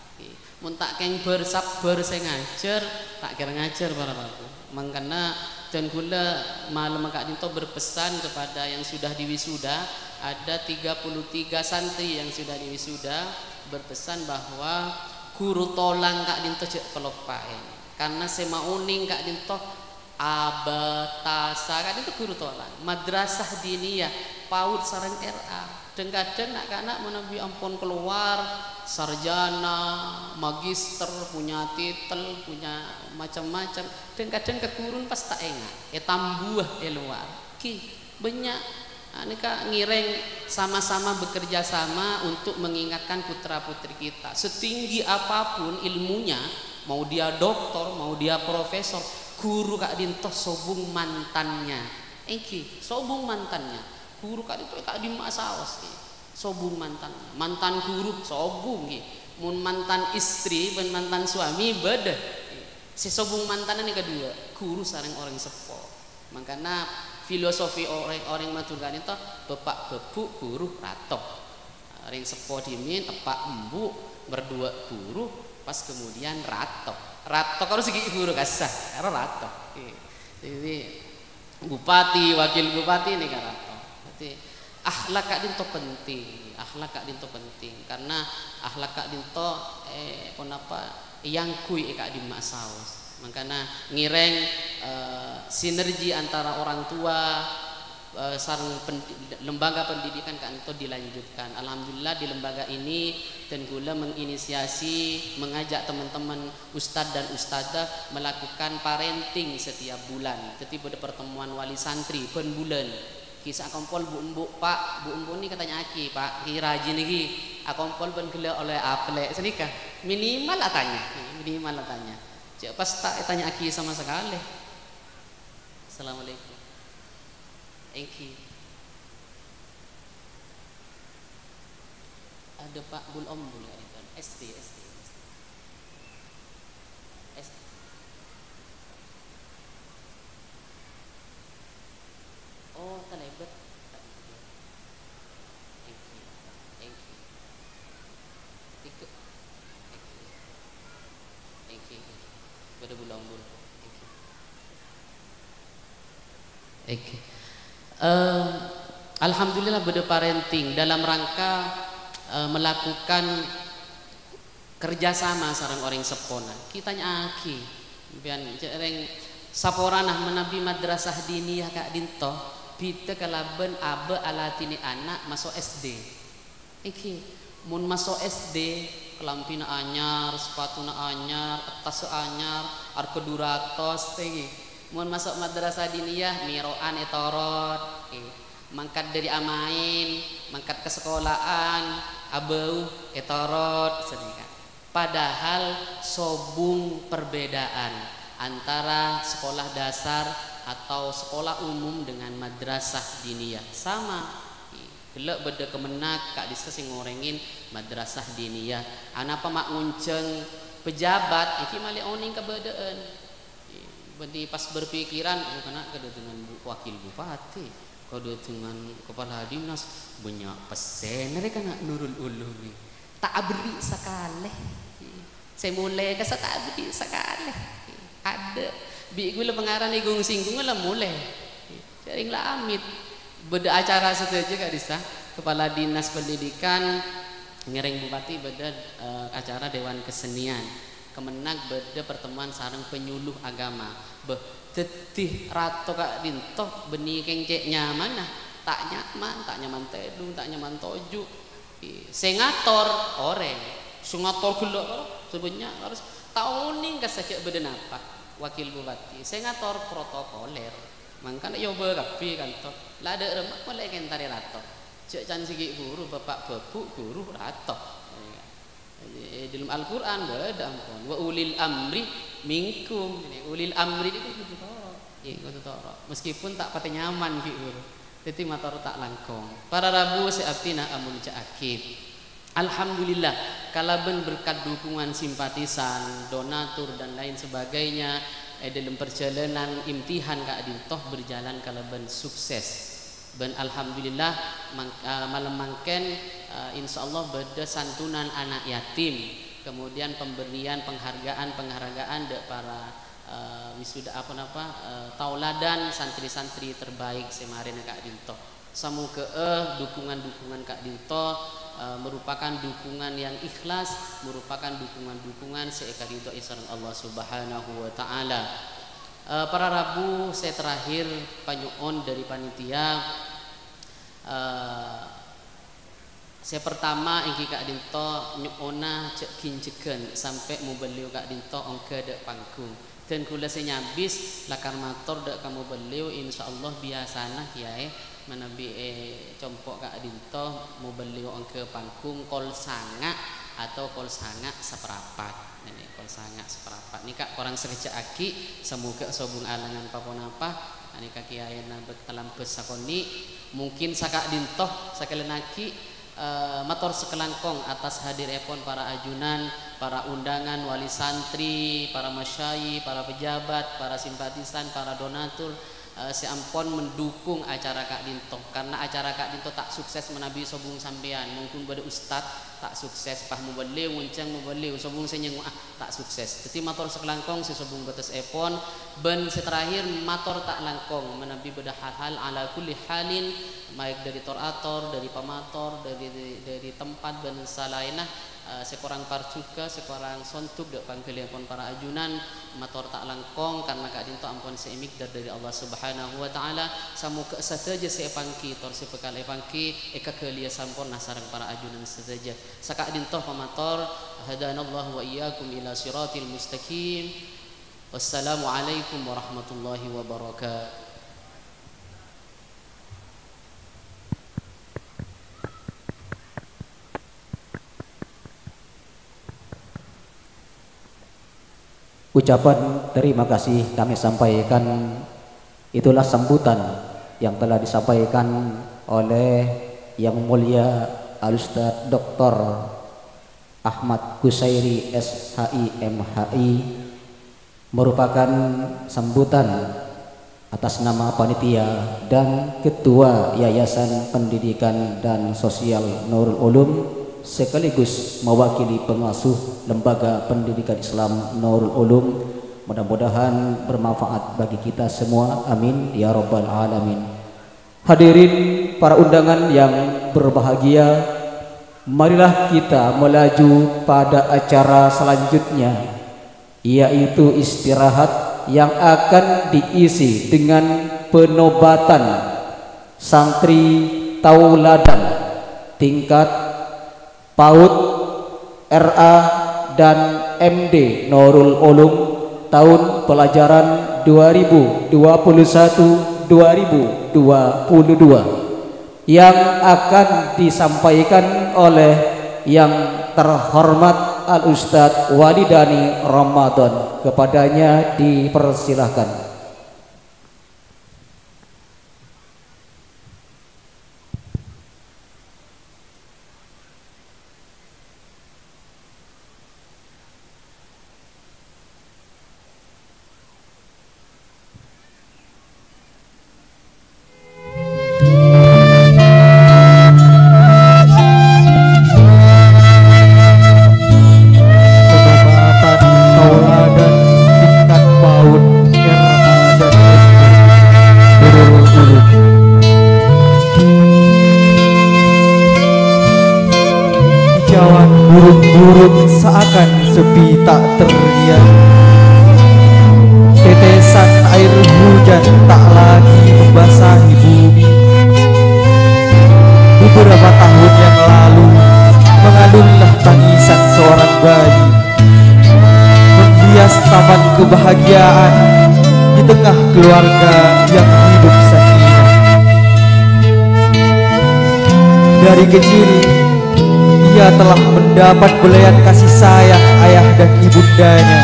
Mon ta' kèng bâr-sabbhâr sè ngajhâr, ta' kèra ngajhâr para rabu. Mangkana, Dan kaulâ malem ka'dinto berpesan kepada yang sudah diwisuda, ada tiga puluh tiga santri yang sudah diwisuda, berpesan bahwa ghuru tolang ka'dinto jhâ' kaloppaè. Karna sè maonèng ka'dinto abâtasa ka'dinto ghuru tolang. Madrasah diniyah, PAUD sareng R A. Dhâng-kadhâng na'-kana' manabi ampon kalowar sarjana, magister, punya titel, punya macem-macem, dhâng-kadhâng ka ghuruna pas ta' enga', ètambuwâ è lowar. Ghi, bânnya'. Nah, nèka ngèrèng sama-sama bekerja sama untuk mengingatkan putra-putri kita. Setinggi apapun ilmunya, mau dia doktor, mau dia profesor, ghuru ka'dinto sobung mantannya. Èngghi, sobung mantannya. Ghuru ka'dinto ka'dimma'a saos, ghi. Sobung mantan. Mantan ghuru, sobung, ghi. Mon mantan istri bân mantan suami, bâdâ. Sè sobung mantanna nèka duwâ', ghuru sareng orèng seppo. Mangkana filosofi orèng, orèng Madhurâ ka'dinto, bapa' bâbu', ghuru rato. Orèng seppo dhimèn, eppa' embu', merduwâ' ghuru, pas kemudian rato. Rato karo sè ghi' ghuru kassa, karo rato. Ghi. Jadi, bupati, wakil bupati nèka rato. Dhâddhi, akhlak ka'dinto penting, akhlak ka'dinto penting, karna akhlak ka'dinto, eh, ponapa, èangghuy è ka'dimma'a saos. Mangkana ngèrèng, eh, sinergi antara orang tua, eh, sareng pendi-, lembaga pendidikan ka'dinto dilanjutkan. Alhamdulillah, di lembaga ini, dan kaulâ menginisiasi, mengajak teman-teman ustadz dan ustadzah melakukan parenting setiap bulan. Dhâddhi bâdâ pertemuan wali santri bân bulân. Ghi sè akompol bu'-embu', Pak, bu'-embu' nèka tanya'aghi, Pak, ghi rajina ghi akompol bân ghellâ' ollè apellè' sanèka. Minimal atanya, minimal atanya. Jhâ' pas ta' ètanya'aghi sama sakalè. Assalamualaikum. Èngghi. Adâ, Pak, bul-ombul, ya, itu. S D, S D, S D. S D. Oh, talèbât. Èngghi, èngghi. Tiga. Èngghi. Èngghi, èngghi. Bâdâ bul-ombul. Èngghi. Èngghi. Eh, alhamdulillah bâdâ parenting dalam rangka, eh, melakukan kerja sama sareng orèng seppona. Ghi tanya'aghi, sampèyan, jhâ' rèng saporana manabi madrasah diniyah ka'dinto bhidhâ kalabân abâ' aladhinè ana' maso' S D. Èngghi, mon maso' S D, kalambhina anyar, sapatuna anyar, attassa anyar, arghâ du ratos, èngghi. Mon maso' madrasah diniyah, mèro'an ètorot, èngghi. Mangkat dâri amaèn, mangkat ka sakola'an, abâu, ètorot, sanèka. Padahal sobung perbedaan antara sekolah dasar atau sekolah umum dengan madrasah diniyah. Sama. Ghellâ' bâdâ Kemenag ka'dissa sè ngorèngè madrasah diniyah. Anapa ma' ngonjhâng pejabat, èngghi malè onèng kabâdâ'ân. Bânnè pas berpikiran, "Oh, kana' kadhâddhiyân bu-, wakil bupati, kadhâddhiyân kepala dinas, bânnya' pèssèna rè kana' Nurul Ulum, è. Ta' aberri' sakalè. Sè molè kassa ta' aberri' sakalè. Adâ', bi' ghulâ pangaran ègung-sènggung la molè." Jhâ' rèng la amit. Bâdâ acara sadhâjâ ka'dissa. Kepala Dinas Pendidikan ngèrèng Bupati bâdâ, eh, acara Dewan Kesenian. Kemenag bâdâ pertemuan sareng penyuluh agama. Bâh, dhâddhi rato ka'dinto bânnè kèng cè' nyamanna. Ta' nyaman, ta' nyaman tèdung, ta' nyaman toju'. Sè ngator orèng, sè ngator ghellâ' sabânnya' harus ta' onèng kassa jhâ' bâdâ napa, wakil bupati. Sè ngator protokoler. Mangkana èobâ kabbhi kanto. La dâ' remma polè kèng tarè rato. Jhâ' can sè ghi' ghuru, bapa' bâbu' ghuru rato. È dâlem Al-Qur'an bâdâ ampon, "Wa ulil amri minkum." Ini ulil amri ini kudu toro'. Iya, kudu toro'. Meskipun ta' patè nyaman ghi' ghuru. Dhâddhi mator ta' langkong. Para rabu sè abdhina amolja'aghi. Alhamdulillah, kalabân berkat dukungan simpatisan, donatur, dan lain sebagainya, è dâlem parjhâlânan imtihan ka'dinto berjalan kalabân sukses. Bân alhamdulillah, mang-, eh, malem mangkèn, eh, insyaallah bâdâ santunan ana' yatim, kemudian pemberian penghargaan-penghargaan dâ' para, eh, wisuda apa napa, eh, tauladan santri-santri terbaik sè marèna ka'dinto. Samoghâ'â dhukungan-dhukungan ka'dinto, eh, merupakan dhukungan yang ikhlas, merupakan dhukungan-dhukungan sè èkaridhoi sareng Allah Subhanahu wa Ta'ala. Eh, para rabu sè terakhir, panyo'on dhâri panitia, eh, Sè partama èngghi ka'dinto nyo'ona jhâ' ghânjhâghân sampè' mobâlliyo ka'dinto ongghâ dâ' panggung. Dân kaulâ sè nyabis lakar mator dâ' ka mobâlliyo, insyaallah biyasana kèyaè manabi è compo' ka'dinto mobâlliyo ongghâ panggung kol sanga' atau kol sanga' saparapat. Nèka kol sanga' saparapat nèka korang sakejjhâ' aghi', samoghâ sobung alangan pa-ponapa. Nèka kèyaèna bâk talambâs sakonè'. Mungkin saka'dinto, sakalèyan aghi', eh, mator sakalangkong atas hadirèpon para ajunan, para undangan, wali santri, para masyayikh, para pejabat, para simpatisan, para donatur, eh, sè ampon mendukung acara ka'dinto. Karena acara ka'dinto ta' sukses manabi sobung sampèyan. Mungkin bâdâ ustad ta' sukses, pas mobâlliyo, ngoncang mobâlliyo, sobung sè nyengngo'a, ta' sukses. Dhâddhi mator sakalangkong sè sobung bâtessèpon, bân sè terakhir mator ta' langkong manabi bâdâ hal-hal ala kulli halin, maèk dhâri tor-ator, dhâri pamator, dhâri, dhâri tempat bân salaènna, eh, sè korang parjhughâ, sè korang sonduk dâ' pangghâliyèpon para ajunan, mator ta' langkong karna ka'dinto ampon sè èmèkdâr dhâri Allah Subhanahu wa Ta'ala. Samoghâ sadhâjâ sè èpangghi tor sè bhâkal èpangghi èkaghâliyâ samporna sareng para ajunan sadhâjâ. Saka'dinto pamator, hadanallahu wa iyyakum ila siratil mustaqim. Wassalamualaikum warahmatullahi wabarakatuh. Ucapan terima kasih kami sampaikan. Itulah sambutan yang telah disampaikan oleh Yang Mulia Al-Ustadz Doktor Ahmad Kusairi, S H I, M H I, merupakan sambutan atas nama panitia dan Ketua Yayasan Pendidikan dan Sosial Nurul Ulum, sekaligus mewakili pengasuh Lembaga Pendidikan Islam Nurul Ulum. Mudah-mudahan bermanfaat bagi kita semua. Amin ya rabbal alamin. Hadirin para undangan yang berbahagia, marilah kita melaju pada acara selanjutnya, yaitu istirahat yang akan diisi dengan penobatan santri tauladan tingkat PAUD, R A, dan M D Nurul Ulum tahun pelajaran dua ribu dua puluh satu dua ribu dua puluh dua, yang akan disampaikan oleh Yang Terhormat Al Ustadz Walidani Ramadan. Kepadanya dipersilahkan. Penobatan tauladan tingkat PAUD, R A, dan S D Nurul Ulum. Kicauan burung-burung seakan sepi tak terlihat. Tetesan air hujan tak lagi membasahi bumi. Beberapa tahun yang lalu, mengalunlah tangisan seorang bayi, menghias taman kebahagiaan di tengah keluarga yang hidup sakinah. Dari kecil, ia telah mendapat belayan kasih sayang ayah dan ibundanya.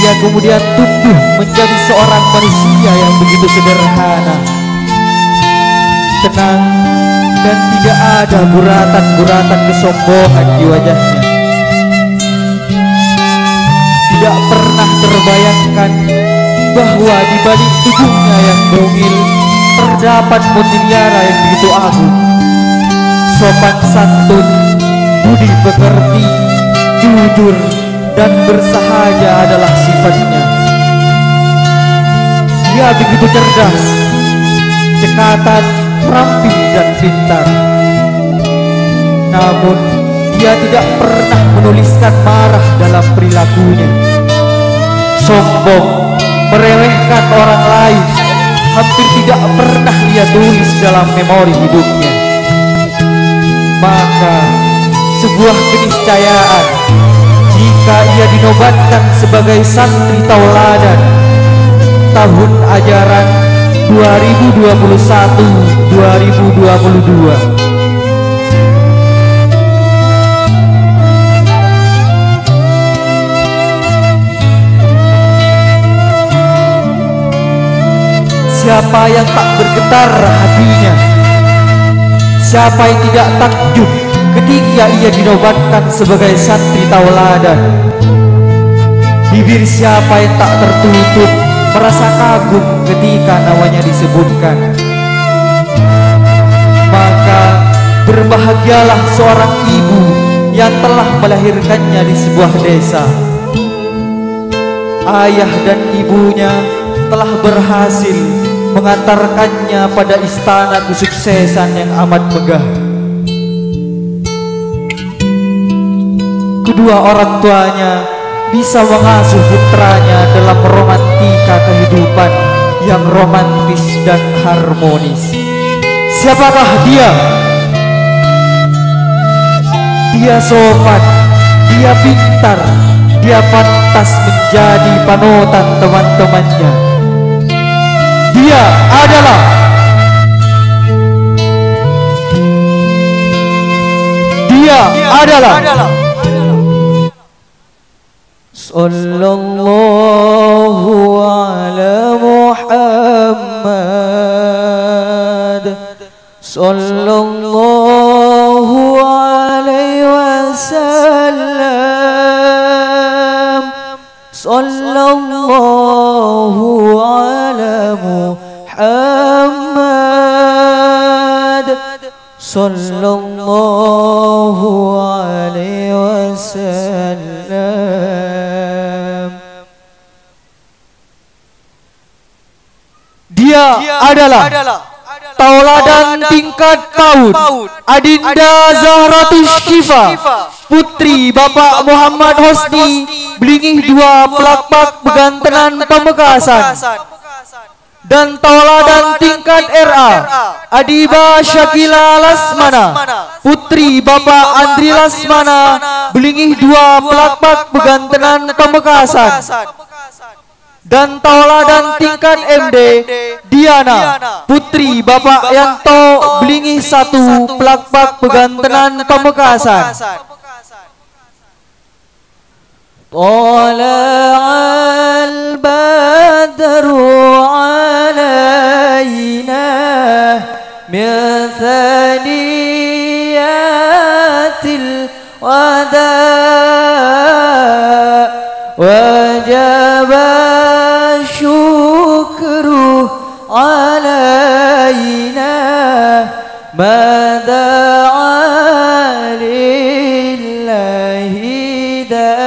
Ia kemudian tumbuh menjadi seorang manusia yang begitu sederhana, tenang, dan tidak ada guratan-guratan kesombongan di wajahnya. Tidak pernah terbayangkan bahwa di balik tubuhnya yang mungil terdapat mutiara yang begitu agung. Sopan santun, budi pekerti, jujur, Dan bersahaja adalah sifatnya. Dia begitu cerdas, cekatan, terampil, dan pintar. Namun, dia tidak pernah menuliskan marah dalam perilakunya. Sombong, meremehkan orang lain, hampir tidak pernah ia tulis dalam memori hidupnya. Maka, sebuah keniscayaan, jika ia dinobatkan sebagai santri tauladan tahun ajaran dua ribu dua puluh satu dua ribu dua puluh dua. Siapa yang tak bergetar hatinya? Siapa yang tidak takjub ketika ia dinobatkan sebagai santri tauladan? Bibir siapa yang tak tertutup merasa kagum ketika namanya disebutkan? Maka, berbahagialah seorang ibu yang telah melahirkannya di sebuah desa. Ayah dan ibunya telah berhasil mengantarkannya pada istana kesuksesan yang amat megah. Kedua orang tuanya bisa mengasuh putranya dalam romantika kehidupan yang romantis dan harmonis. Siapakah dia? Dia sopan, dia pintar, dia pantas menjadi panutan teman-temannya. Dia adalah, dia adalah Sallallahu ala Muhammad. Sallallahu alaihi wasallam. Sallallahu ala Muhammad. Sallallahu alaihi wasallam. Dia adalah tauladan tingkat PAUD, Adinda Zahratus Syifa, putri Bapak Muhammad Hosni, Blingi dua, Plakpak, Pegantenan, Pamekasan. Dan tauladan tingkat R A, Adiba Syakila Lasmana, putri Bapak Andri Lasmana, Blingi dua, Plakpak, Pegantenan, Pamekasan. Dan tauladan tingkat M D, Diana, putri Bapak Yanto, Blingi satu, Plakpak, Pegantenan, Pamekasan. طلع البدر علينا من ثنيات الوداع وجب الشكر علينا ما دعا لله داع.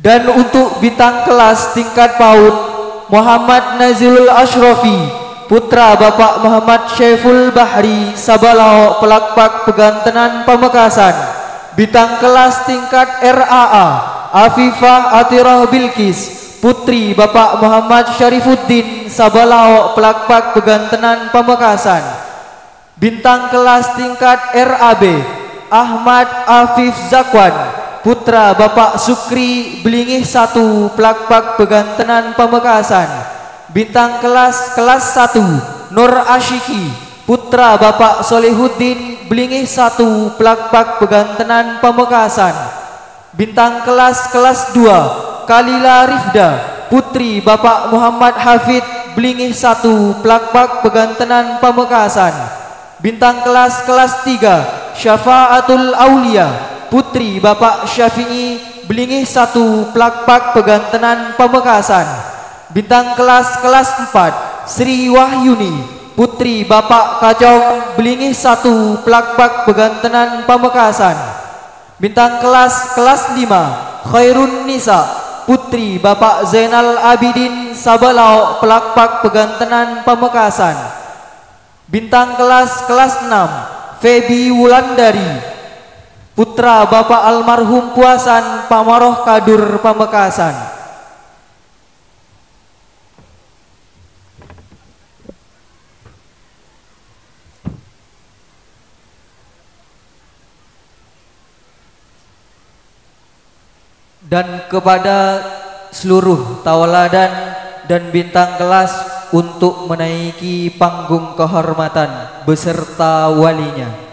Dan untuk bintang kelas tingkat PAUD, Muhammad Nazilul Asyrafi, putra Bapak Muhammad Syaiful Bahri, Sabalao, Plakpak, Pegantenan, Pamekasan. Bintang kelas tingkat R A A, Afifah Atirah Bilqis, putri Bapak Muhammad Syarifuddin, Sabalao, Plakpak, Pegantenan, Pamekasan. Bintang kelas tingkat R A B, Ahmad Afif Zakwan, putra Bapak Sukri, Blingi satu, Plakpak, Pegantenan, Pamekasan. Bintang kelas, kelas satu, Nur Asyiki, putra Bapak Solihuddin, Blingi satu, Plakpak, Pegantenan, Pamekasan. Bintang kelas, kelas dua, Kalila Rifda, putri Bapak Muhammad Hafid, Blingi satu, Plakpak, Pegantenan, Pamekasan. Bintang kelas, kelas tiga, Syafaatul Aulia, putri Bapak Syafi'i, Blingi satu, Plakpak Pagantenan Pamekasan. Bintang kelas, kelas empat, Sri Wahyuni, putri Bapak Kacong, Blingi satu, Plakpak Pagantenan Pamekasan. Bintang kelas, kelas lima, Khairun Nisa, putri Bapak Zainal Abidin, Sabalaok, Plakpak Pagantenan Pamekasan. Bintang kelas, kelas enam, Feby Wulandari, putra Bapak almarhum Puasan, Pamaroh Kadur, Pamekasan. Dan kepada seluruh tauladan dan bintang kelas untuk menaiki panggung kehormatan beserta walinya.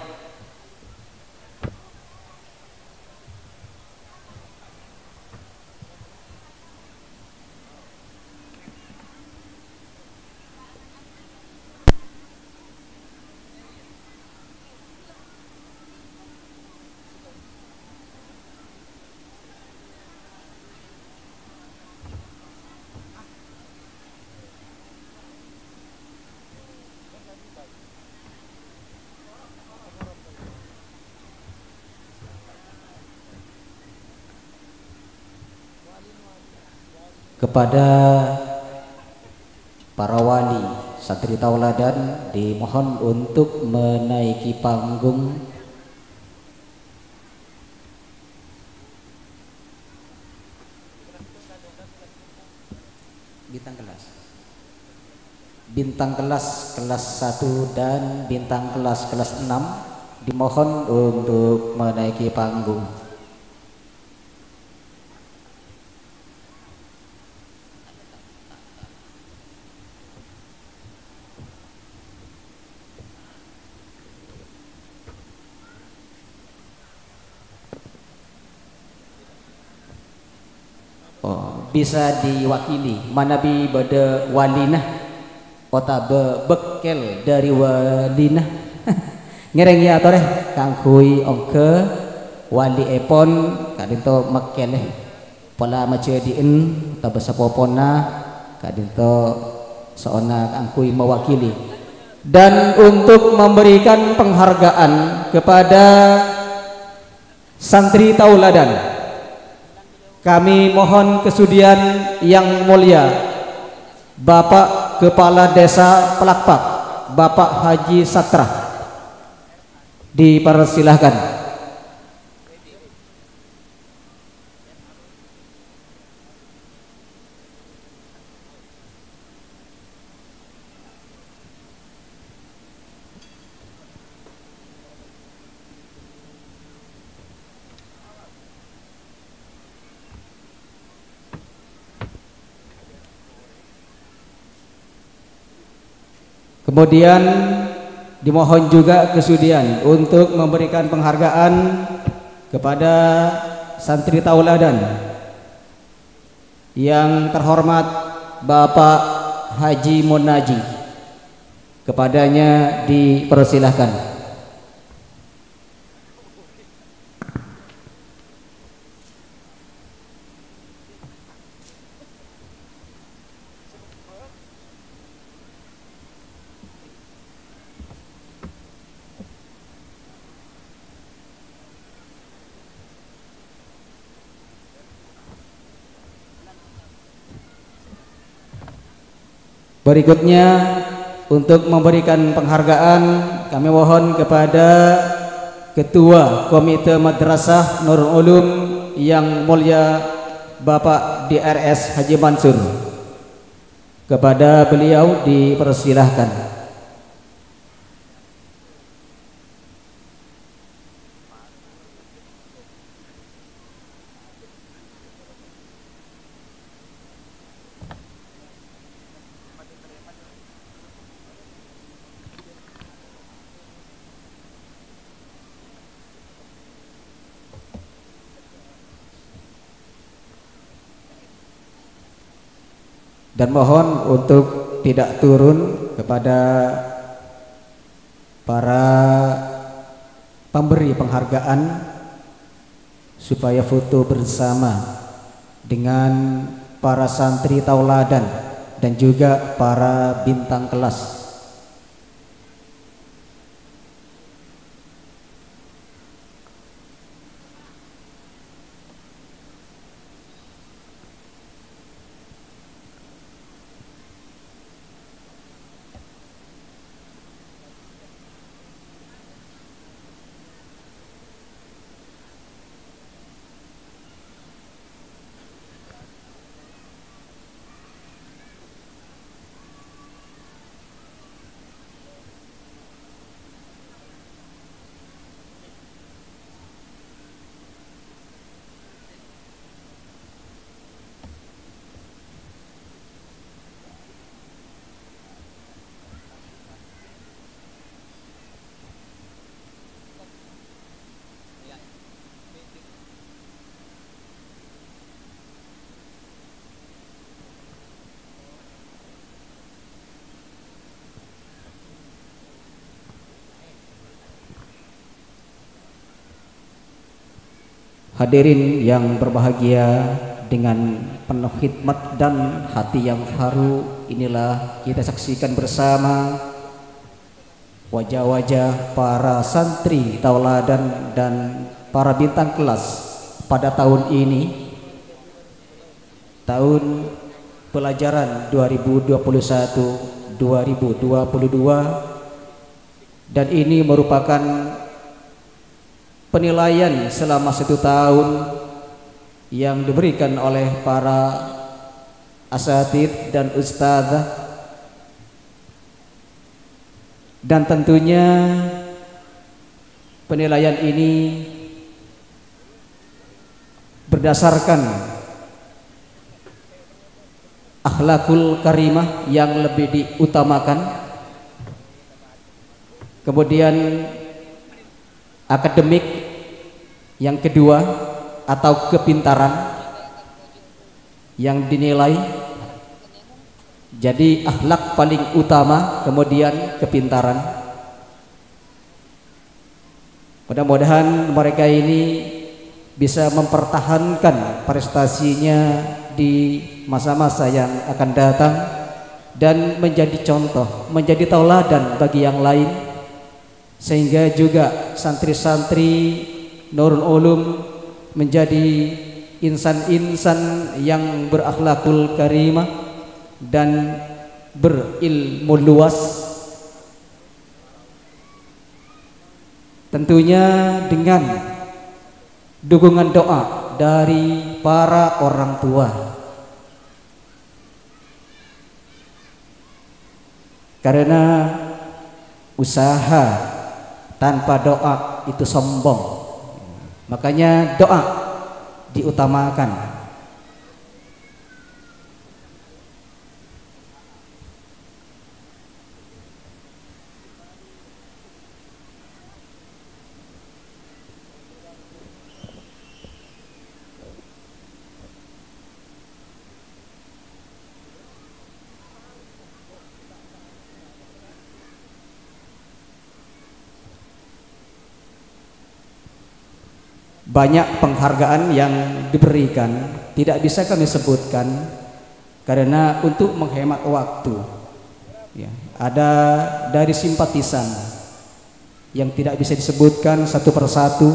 Kepada para wali, santri tauladan dimohon untuk menaiki panggung. Bintang kelas. Bintang kelas kelas satu dan bintang kelas kelas enam dimohon untuk menaiki panggung. Oh, bisa diwakili, manabi bâdâ walina otabâ bâkkèl dâri walina. Ngèrèng, yâ, torè, kaangghuy ongghâ walièpon ka'dinto mèkkèlè. Pola majâdi'ân otabâ sapopona ka'dinto so'ona kaangghuy mewakili. Dan untuk memberikan penghargaan kepada santri tauladan, kami mohon kesudian Yang Mulia Bapak Kepala Desa Plakpak, Bapak Haji Satra, dipersilahkan. Kemudian dimohon juga kesudian untuk memberikan penghargaan kepada santri tauladan yang terhormat Bapak Haji Munaji. Kepadanya dipersilahkan. Berikutnya, untuk memberikan penghargaan, kami mohon kepada Ketua Komite Madrasah Nurul Ulum yang mulia Bapak D R S Haji Mansur. Kepada beliau dipersilahkan. Dan mohon untuk tidak turun kepada para pemberi penghargaan. supaya foto bersama dengan para santri tauladan dan juga para bintang kelas. Hadirin yang berbahagia, dengan penuh khidmat dan hati yang haru, inilah kita saksikan bersama wajah-wajah para santri tauladan dan para bintang kelas pada tahun ini, tahun pelajaran dua ribu dua puluh satu dua ribu dua puluh dua, dan ini merupakan penilaian selama satu tahun yang diberikan oleh para asatidz dan ustadzah, dan tentunya penilaian ini berdasarkan akhlakul karimah yang lebih diutamakan, kemudian akademik yang kedua, atau kepintaran yang dinilai. Jadi, akhlak paling utama, kemudian kepintaran. Mudah-mudahan mereka ini bisa mempertahankan prestasinya di masa-masa yang akan datang dan menjadi contoh, menjadi tauladan bagi yang lain, sehingga juga santri-santri Nurul Ulum menjadi insan-insan yang berakhlakul karimah dan berilmu luas. Tentunya dengan dukungan doa dari para orang tua. Karena usaha tanpa doa itu sombong. Makanya doa diutamakan. Banyak penghargaan yang diberikan, tidak bisa kami sebutkan karena untuk menghemat waktu. Ya, ada dari simpatisan yang tidak bisa disebutkan satu persatu,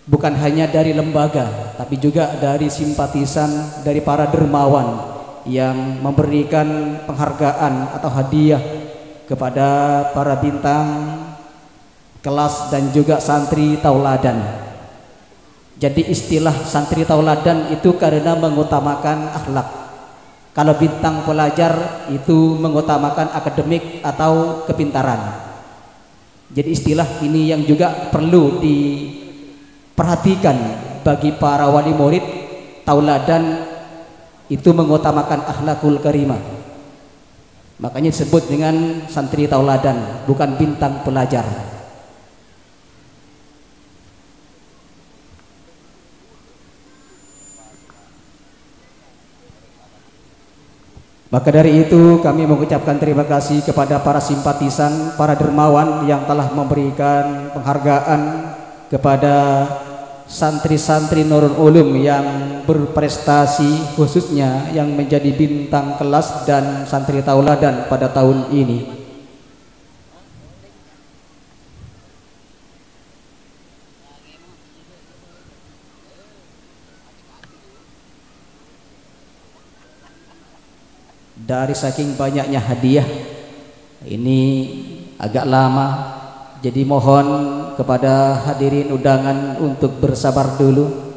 bukan hanya dari lembaga, tapi juga dari simpatisan, dari para dermawan yang memberikan penghargaan atau hadiah kepada para bintang kelas dan juga santri tauladan. Jadi, istilah santri tauladan itu karena mengutamakan akhlak. Kalau bintang pelajar itu mengutamakan akademik atau kepintaran. Jadi, istilah ini yang juga perlu diperhatikan bagi para wali murid, tauladan itu mengutamakan akhlakul karimah. Makanya disebut dengan santri tauladan, bukan bintang pelajar. Maka dari itu, kami mengucapkan terima kasih kepada para simpatisan, para dermawan yang telah memberikan penghargaan Kepada santri-santri Nurul Ulum yang berprestasi, khususnya yang menjadi bintang kelas dan santri tauladan pada tahun ini. Dari saking banyaknya hadiah, ini agak lama, jadi mohon kepada hadirin undangan untuk bersabar dulu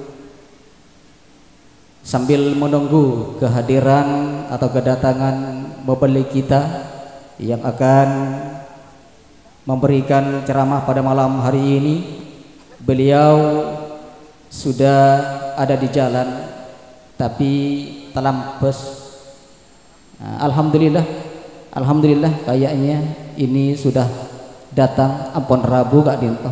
sambil menunggu kehadiran atau kedatangan mubellig kita yang akan memberikan ceramah pada malam hari ini. Beliau sudah ada di jalan, tapi talambâs. Nah, alhamdulillah, alhamdulillah, kayaknya ini sudah datang, ampon rabu ka'dinto.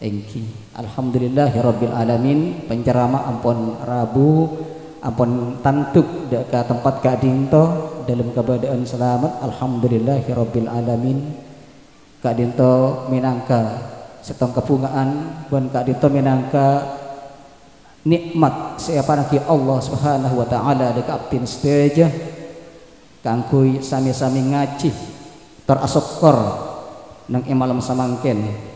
Èngghi. Alhamdulillahirabbil alamin, penceramah ampon rabu, ampon tantu dâ' ka tempat ka'dinto dalam keadaan selamat. Alhamdulillahirabbil alamin. Ka'dinto mènangka sèttong kabhungaan bân ka'dinto mènangka nè'mat sè èparèngaghi Allah Subhanahu wa Ta'ala dâ' ka abdhina sadhâjâ kaangghuy sami-sami ngajhi tor asokkor neng è malem samangkèn.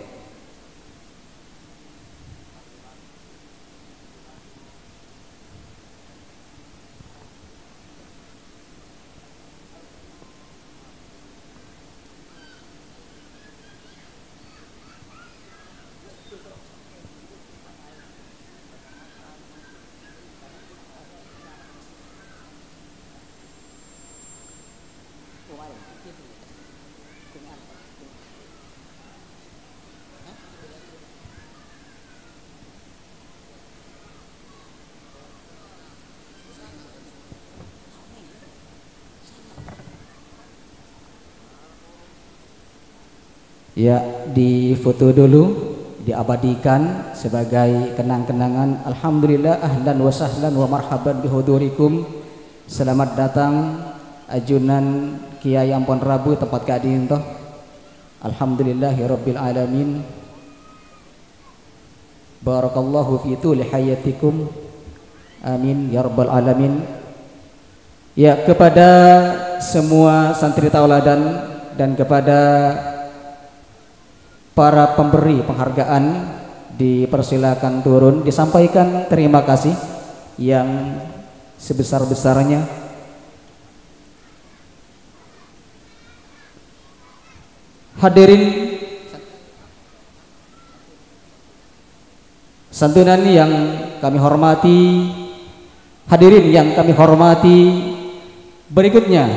Ya, difoto dulu, diabadikan sebagai kenang-kenangan. Alhamdulillah, ahlan wa sahlan wa marhaban bihudurikum. Selamat datang, ajunan Kiai ampon rabu tempat ka'dinto. Alhamdulillahirabbil alamin. Barakallahu fi tuli hayatikum. Amin ya rabbal alamin. Ya, kepada semua santri tauladan dan kepada para pemberi penghargaan, dipersilakan turun, disampaikan terima kasih yang sebesar-besarnya. Hadirin santunan yang kami hormati, hadirin yang kami hormati, berikutnya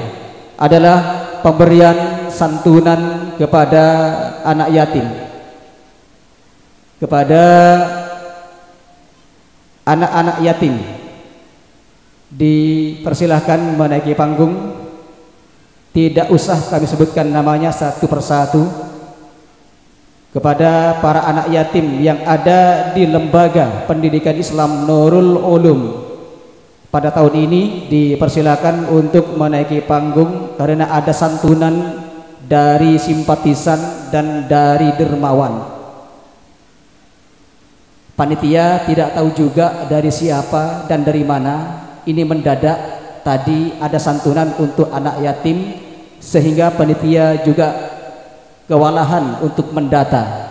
adalah pemberian santunan kepada anak yatim. Kepada anak-anak yatim, dipersilahkan menaiki panggung. Tidak usah kami sebutkan namanya satu persatu. Kepada para anak yatim yang ada di Lembaga Pendidikan Islam Nurul Ulum, pada tahun ini dipersilakan untuk menaiki panggung karena ada santunan dari simpatisan dan dari dermawan. Panitia tidak tahu juga dari siapa dan dari mana. Ini mendadak, tadi ada santunan untuk anak yatim, sehingga panitia juga kewalahan untuk mendata.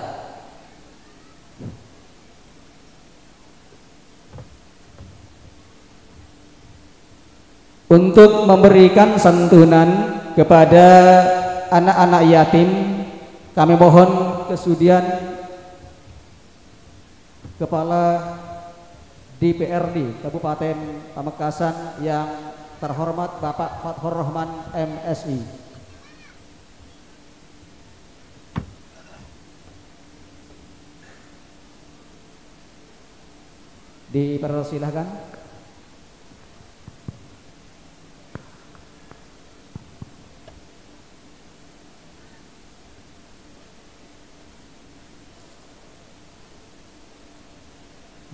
Untuk memberikan santunan kepada anak-anak yatim, kami mohon kesudian Kepala D P R D Kabupaten Pamekasan yang terhormat Bapak Fathur Rahman, M Si. Dipersilahkan.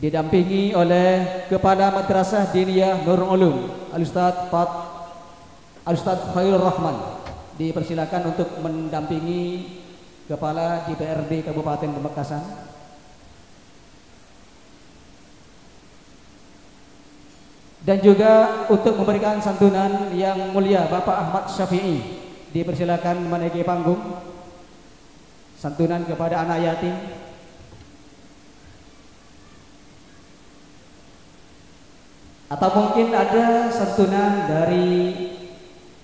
Didampingi oleh Kepala Madrasah Diniyah Nurul Ulum, Al-Ustadz Fat-, Al-Ustadz Khairul Rahman. Dipersilakan untuk mendampingi Kepala D P R D Kabupaten Pamekasan. Dan juga untuk memberikan santunan Yang Mulia Bapak Ahmad Syafi'i, dipersilakan menaiki panggung. Santunan kepada anak yatim. Atau mungkin ada santunan dari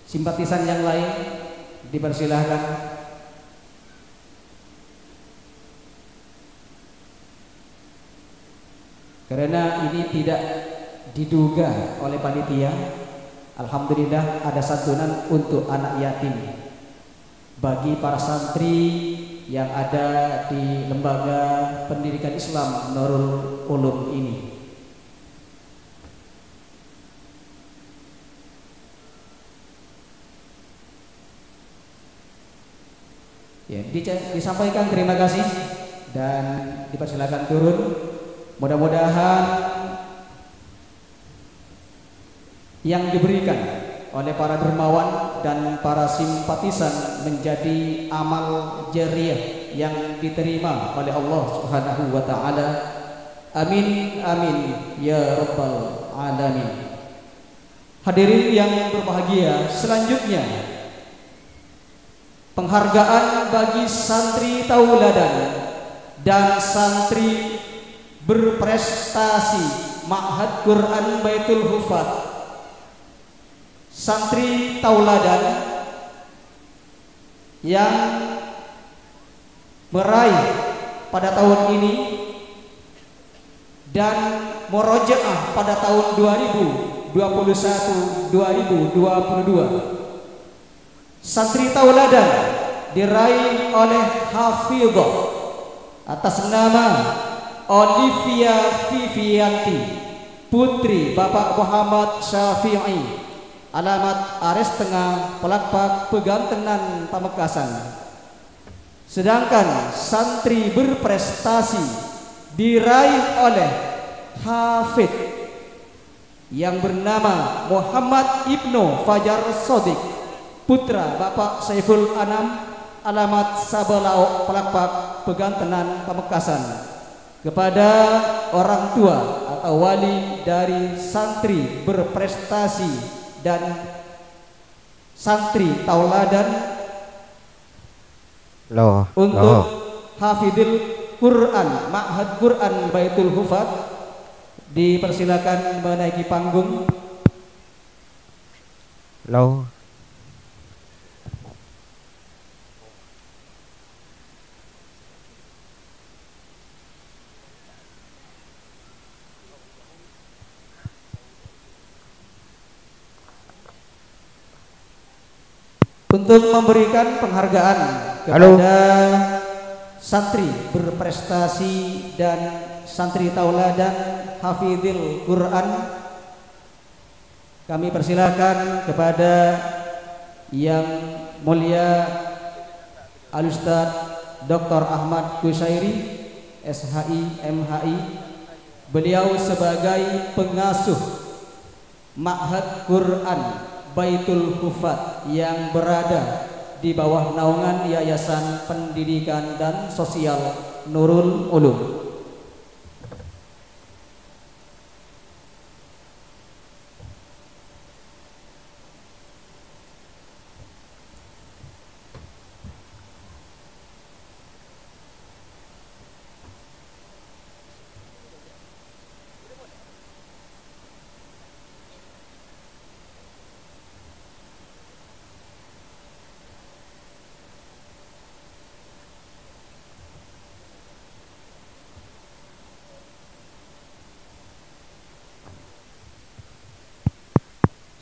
simpatisan yang lain, dipersilahkan. Karena ini tidak diduga oleh panitia, alhamdulillah ada santunan untuk anak yatim bagi para santri yang ada di Lembaga Pendidikan Islam Nurul Ulum ini. Ya, dica-, disampaikan terima kasih dan dipersilakan turun. Mudah-mudahan yang diberikan oleh para dermawan dan para simpatisan menjadi amal jariah yang diterima oleh Allah Subhanahu wa Ta'ala. Amin, amin, ya Rabbal 'Alamin. Hadirin yang berbahagia, selanjutnya penghargaan bagi santri tauladan dan santri berprestasi Ma'had Quran Baitul Hufaz. Santri tauladan yang meraih pada tahun ini dan murojaah pada tahun dua ribu dua puluh satu dua ribu dua puluh dua. Santri tauladan diraih oleh Hafidhah atas nama Olivia Vivianti, putri Bapak Muhammad Syafi'i, alamat Ares Tengah, Palakpak, Pegantenan, Pamekasan. Sedangkan santri berprestasi diraih oleh Hafid yang bernama Muhammad Ibnu Fajar Sodik, putra Bapak Saiful Anam, alamat Sabalaok, Palakpak, Pegantenan, Pamekasan. Kepada orang tua atau wali dari santri berprestasi dan santri tauladan, Loh, untuk loh. Hafidil Quran, Ma'had Quran Baitul Hufaz, dipersilakan menaiki panggung. Loh. Untuk memberikan penghargaan Halo. Kepada santri berprestasi dan santri tauladan Hafidil Quran, kami persilakan kepada Yang Mulia Al-Ustadz Doktor Ahmad Kusairi, S H I, M H I. Beliau sebagai pengasuh Ma'had Quran Baitul Hufaz yang berada di bawah naungan Yayasan Pendidikan dan Sosial Nurul Ulum.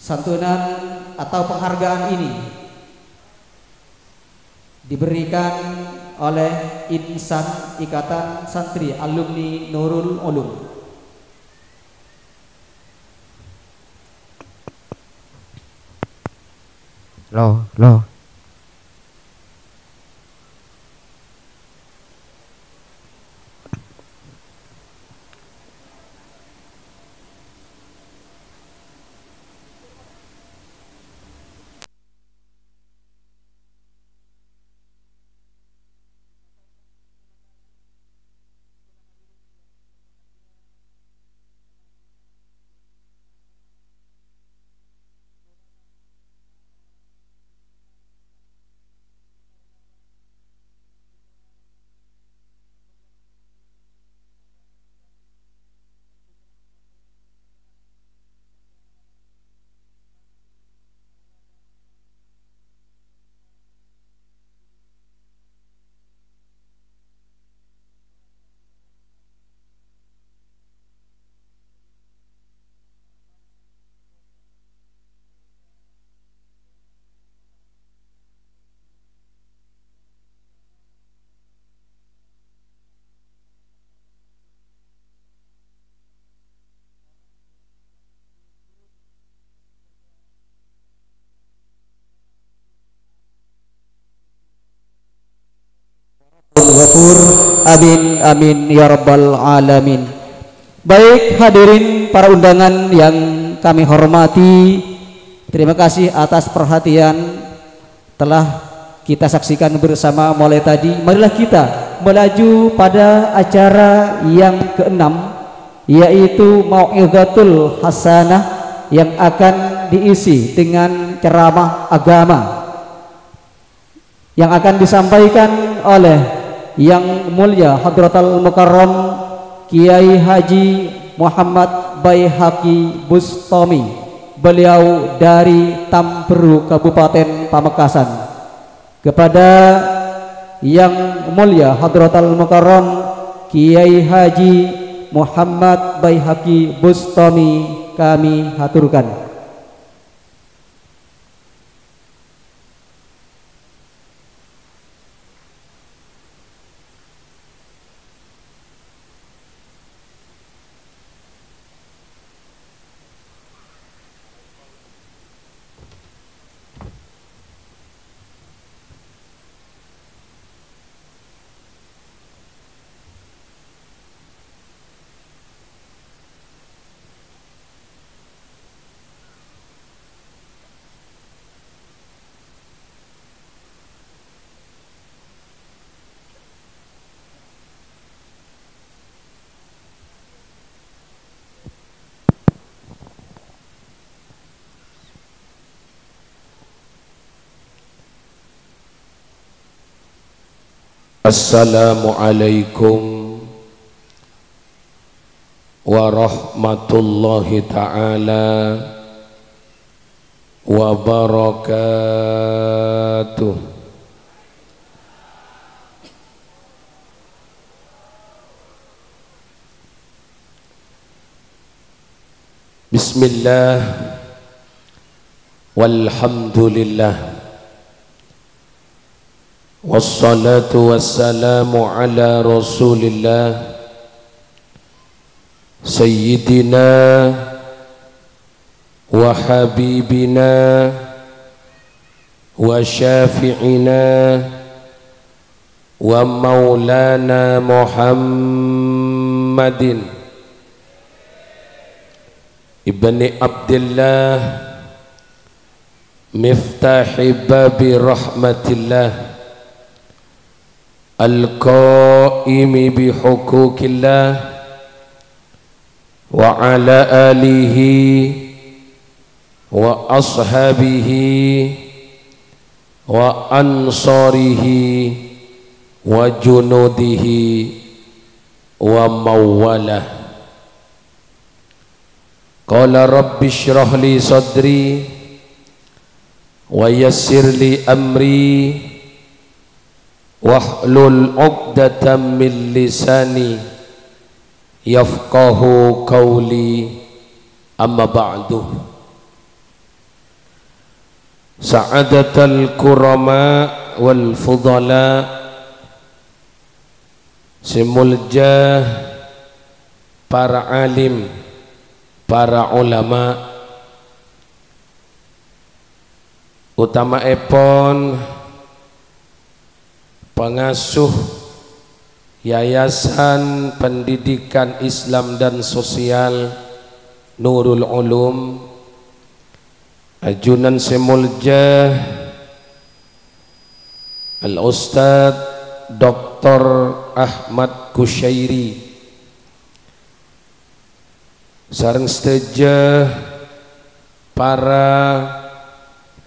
Santunan atau penghargaan ini diberikan oleh Insan, Ikatan Santri Alumni Nurul Ulum. Loh, loh. Amin, amin, ya rabbal alamin. Baik, hadirin para undangan yang kami hormati, terima kasih atas perhatian telah kita saksikan bersama mulai tadi. Marilah kita melaju pada acara yang keenam, yaitu Mau'izatul Hasanah yang akan diisi dengan ceramah agama yang akan disampaikan oleh Yang Mulia Hadratal Mukarram Kiai Haji Muhammad Baihaqi Bustami. Beliau dari Tamberu, Kabupaten Pamekasan. Kepada Yang Mulia Hadratal Mukarram Kiai Haji Muhammad Baihaqi Bustami kami haturkan. Assalamualaikum warahmatullahi taala wabarakatuh. Bismillah, walhamdulillah, wassalatu wassalamu ala Rasulillah, Sayyidina wa habibina wa syafi'ina wa maulana Muhammadin ibni Abdillah, miftahi babi rahmatillah, al-qaimi bihuquqillah, wa ala alihi wa ashabihi wa ansarihi wa junudihi wa mawalah. Qala rabbi shrah li sadri wa yassir li amri wahlul 'uqdatam min lisani yafqahu qawli, amma ba'du. Sa'adatal kurama wal fudala, sè molja para alim, para ulama, utamaèpon pangasuh Yayasan Pendidikan Islam dan Sosial Nurul Ulum, ajunan sè molja Al-Ustadz Doktor Ahmad Kusyairi, sareng sadhâjâ para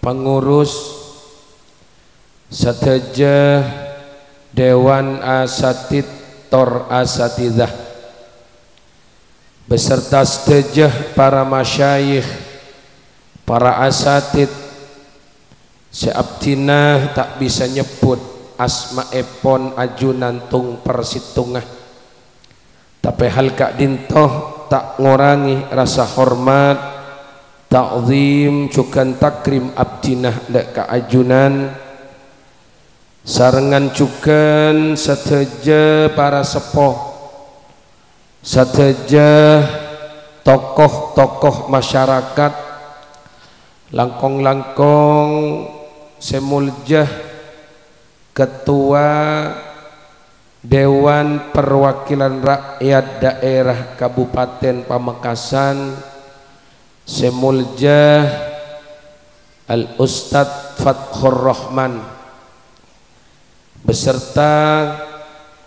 pangurus, sadhâjâ dewan asatid tor asatidzah, beserta sadhâjâ para masyayikh, para asatid, sè abdhina ta' bisa nyebbhut asmaèpon ajunan tong-persèttongnga. Tapè hal ka'dinto ta' ngorangè rasa hormat, ta'zim, jhughân takrim abdhina dhâ' ka ajunan, sarengngan jhughân sadhâjâ para seppo, sadhâjâ tokoh-tokoh masyarakat, langkong-langkong sè molja Ketua Dewan Perwakilan Rakyat Daerah Kabupaten Pamekasan, sè molja Al-Ustadz Fathur Rahman, beserta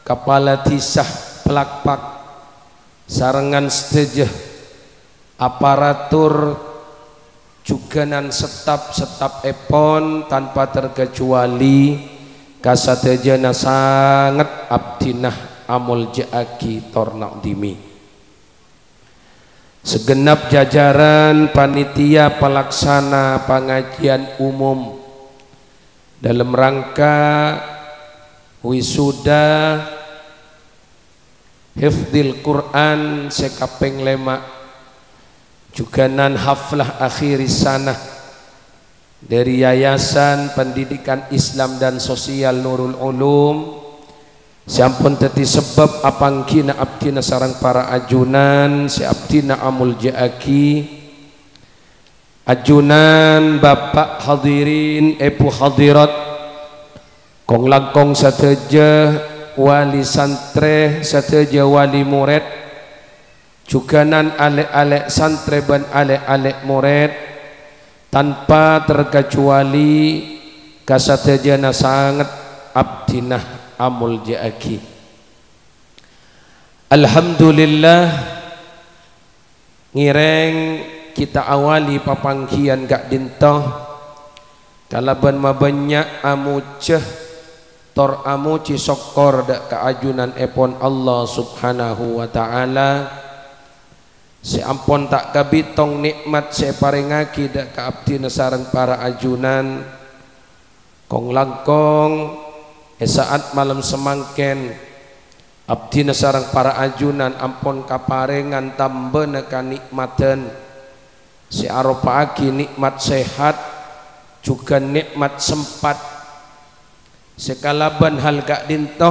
Kapala Dhisa Plakpak, sarengngan sadhâjâ aparatur jhughân staf-stafèpon tanpa terkecuali ka sadhâjâna sanget abdhina amolja'aghi tor na'dhimi. Segenap jajaran panitia pelaksana pangajian umum dalam rangka wisuda Hifdzil Quran sè kapèng lèma', jhughânan haflah akhiri sanah dhâri Yayasan Pendidikan Islam dan Sosial Nurul Ulum, sè ampon dhâddhi sabâb apangghina abdhina sareng para ajunan sè abdhina amolja'aghi, ajunan, Bapa', hadirin, èbhu hadirat, kong-langkong sadhâjâ, wali santrè, sadhâjâ wali morèd, jhughânan alè'-alè' santrè bân alè'-alè' morèd, tanpa terkecuali ka sadhâjâna sanget abdhina amolja'aghi. Alhamdulillah, ngèrèng kita awali papangghiyân ka'dinto kalabân mabânnya' amojâ tor amojhi sokkor dhâ' ka ajunanèpon Allah Subhanahu wa Ta'ala, sè ampon ta' kabitong nè'mat sè èparèngaghi dhâ' ka abdhina sareng para ajunan. Kong-langkong, è sa'at malem samangkèn, abdhina sareng para ajunan ampon kaparèngan tambâna kanè'madhân sè aropa'aghi nè'mat sehat, jhughân nè'mat sempat. Sè kalabân hal ka'dinto,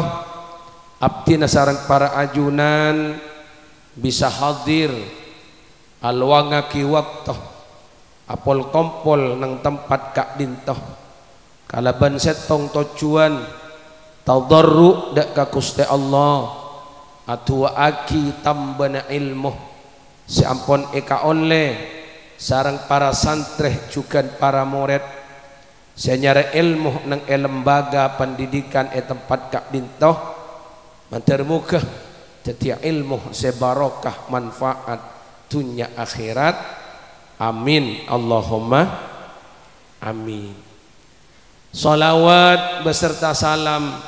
abdhina sareng para ajunan bisa hadir, alowangaghi bâkto, apol-kompol neng tempat ka'dinto, kalabân sèttong tojjhuwân, tadharru' dhâ' ka Ghustè Allah, adu'a'aghi tambâna èlmo sè ampon èkaollè sareng para santrè jhughân para morèd sè nyarè èlmo neng è lembaga pendidikan è tempat ka'dinto, mandhâr moghâ dhâddhiyâ èlmo sè barokah manfaat dhunnya akhèrat. Amin, Allahumma amin. Shalawat beserta salam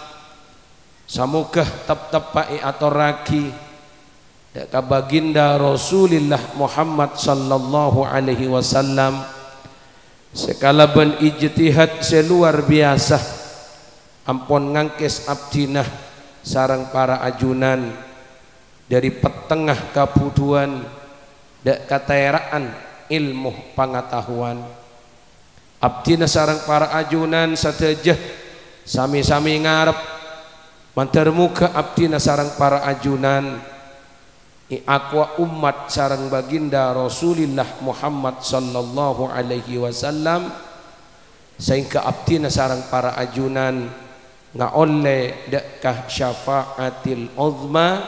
samogâ tep-teppa' èatorraghi dhâ' ka Baginda Rasulillah Muhammad sallallahu alaihi wasallam, sè kalabân ijtihad sè lowar biyasa ampon ngangkès abdhina sareng para ajunan dhâri pettengnga kabhudhuwân dhâ' ka tèra'an èlmo pangataowan. Abdhina sareng para ajunan sadhâjâ sami-sami ngarep, mandhâr moghâ abdhina sareng para ajunan èakowa ommat sareng Baginda Rasulillah Muhammad sallallahu alaihi wasallam, saèngghâ abdhina sareng para ajunan ngaollè dhâ' ka syafa'atil uzma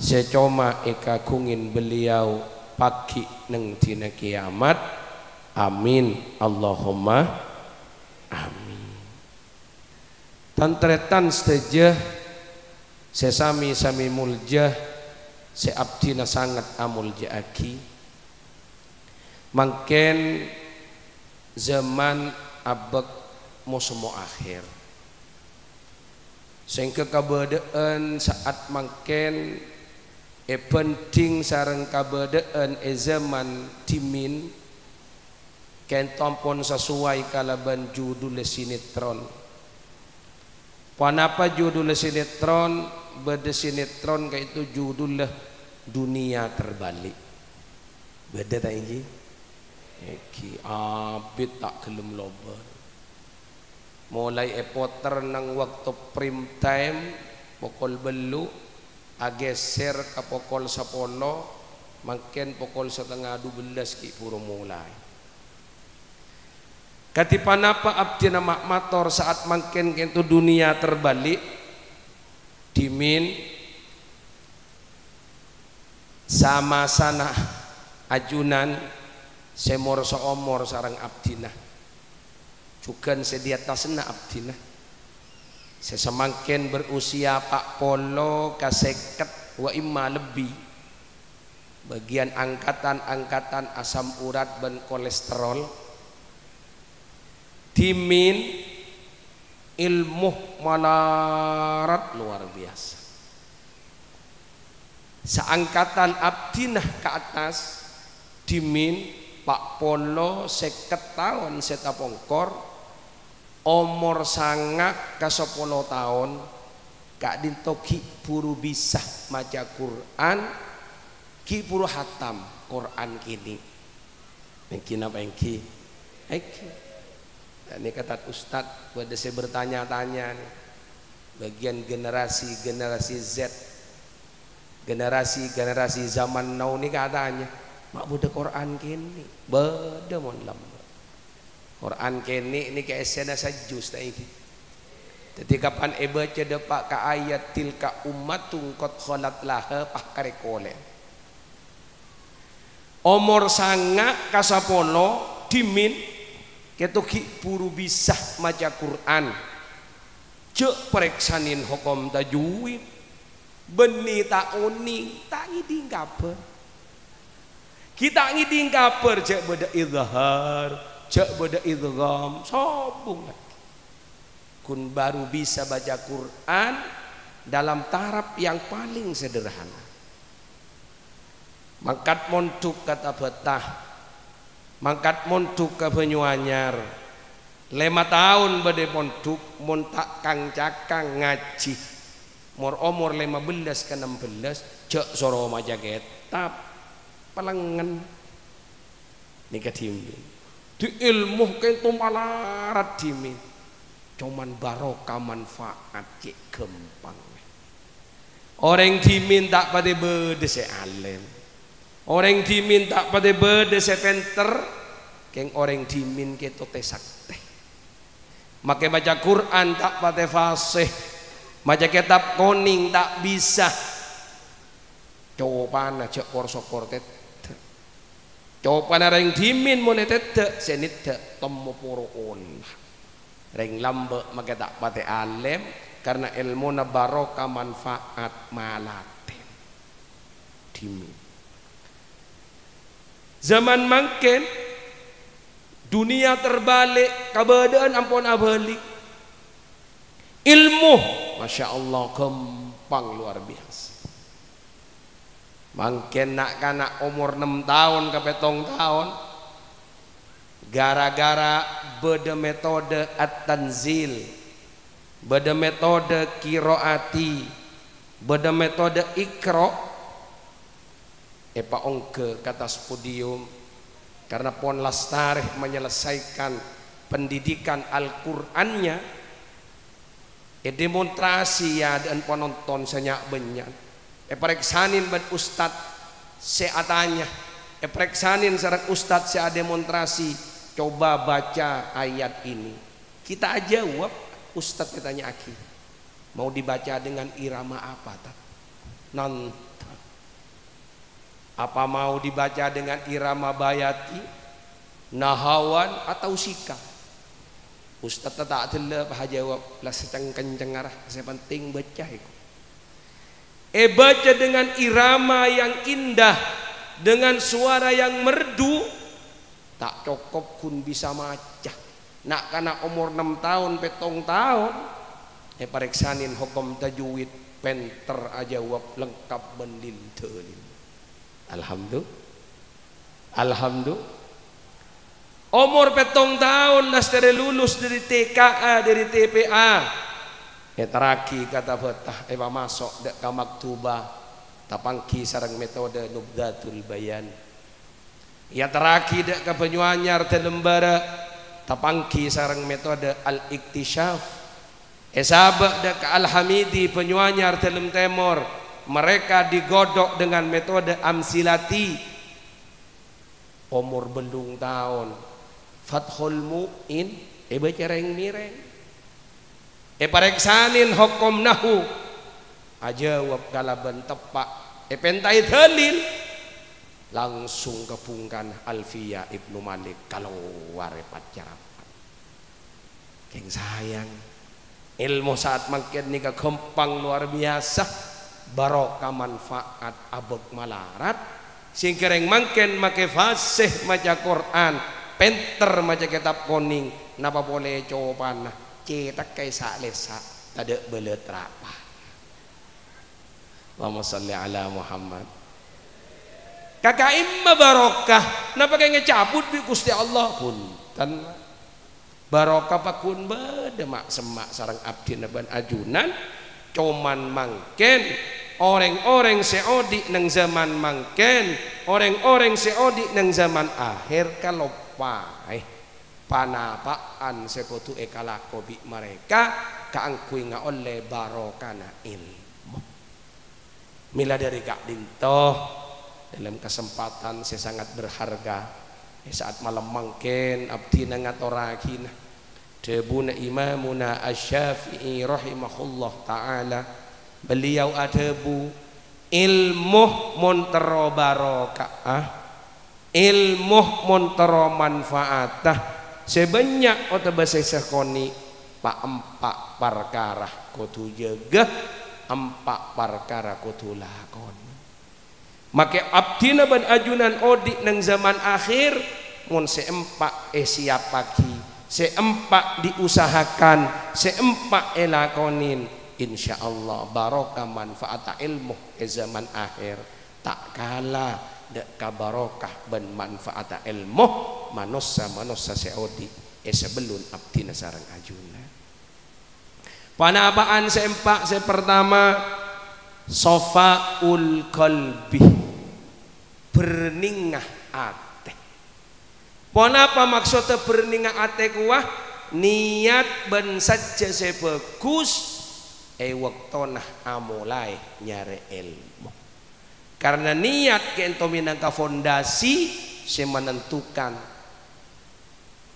sè coma èkaghungè beliau pagghi' neng dina kiyamat. Amin, Allahumma amin. Tan-tarètan sadhâjâ sè sami-sami molja, sè abdhina sanget amolja'aghi. Mangkèn zaman abâk mosèm akhèr. Saèngghâ kabâdâ'ân sa'at mangkèn èbhânḍhing sareng kabâdâ'ân è zaman dhimèn, ka'ḍinto ampon sasoway kalabân judulla sinetron. Ponapa judulla sinetron? Bâḍâ sinetron ka'ḍinto judulla Dunia Terbalik. Bâḍâ ta' èngghi? Èngghi, abit ta' ghellem lobâr. Molaè èpoter neng bâkto prime time, pokol bâllu', aghèsèr ka pokol sapolo, mangkèn pokol satengnga dubellâs ghi' bhuru molaè. Kadhi ponapa abdhina ma'-, mator sa'at mangkèn ka'ḍinto Dunia Terbalik? Dhimèn samasana ajunan sè morso omor sareng abdhina, jhughân sè è attasanna abdhina, sè samangkèn berusia pa' polo ka sèket wa imma lebbi, bâgiyân angkatan-angkatan asam urat bân kolesterol, dhimèn èlmo malarat luar biasa. Saangkatan abdhina ka attas, dhimèn pa' polo sèket taon sè tapongkor, omor sanga' ka sapolo taon, ka'dinto ghi' buru bisa maca Qur'an, ghi' buru hatam Qur'an kènè'. Èngghi napa èngghi? Èngghi. Nah, nèka, Tad Ustad, bâdâ sè bertanya-tanya, nè. Bâgiyân generasi-generasi Z, generasi-generasi zaman now nèka atanya, "Ma' bâdâ Qur'an kènè'?" Bâdâ mon lambâ'. Qur'an kènè' nèka essèna sajus, ta' èngghi? Dhâddhi, kapan èbâca dâpa' ka ayat, "Tilka ummatun qad khalat laha," pas karè kolè. Omor sanga' ka sapolo dhimèn, kèto ghi' buru bisa maca Qur'an. Jhâ' parèksanè hokom tajwid. Bânnè ta' onèng, ta' ngèdhing kabhâr. Ghi' ta' ngèdhing kabhâr jhâ' bâdâ idhar, jhâ' bâdâ idgham, sobung. Ghun baru bisa baca Qur'an dalam taraf yang paling sederhana. Mangkat mondhuk ka Tabata, mangkat mondhuk ka Banyuanyar. Lèma taon bâdâ mondhuk, mon ta' kang-cakang ngajhi. Mor-omor lèma bellâs ka ennem bellâs, jhâ' soro maca kètab. Palengngen. Nèka dhimèn. Di èlmo kènto malarat dhimèn. Coman barokah manfaat cè' ghâmpang. Orèng dhimèn ta' patè bâdâ sè alèm. Orèng dhimèn ta' patè bâdâ sè pènter. Kèng orèng dhimèn kèto tè-saktè. Makè maca Qur'an ta' patè fasih. Maca kètab konèng ta' bisa. Copana jhâ' kor-sokor tèdhâ'. Copana rèng dhimèn mon ètèdhâ', sè nèdhâ' temmo poro ola. Rèng lambâ' makè ta' patè alèm, karna èlmona barokah manfaat malatè. Dhimèn. Zaman mangkèn, dunia terbalik, kabâdâ'ân ampon abâli'. Èlmo, masya Allah, ghâmpang luar biasa. Mangkèn na'-kana' omor ennem taon ka pèttong taon, gara-gara bâdâ metode at-tanzil, bâdâ metode qiraati, bâdâ metode Iqra, èpaongghâ ka attas podium, karna pon lastarè menyelesaikan pendidikan Al-Qur'annya, èdemonstrasi è adâ'ân panonton sè nya'-bânnya'. Èparèksanè bân ustad sè atanya, èparèksanè sareng ustad sè ademonstrasi, "Coba baca ayat ini." Kita ajâwâb, ustad ètanya'aghi, "Mau dibaca dengan irama apa, Tad?" Nanta. Apa mau dibaca dengan irama bayati, nahawan, atau sika? Ustad ta' ghellâ' pas ajâwâb, la saceng-kenceng ara, sè penting bâca èko. Èbâca dengan irama yang indah, dengan suara yang merdu, ta' cokop ghun bisa maca. Na'-kana' omor ennem taon, pèttong taon, èparèksanè hokom tajwid, pènter ajâwâb lengkap bân lil-dalil. Alhamdu-, alhamdu-, omor pèttong taon, lastarè lulus dâri T K A, dâri T P A. Èterraghi ka Tabata, èpamaso' dâ' ka maktubah, tapangghi sareng metode Nubdhatul Bayan. Èyaterraghi dâ' ka Banyuanyar dâlem bârâ', tapangghi sareng metode Al-Iktisyaf. Èsabâ' dâ' ka Al-Hamidi Banyuanyar dâlem tèmor, mereka digodok dengan metode Amsilati. Omor bâllung taon, Fathul Mu'in èbâca rèng-mèrèng. Èparèksanè hokom nahu. Ajâwâb kalabân teppa', èpèntaè dalil. Langsung ka bhungkana Alfiyah Ibnu Malik, kalowar è paccarapan. Kèng sayang, èlmo saat mangkèn nèka ghâmpang lowar biyasa, barokah manfaat abâk malarat, sè ghârèng mangkèn makè fasih maca Qur'an, pènter maca kètab konèng, napa polè copana, cèthagghâ è sa'-lèsa', tadâ' bâlât rapa. Allahumma shalli ala Muhammad. Kaka'imma barokah, napa kèng ècabut bi' Ghustè Allah? Bhunten. Barokah pagghun bâdâ ma'-, semma' sareng abdhina bân ajunan, coman mangkèn orèng-orèng sè odi' neng zaman mangkèn, orèng-orèng sè odi' neng zaman akhèr kaloppaè panapa'an sè kodhu èkalako bi' mareka kaangghuy ngaollè barokana èlmo. Mèla dâri ka'dinto, dalam kesempatan sè sangat berharga, è sa'at malem mangkèn abdhina ngatorraghina dhâbuna Imamuna Asy-Syafi'i rahimahullah ta'ala. Beliau adhâbu, "Èlmo mon terro baroka'a, èlmo mon terro manfaata, sè bânnya' otabâ sè sakonè', pa-empa' parkara kodhu jâgâ, empa' parkara kodhu lakonè." Makè abdhina bân ajunan odi' neng zaman akhèr, mon sè empa' èsiyappaghi, sè empa' diusahakan, sè empa' èlakonè, insyaallah barokah manfaata èlmo è zaman akhèr ta' kala dâ' ka barokah bân manfaata èlmo manossa-manossa sè odi' è sabellun abdhina sareng ajunan. Panapa'an sè empa' sè partama, shafaul qalbi, bernèngnga atè. Ponapa maksodda bernèngnga atè kowa? Niyat bân sajjhâ sè bhâghus è bâktona amolaè nyarè èlmo. Karna niyat ka'dinto mènangka fondasi sè manentukan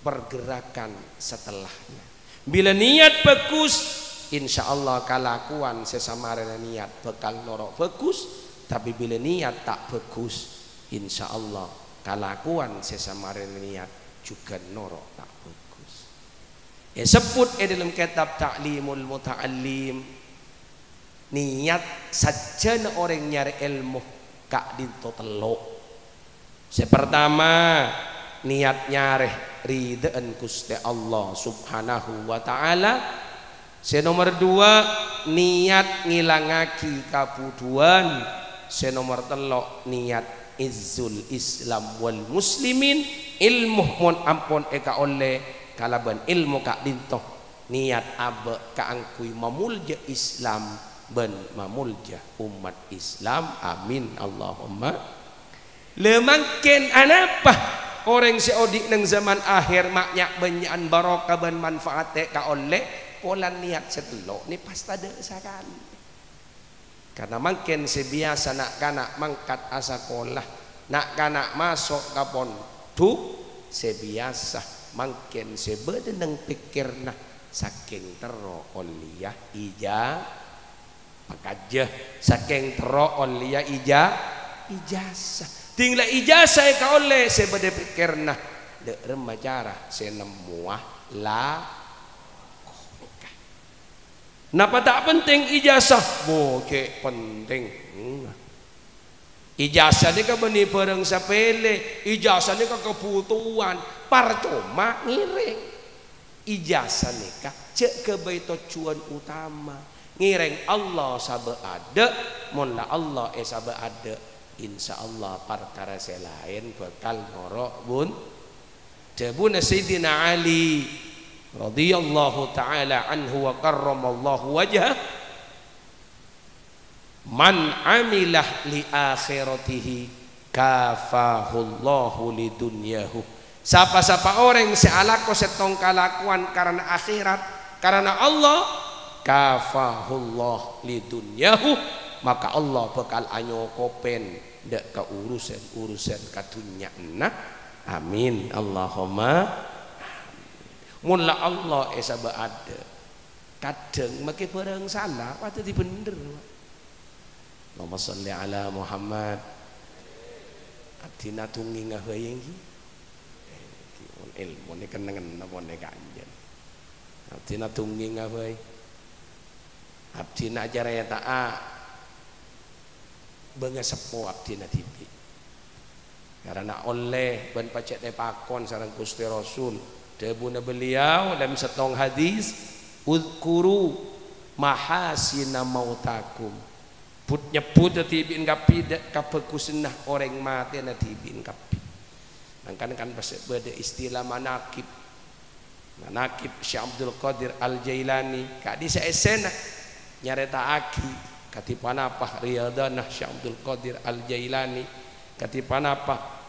pergerakan setelahnya. Bilâ niyat bhâghus, insyaallah kalakowan sè samarèna niyat bhâkal noro' bhâghus, tapè bilâ niyat ta' bhâghus, insyaallah kalakowan sè samarèna niyat jhughân noro' ta' bhâghus. Èsebbhut è dâlem kètab Ta'limul Muta'allim, niyat sajjhâna orèng nyarè èlmo ka'dinto tello'. Sè partama, niyat nyarè ridhâ'ân Ghustè Allah Subhanahu wa Ta'ala. Sè nomer duwâ', niyat ngèlangaghi kabhudhuwân. Sè nomer tello', niyat izzul Islam wal muslimin. Èlmo mon ampon èkaollè kalabân èlmo ka'dinto, niyat abâ' kaangghuy mamolja Islam bân mamolja ommat Islam. Amin, Allahumma. Lha, mangkèn anapa orèng sè odi' neng zaman akhèr ma' nya'-bânnya'an barokah bân manfaat èkaollè? Polana niyat sè tello' nè pas tadâ' sakalè. Karna mangkèn sè biyasa na'-kana' mangkat asakola, na'-kana' maso' ka pondhuk, sè biyasa mangkèn sè bâdâ neng pèkkèrra sakèng terro ollèya ija-, pakajâ, sakèng terro ollèya ija-, ijazah. Ding la ijazah èkaollè sè bâdâ pèkkèrra, dâ' remma cara sè nemmowa la-, Napa ta' penting ijazah? Bo, ghi' penting. Hmm. Ijazah nèka bânnè bhârâng sapèlè, ijazah nèka kabhutowan, parcoma ngèrèng. Ijazah nèka jhâ' ghâbây tojjhuwân utama, ngèrèng Allah sabâ' adâ', mon la Allah èsabâ' adâ', insyaallah parkara sè laèn bhâkal noro' bun-, Dhâbuna Sayyidina Ali radhiyallahu ta'ala anhu wa karramallahu wajhah, "Man amila li akhiratihi kafahullahu li dunyahu." Sapa-sapa orèng sè alako sèttong kalakowan karana akhèrat, karana Allah, kafahullah li dunyahu, maka Allah bhâkal anyokobhi dâ' ka urusan-urusan kadhunnya'anna. Amin. Allahumma amin. Mon la Allah èsabâ' adâ', kadhâng makè bhârâng sala, pas dhâddhi bhendher. Allahumma shalli ala Muhammad. Abdhina dungngènga bhâi, ènggi. Ènggi, mon èlmo nè kennengngen napa nè kanjeng. Abdhina dungngènga bhâi. Abdhina acarèta'a bângaseppo abdhina dhibi'. Karana ollè bân pajhât èpakon sareng Ghustè Rasul. Dhâbuna beliau lem sèttong hadis, "Udzkuru mahasina mautakum." But-, nyebbhuta dhibi'en kabbhi dâ-, kabhâghusânna orèng matèna dhibi'en kabbhi. Mangkana kan pas bâdâ istilah manaqib. Manaqib Syekh Abdul Qadir Al-Jailani, ka'dissa' èssèna nyarèta'aghi kadhi ponapa riyadhana Syekh Abdul Qadir Al-Jailani, kadhi ponapa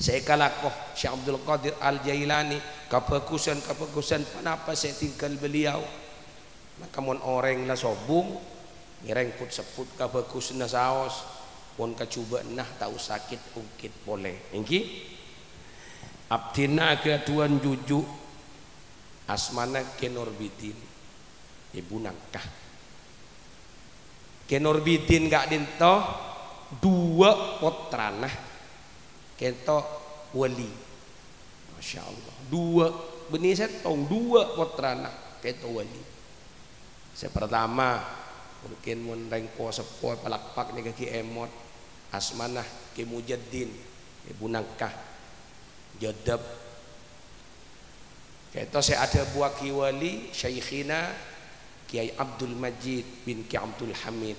sè èkalako Syekh Abdul Qadir Al-Jailani, kabhâghusân-kabhâghusân ponapa sè ètinggal beliau. Maka mon orèng la sobung, ngèrèng but-sebbhut kabhâghusânna saos, pon kajhubâ'na tao sakèt ongkèt polè. Ènggi? Abdhina aghâdhuwân juju', asmana Kè Nurbidin, èbhu nangka. Kè Nurbidin ka'dinto, duwâ' pottrana kento wali. Masya Allah. Duwâ', bânnè sèttong, duwâ' pottrana kento wali. Sè partama, mungkin mon rèng po-seppo palakpak nèka ghi' èmot, asmana Kè Mujaddin, èbhu nangka, Jadab. Kento sè adhâbuwâghi wali, Syaikhina Kiai Abdul Majid bin Ki Abdul Hamid,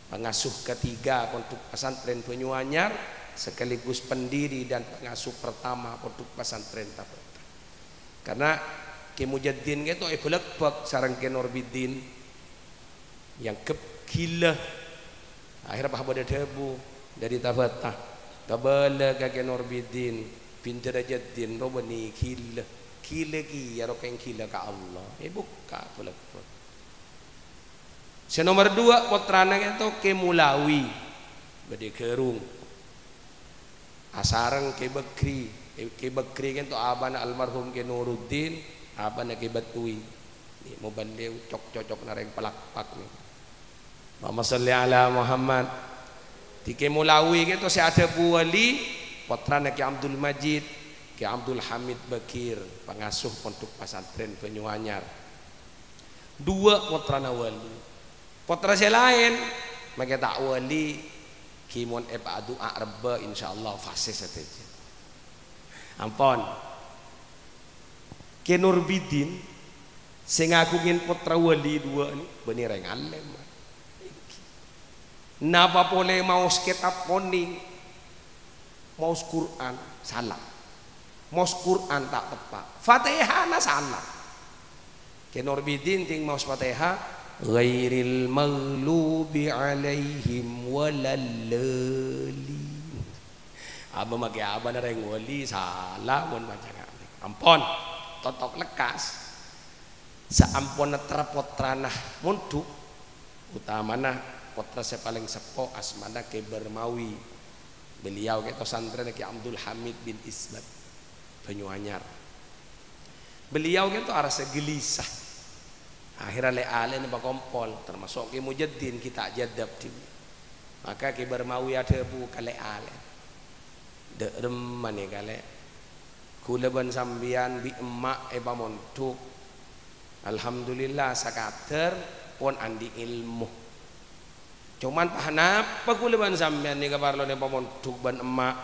pengasuh ketiga Pondok Pesantren Banyuanyar, sekaligus pendiri dan pengasuh pertama Pondok Pesantren Tabata. Karena Kè Mujaddin kento èbâlâkbâk sareng Kè Nurbidin, èangghep ghilâ. Akhèrra pas bâdâ dhâbu dâri Tabata, kabâlâ ka Kè Nurbidin bin Darajaddin, rowa bânnè ghilâ. Ghilâ kèya rowa kèng ghilâ ka Allah. Èbukka' bâlâkbâk. Sè nomer duwâ' pottrana kento Kè Mulawi, bâdâ è Garung. Asareng Kè Bagri. Kè, Kè Bagri kento abana almarhum Kè Nuruddin, abana Kè Batui. Nè, mobâlliau cok-cocokna rèng palakpak nè. Allahumma shalli ala Muhammad. Dhi Kè Mulawi kento sè adhâbu wali, pottrana Kè Abdul Majid, Kè Abdul Hamid Bagir, pengasuh Pondok Pesantren Banyuanyar. Duwâ' pottrana wali. Pottra sè laèn, makè ta' wali, ghi mon èpaadu'a rebbhâ, insyaallah fase sadhâjâ. Ampon. Kè Nurbidin, sè ngaghungè pottra wali duwâ' nè, bânnè rèng alèm. Napa polè maos kètab onèng, maos Qur'an, sala. Maos Qur'an ta' teppa'. Fatihana sala. Kè Nurbidin tèng maos Fatihah, "Ghairil maghlubi alaihim waladdallin." Abâ' makè abana rèng wali sala mon maca nga'lè. Ampon, totok lekkas. Saamponna tra-pottrana mondhuk, utamana pottra sè palèng seppo asmana Kè Barmawi. Beliau kento santrèna Kè Abdul Hamid bin Isbat, Banyuanyar. Beliau kento arassa gelisah. Akhèrra lè'-alè'na pakompol, termasuk Kè Mujaddin, ghi' ta' Jadab dhibi'. Maka Kè Barmawi adhâbu ka lè'-alè', "Dâ' remma nèka, Lè'? Kaulâ bân sampèyan bi' emma' èpamondhuk. Alhamdulillah, sakadâr pon andi' èlmo. Coman, ponapa kaulâ bân sampèyan nèka parlona èpamondhuk bân emma'?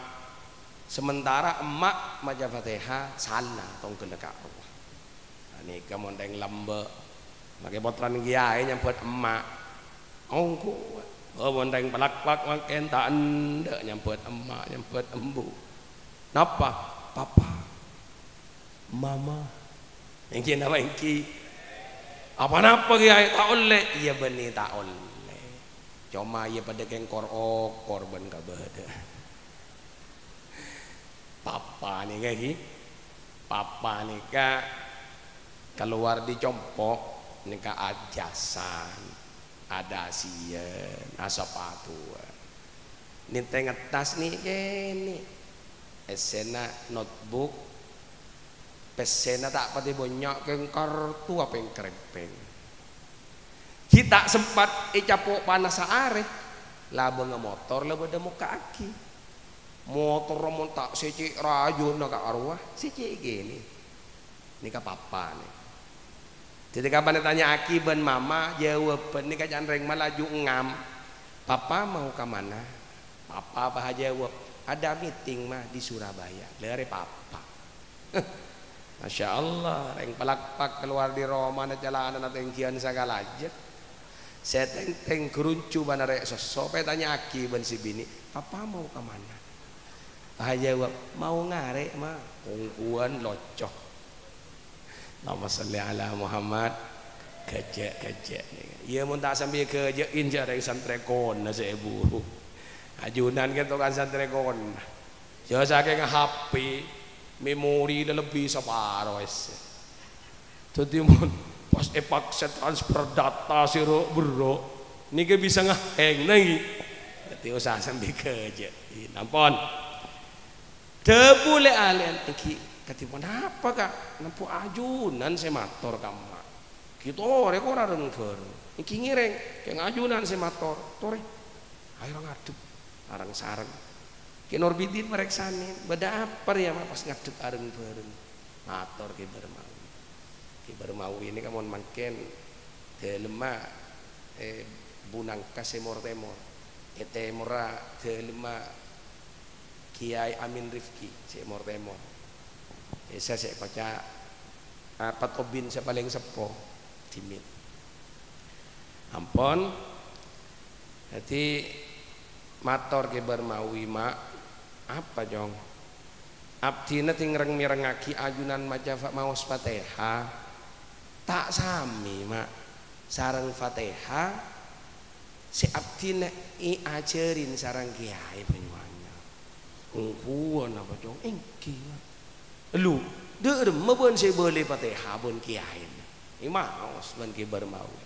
Sementara emma' maca Fatihah sala tongghâlla ka Allah." Nèka mon rèng lambâ', makè pottrana kèyaè nyambhut emma'. Ongghu. Oh, mon rèng palakpak mangkèn ta' endâ' nyambhut emma', nyambhut embu'. Napa? Papa. Mama. Ènggi napa ènggi? Apa-napa kèyaè ta' ollè? Iyâ bânnè ta' ollè. Coma iyâ padâ kèng kor-okor bân kabâdâ'ân. Papa nèka, ghi? Papa nèka kalowar dâri compo' nèka ajasan, adâsiyân, asapatowan. Nèntèng attas nè' kènè'. Essèna notebook, pèssèna ta' patè bânnya', kèng kartu apèng-karèmpèng. Ghi' ta' sempat ècapo' panassa arè, Labângnga motor la bâdâ mokka'aghi. Motorra mon ta' sè cè' rajâna ka' arowa, sè cè' kènè'. Nèka papa nè. Dhâddhi kapan ètanya'aghi bân mama, jâwâbhân nèka can rèng ma laju ngam. "Papa mau ke mana?" Papa pas ajâwâb, "Ada meeting, Ma, di Surabaya." Lâ arè papa. Masya Allah, rèng palakpak kalowar dâri romana calanana tènggiyân sakalajâ. Sè tèngtèng ghuruncu bân arè' sosso, pas ètanya'aghi bân sè binè', "Papa mau ke mana?" Pas ajâwâb, "Mau ngarè', Ma." Ongghuwân loco. Allahumma shalli ala Muhammad. Ghâjâ', ghâjâ'. Iyâ, mon ta' sambi ghâjâ'in, jhâ' rèng santrè kona sè èburu. Ajunan kan tokang santrè kona. Jhâ' sakèng H P, memori la lebbi saparo essè. Dhâddhi mon pas èpaksa transfer data sè ro'-berro', nèka bisa ngeheng, nangèng. Dhâddhi usaha sambi ghâjâ'in. Ampon. Dhâbu lè-alè'an, "Èngghi kadhi ponapa, Ka'? Nempo ajunan sè mator ka emma'." "Ghi' torè kor areng-bhâreng." "Èngghi ngèrèng, kèng ajunan sè mator." "Torè. Ayo ngadhep." Areng-sareng. Kè Norbidin marèksanè, "Bâdâ apa rèya, Ma', pas ngadhep areng-bhâreng?" Mator Kè Barmawi. Kè Barmawi nèka mon mangkèn dâlemma, eh, Bunangkas Sèmor Tèmor. È tèmorra dâlemma Kèyaè Amin Rifki, Sèmor Tèmor. Èsa sè koca', apa, tobin sè palèng seppo, dhimèn. Ampon. Dhâddhi, mator Kè Barmawi, "Ma', apa, Cong? Abdhina dhing reng-mèrengngaghi ajunan maca fa-, maos Fatèha. Ta' samè, Ma', sareng Fatèha sè abdhina èajhârin sareng kèyaè bânnya'." "Ongghuwân apa, Cong?" "Èngghi, Ma'." "Lu, dâ' remma bân sè èbâli Fatèha bân kèyaèna?" Èmaos bân Kè Barmawi,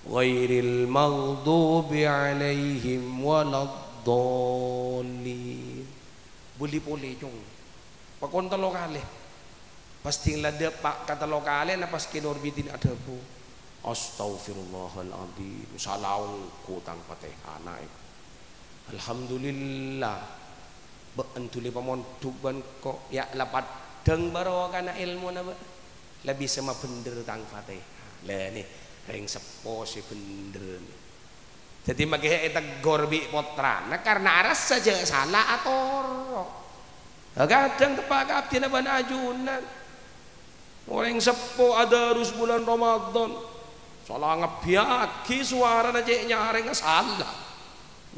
"Ghairil maghdubi 'alaihim waladdallin." Bâli polè, Cong. Pakon tello kalè. Pas dhing la dâpa' ka tello kalèna pas Kè Norbidin adhâbu, "Astaghfirullahal adzim, sala ongghu tang Fatèhana, èko." "Alhamdulillah, bâ'en dhuli pamondhuk bân ko', ya' la paddhâng barokana èlmona bâ', la bisa mabhendher tang Fatèha." Lha nè, rèng seppo sè bhendher nè. Dhâddhi makè èteggor bi' pottrana karna arassa jhâ' sala atoro'. Kadhâng teppa' ka abdhina bân ajunan. Orèng seppo adarus bulân Ramadan, sala ngabbhiyâghi sowarana cè' nyarèngnga sala.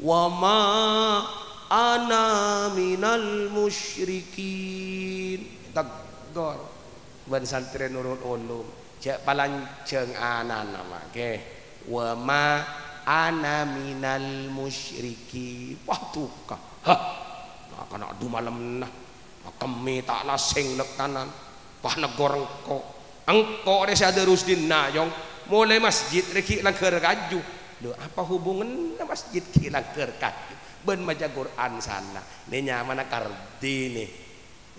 "Wa ma ana minal musyrikin." Teggor bân santrè Nurul Ulum, jhâ' palanjhâng ana'na, makè. "Wa ma ana minal musyrikin." Wah, duka. Hah, na'-kana' dumalemma. Makemmè ta' lasèng lèkkanan. Pas neggor engko'. Engko' rè sè adarus dinna', Cong. Molaè masjid rè ghi' langghâr kaju. Lho, apa hubunganna masjid ghi' langghâr kaju bân maca Qur'an sala? Nè nyamana kardi, nè.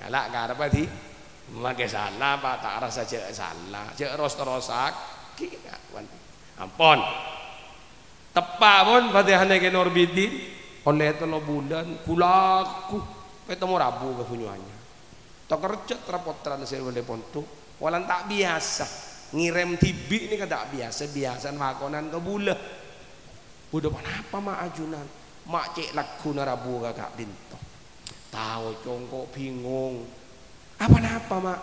Ngala' karebbhâ dhi. Makè sala, apa ta' arassa jhâ' sala. Jhâ' ros-terrossaghi. Ampon. Teppa' pon Fatèhana Kè Norbidin, ollè tello bulân, ghu-lagghu, pètto rabu ka Bânyu Anyar. Takerjhât ra-pottrana sè ollè pondhuk, polana ta' biyasa. Ngèrèm dhibi' nèka ta' biyasa, biyasana makonan kabulâ. "Bâdâ ponapa, Ma', ajunan?" "Ma' cè' lagghuna rabu ka ka'dinto." "Tao, Cong, ko' bingong." "Aponapa, Ma'?"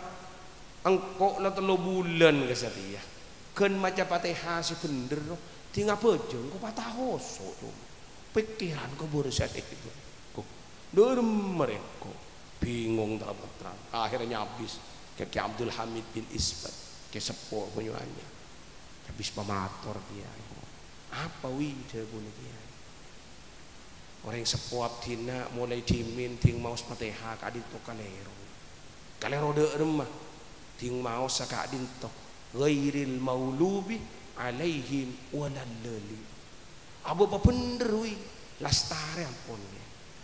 "Engko' la tello bulân ka satèya ghân maca Fatèha sè bhendher, ro, dhing abhâjâng ko' patahoso', Cong. Pèkkèran ko' bârâs saèbu. Ko', dâremma rèng ko'?" Bingong tra-pottrana. Akhèrra nyabis ka Kè Abdul Hamid bin Isbat, kè seppo Bânyu Anyar. Nyabis pamator kèyaè. "Apa, Wi?" dhâbuna kèyaè. "Orèng seppo abdhina molaè dhimèn dhing maos Fatèha ka'dinto kalèro. Kalèro dâ' remma, dhing maossa ka'dinto, ghairil maghdubi 'alaihim waladdallin." "Abâ' pabhendher, Wi, lastarè ampon, yâ."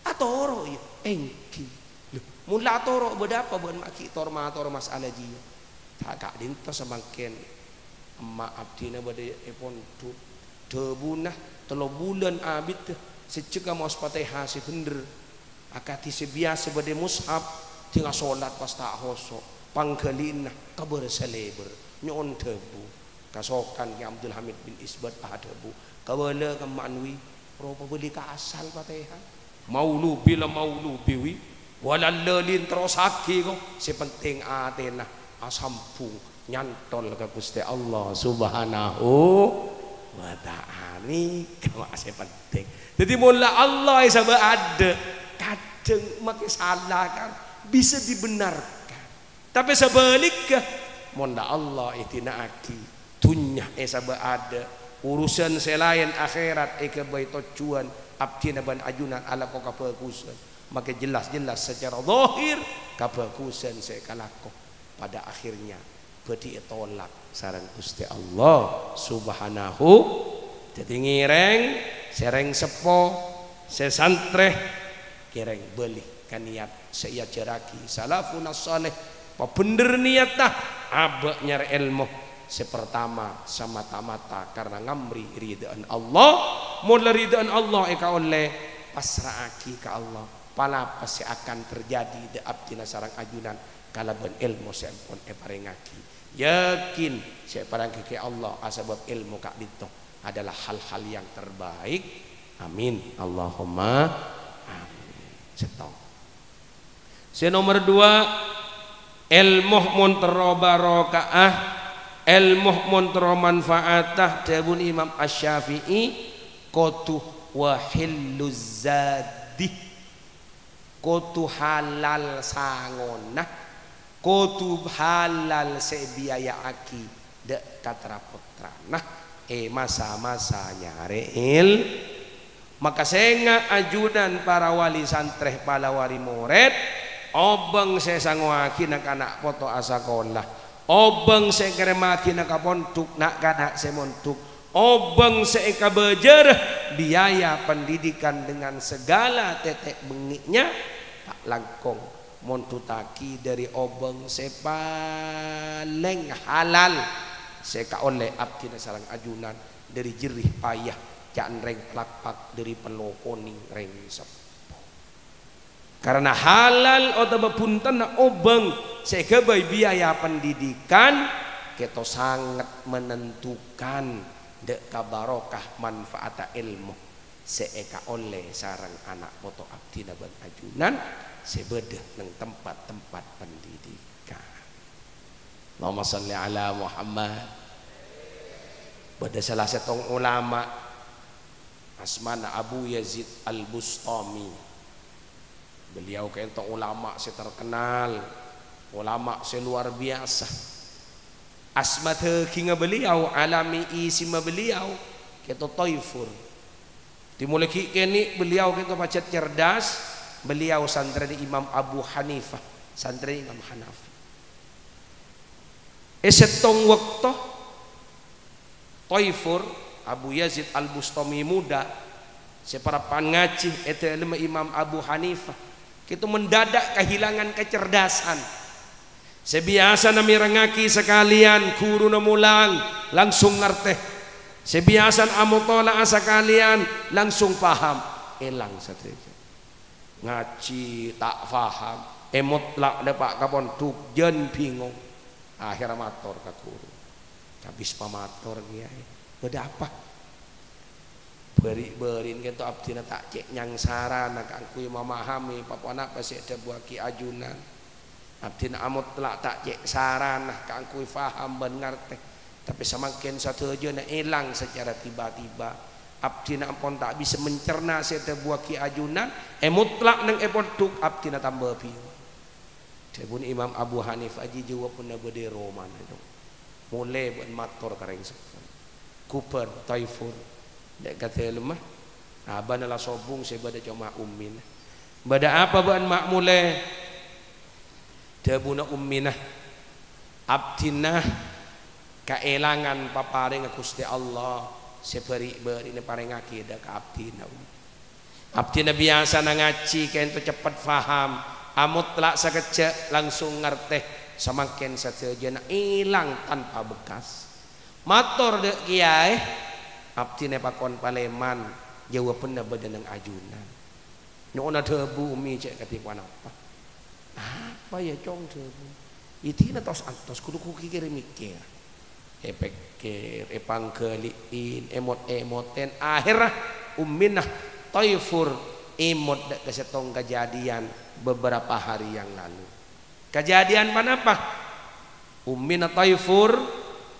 "Atoro', yâ?" "Èngghi." "Lho, mon la atoro', bâdâ apa bâ'en ma' ghi' tor-mator mas'ala jiyâ?" "Ta' ka'dinto samangkèn emma' abdhina bâdâ è pondhuk. Dhâbuna tello bulân abiddhâ Sejjhegghâ maos Fatihah sè bhendher, akadhi sè biyasa bâdâ mushaf, dhing asholat pas ta' khosyo', pangghâlina kabârâ salèbâr, nyo'on dhâbu. Kasokan Kè Abdul Hamid bin Isbat adhâbu, "Kabâlâ kemma'an wi, ropa bâli ka asal Fatihah." Maulubi la maulubi wi, walallâlin terrossaghi ko, sè penting atèna asambhung nyantol ka Ghustè Allah Subhanahu wa Ta'ala. Nèka ma' sè penting. Dhâddhi, mon la Allah èsabâ' adâ', kadhâng makè sala, kan? Bisa dibenarkan. Tapè sabhâligghâ, mon la Allah èdina'aghi, dhunnya èsabâ' adâ', urusan sè laèn akhèrat èghâbây tojjhuwân, abdhina bân ajunan alako kabhâghusân, makè jelas-jelas sacara zahir kabhâghusân sè èkalako pada akhirnya bhâdhi ètolak sareng Ghustè Allah Subhanahu. Dhâddhi ngèrèng, sè rèng seppo, sè santrè, kèrèng bâli ka niyat sè èajhârraghi salafuna shaleh, pabhendher niyatta, abâ' nyarè èlmo. Sè partama, samata-mata karna ngamri ridhâ'ân Allah. Mon la ridhâ'ân Allah èkaollè, pasra'aghi ka Allah. Ponapa sè akan terjadi dâ' abdhina sareng ajunan kalabân èlmo sè ampon èparèngaghi? Yakin sè èparèngaghi Allah asabâb èlmo ka'dinto adalah hal-hal yang terbaik. Amin. Allahumma amin. Sèttong. Sè nomer duwâ', èlmo mon terro baroka'ah, èlmo mon terro manfa'ata, dhâbuna Imam Asy-Syafi'i, kodhu wa hilluz zadi. Kodhu halal sangona, kodhu halal sè èbiaya'aghi dâ' ka tra-pottrana è masa-masa nyarè èl-, maka sènga' ajunan para wali santrè, para wali morèd, obâng sè èsangowaghi na'-kana' poto asakola, obâng sè èkèrèmmaghina ka pondhuk na'-kana' sè mondhuk, obâng sè èkabâjârâ biaya pendidikan dengan segala tètè' bengngè'na, ta' langkong mondhuttaghi dâri obâng sè palèng halal sè èkaollè abdhina sareng ajunan, dâri jerrih payah, ca'na rèng palappak, dâri pello konèng rèng seppo. Karana halal otabâ bhuntenna obâng sè èghâbây biaya pendidikan, kèto sanget menentukan dâ' ka barokah manfa'atta èlmo sè èkaollè sareng ana' poto abdhina bân ajunan sè bâdâ neng tempat-tempat pendidikan. Allahumma shalli ala Muhammad. Bâdâ sala sèttong ulama, asmana Abu Yazid Al-Bustami. Beliau ka'dinto ulama sè terkenal, ulama sè luar biasa. Asma dâggingnga beliau, alami isimma beliau, kèto Toifur. Dimulai ghi' kènè' beliau kèto pajhât cerdas, beliau santrèna Imam Abu Hanifah, santrèna Imam Hanafi. È sèttong bâkto, Toifur, Abu Yazid Al-Bustami muda, sè parappa'na ngajhi è dâlemma Imam Abu Hanifah, kèto mendadak kahilangan kecerdasan. Sè biyasana mèrengngaghi sakalèyan ghuruna molang, langsung ngartè. Sè biyasana amotola'a sakalèyan, langsung paham. Èlang sadhâjâ. Ngajhi ta' paham, èmotlak dâpa' ka pondhuk, jân bingong. Akhèrra mator ka ghuru. Abis pamator, "Kèyaè, bâdâ apa?" "Bâri'-bâri'na kèto abdhina ta' cè' nyangsarana kaangghuy mamahami pa-ponapa sè èdhâbuwâghi ajunan. Abdhina amotlak ta' cè' sarana kaangghuy paham bân ngartè. Tapè samangkèn sadhâjâna èlang sacara tiba-tiba. Abdhina ampon ta' bisa mencerna sè èdhâbuwâghi ajunan, èmotlak neng è pondhuk, abdhina tamba bingong." Dhâbuna Imam Abu Hanifah, "Jiyâ jâwâbbhâ bâdâ è romana, Cong. Molè bâ'na mator ka rèng seppona. Ghubâr, Taifur, dâ' ka dâlemma. Abâna la sobung sè bâdâ coma ummina." "Bâdâ apa bâ'na ma' molè?" Dhâbuna ummina, "Abdhina kaèlangan paparèngnga Ghustè Allah sè bâri'-bâri'na parèngaghi dâ' ka abdhina, Ummi. Abdhina biyasana ngajhi kaènto ceppet paham, amotlak sakejjhâ' langsung ngartè, samangkèn sadhâjâna èlang tanpa bekas. Mator dâ' kèyaè, abdhina èpakon palèman, Jawabanna bâdâ neng ajunan. Nyo'ona dhâbu, "Ummi, cè' kadhi ponapa?" "Apa ya, Cong?" dhâbu. "Idina tos-antos, kodhu kukèkèrè mèkkèr." Èpèkkèr, èpangghâli'in, èmot-èmotèn. Akhèrra ummina Toifur èmot dâ' ka sèttong kajhâdhiyân beberapa hari yang lalu. Kajhâdhiyân ponapa? Ummina Toifur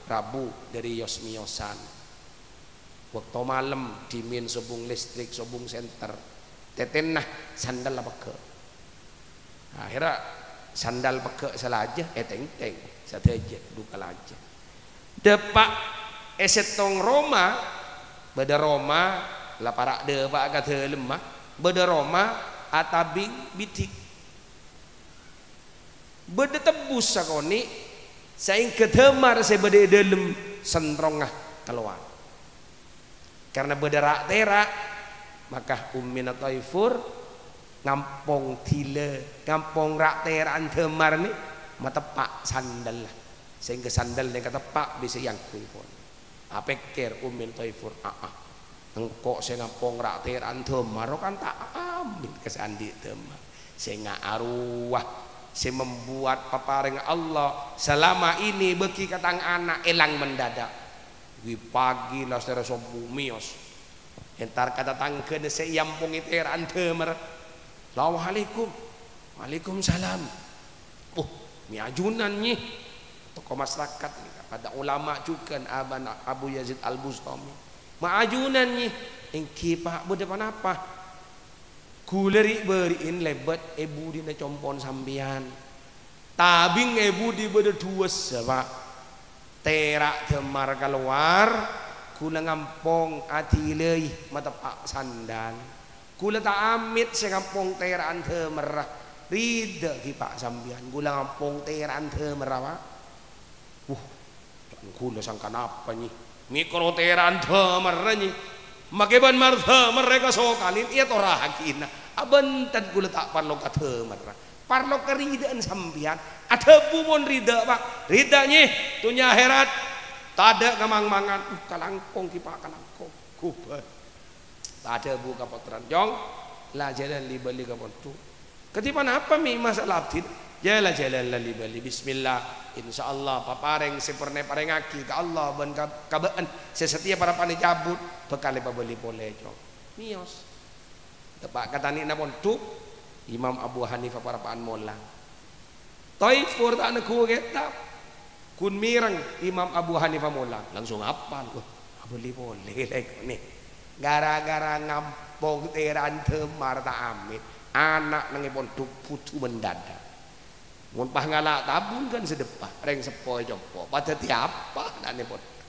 rabu dâri yos-meyosan. Bâkto malem, dhimèn sobung listrik, sobung senter. Tètèna sandalla pegghâ'. Akhèrra sandal pegghâ' salajâ ètèngtèng sadhâjâ dhu kalajâ. Dâpa' è sèttong roma, bâdâ roma la para' dâpa'a ka dâlemma, bâdâ roma atabing bidhi'. Bâdâ tebbhus sakonè', saèngghâ dâmar sè bâdâ è dâlem sentrongnga kalowar. Karna bâdâ ra'-tèra', maka ummina Toifur ngampong dhilâ, ngampong ra'-tèra'an dâmar nè mateppa' sandalla, saèngghâ sandal nè kateppa' bisa èangghuy pon. Apèkkèr ummina Toifur, "Aa, engko' sè ngampong ra'-tèra'an dâmar, kan ta' amèt ka sè andi' dâmar." Sènga' arowa sè membuat paparèngnga Allah selama ini bâgi ka tang ana' èlang mendadak. Wi pagi lastarè sobbhu mèyos. Entar ka tatangghâna sè èampongè tèra'an dâmar. "Assalamualaikum." "Waalaikumsalam." "Oh, mè' ajunan, Nyi." Tokoh masyarakat, pada ulama jhughân abana Abu Yazid Al-Bustami. "Mè' ajunan, Nyi." "Èngghi, Pa', bâdâ ponapa?" "Ghulâ ri'-bâri'in lèbât è budina compo'na sampèyan. Tabing è budi bâdâ duwâssa, Pa'. Tèra' dâmar kalowar, ghulâ ngampong adhilâi mateppa' sandal. Ghulâ ta' amèt sè ngampong tèra'an dâmarra. Ridhâ ghi, Pa', sampèyan, ghulâ ngampong tèra'an dâmarra, Pa'." Wuh, ghulâ sangka napa, Nyi? Mèkro tèra'an dâmarra, Nyi. Makè bân mar-dâmarra èkasokalè, èyatorraghina. Abhânten, ghulâ ta' parlo ka dâmarra. Parlo karidhâ'ân sampèyan. Adhâbu mon ridhâ, Pa'. Ridhâ, Nyi. Dhunnya akhèrat. Tadâ' kamang-mangan. Uh, kalangkong ghi, Pa', kalangkong. Ghubâ. Tadhâbu ka pottrana, "Cong, la jhâlân li-bâli ka pondhuk." "Kadhi ponapa, Mi', masalah abdhina?" "Jhâ-, la jhâlân la li-bâli. Bismillah. Insyaallah, paparèng sè pernah èparèngaghi ka Allah bân ka, ka bâ'na sè satèya parappa'na ècabut, bhâkal èpabâli polè, Cong." Mèyos. Teppa' ka tanè'na pondhuk, Imam Abu Hanifah parappa'na molang. Toifur ta' neggu' kètab. Ghun mèreng Imam Abu Hanifah molang, langsung apal. Wah, abâli polè lèkone. Gara-gara ngampong tèra'an dâmar ta' amèt, ana' neng è pondhuk budhu mendadak. Mon pas ngala' tabung kan sè dâpa', rèng seppo è compo'. Padâ dhâddhi apa ana' neng è pondhuk?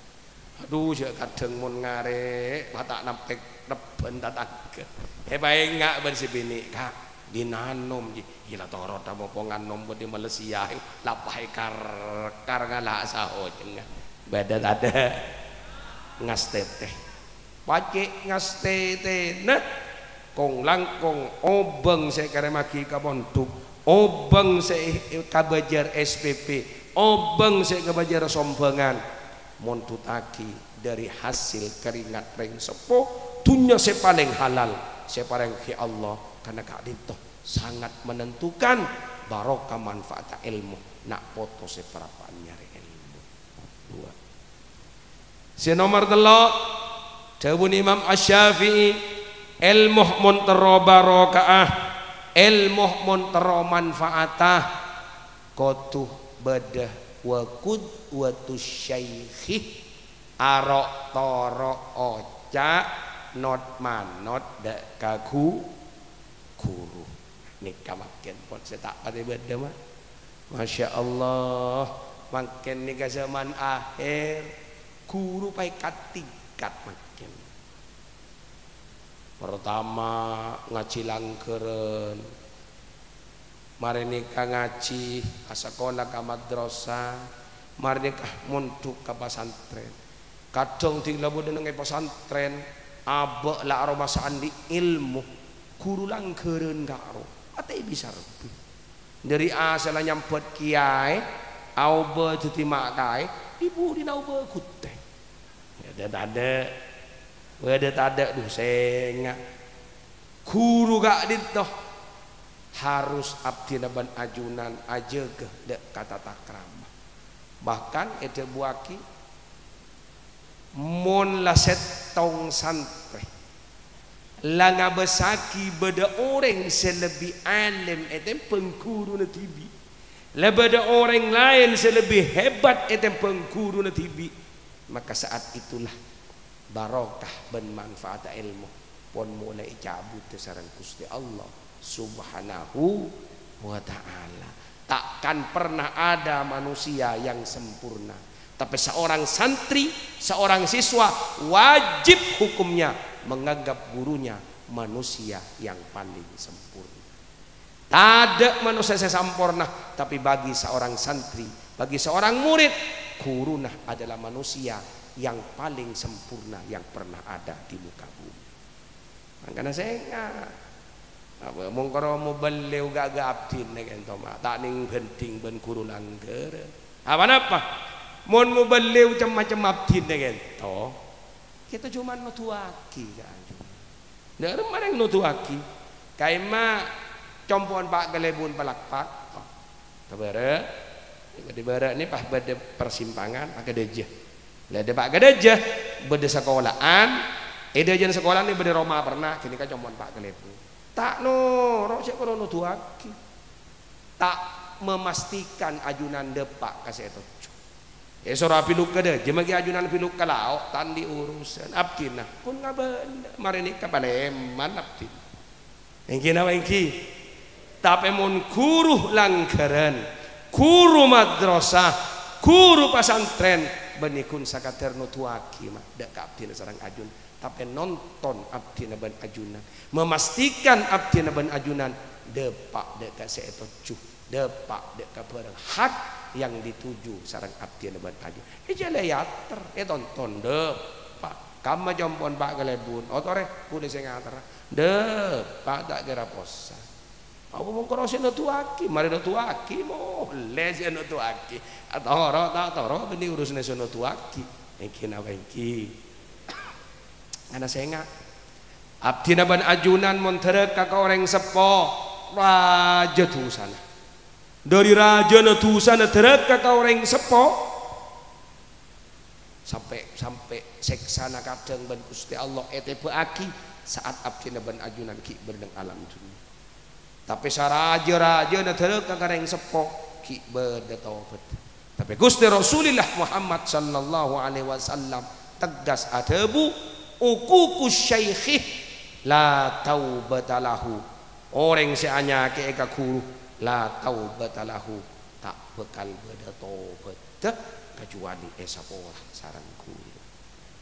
Adhu, jhâ' kadhâng mon ngarè', ma' ta' nampèk rebbhân tatangghâ. Èpaènga' bân sè binè', "Ka', dina anom, Ji." "Iyâ la torot, amopo nganom bâdhi Malaysia, la pas èkar-kar ngala' saojengnga." Bâdâ tadâ'? Ngastètè. Pacè' ngastètèna, kong-langkong obâng sè èkarèmmaghi ka pondhuk, obâng sè èkabâjâr S P P, obâng sè èkabâjâr sombhângan, mondhuttaghi dâri hasil keringat rèng seppo, dhunnya sè palèng halal sè èparèngaghi Allah, karna ka'dinto sangat menentukan barokah manfaatta èlmo, na' poto sè parappa'na nyarè èlmo. Dua. Sè nomer tello', dhâbuna Imam Asy-Syafi'i, èlmo mon terro barokah, èlmo mon terro manfaatta, kodhu bâdâ wa qudwatus syaikhi, aro'-toro' oca' not-manot dâ' ka ghu-, ghuru. Nèka mangkèn pon sè ta' patè bâdâ, Ma'. Masya Allah, mangkèn nèka zaman akhèr, ghuru paèkat tingkat mangkèn. Pertama, ngajhi langghârân. Marè nèka ngajhi, asakola ka madrasah. Marè nèka mondhuk ka pasantrèn. Kadhâng dhing la bâdâ neng è pasantrèn, abâ' la aromasa andi' èlmo, ghuru langghârân karo. Patè bisa rabbhi. Dâri asalla nyambhât kèyaè, aobâ dhâddhi ma' kaè, è budina aobâ ghuttè. Yâ, tadâ'. Bâdâ tadâ', dhu, sènga'. Ghuru ka'dinto harus abdhina bân ajunan ajâgâ dâ' ka tata krama. Bahkan èdhâbuwâghi, mon la sèttong santrè la ngabâsaghi bâdâ orèng sè lebbi alim ètèmbhâng ghuruna dhibi', la bâdâ orèng laèn sè lebbi hebat ètèmbhâng ghuruna dhibi', maka saat itulah barokah bân manfaat èlmo pon molaè ècabudhâ sareng Ghustè Allah Subhanahu wa Ta'ala. Takkan pernah ada manusia yang sempurna, tapi seorang santri, seorang siswa wajib hukumnya menganggap gurunya manusia yang paling sempurna. Tadâ' manossa sè samporna, tapi bagi seorang santri, bagi seorang murid, ghuruna adalah manusia yang paling sempurna yang pernah ada di muka bumi. Mangkana sènga'. Apa, mon karo mobâlliu ghâ'-ghâ' abdhina kènto, ma', ta' nèng bhândhing bân ghuru langghârân. Apa-napa? Mon mobâlliu cem-macem abdhina kènto, kèto coma noduwâghi ka ajunan. Dâ' remma rèng noduwâghi. Ka'imma compo'na Pa' Kalèbun palakpak. Ka bârâ'. Ka bârâ' nè pas bâdâ persimpangan, Pa' Kadâjâ. La dâpa' Kadâjâ, bâdâ sakola'an. È dâjâna sakola'an nè bâdâ roma perna', ghânèka compo'na Pa' Kalèbun. Ta' noro' cè' karo noduwâghi. Ta' memastikan ajunan dâpa' ka sè ètojjhu. Èsoro abiluk ka dâjâ, maghi ajunan biluk ka lao', ta' andi' urusan. Abdhina pon ngabâlâ, marè nèka palèman abdhina. Èngghi napa èngghi? Tapè mon ghuru langghârân, ghuru madrasah, ghuru pasantrèn, bânnè ghun sakadâr noduwâghi, ma', dâ' ka abdhina sareng ajun. Tapè nonton abdhina bân ajunan, memastikan abdhina bân ajunan dâpa' dâ' ka sè ètojjhu, dâpa' dâ' ka bârâng hak yang dituju sareng abdhina bân ajunan. Èjhâlâi ater, ètonton, dâpa'. Kamma compo'na Pa' Kalèbun, otorè, kulâ sè ngaterra. Dâpa' ta' kèra possa. Apa mon karo sè noduwâghi, marè noduwâghi, molè sè noduwâghi. Atoro' ta' atoro' bânnè urusanna sè noduwâghi. Èngghi napa èngghi? Ana sènga'. Abdhina bân ajunan mon dârâkka ka orèng seppo, rajâ dusana. Dâri rajâna dusana dârâkka ka orèng seppo, sampè', sampè' sèksana kadhâng bân Ghustè Allah ètèbâ'âghi saat abdhina bân ajunan ghi' bâdâ neng alam dhunnya. Tapè sarajâ-rajâna dârâkka ka rèng seppo ghi' bâdâ tobât. Tapè Ghustè Rasulillah Muhammad sallallahu alaihi wasallam tegas adhâbu, "Uququs syaikhi la taubata lahu." Orèng sè anyakè'è ka ghuru, la taubata lahu, ta' bhâkal bâdâ tobâddhâ kajhâbhâna èsapola sareng ghuru.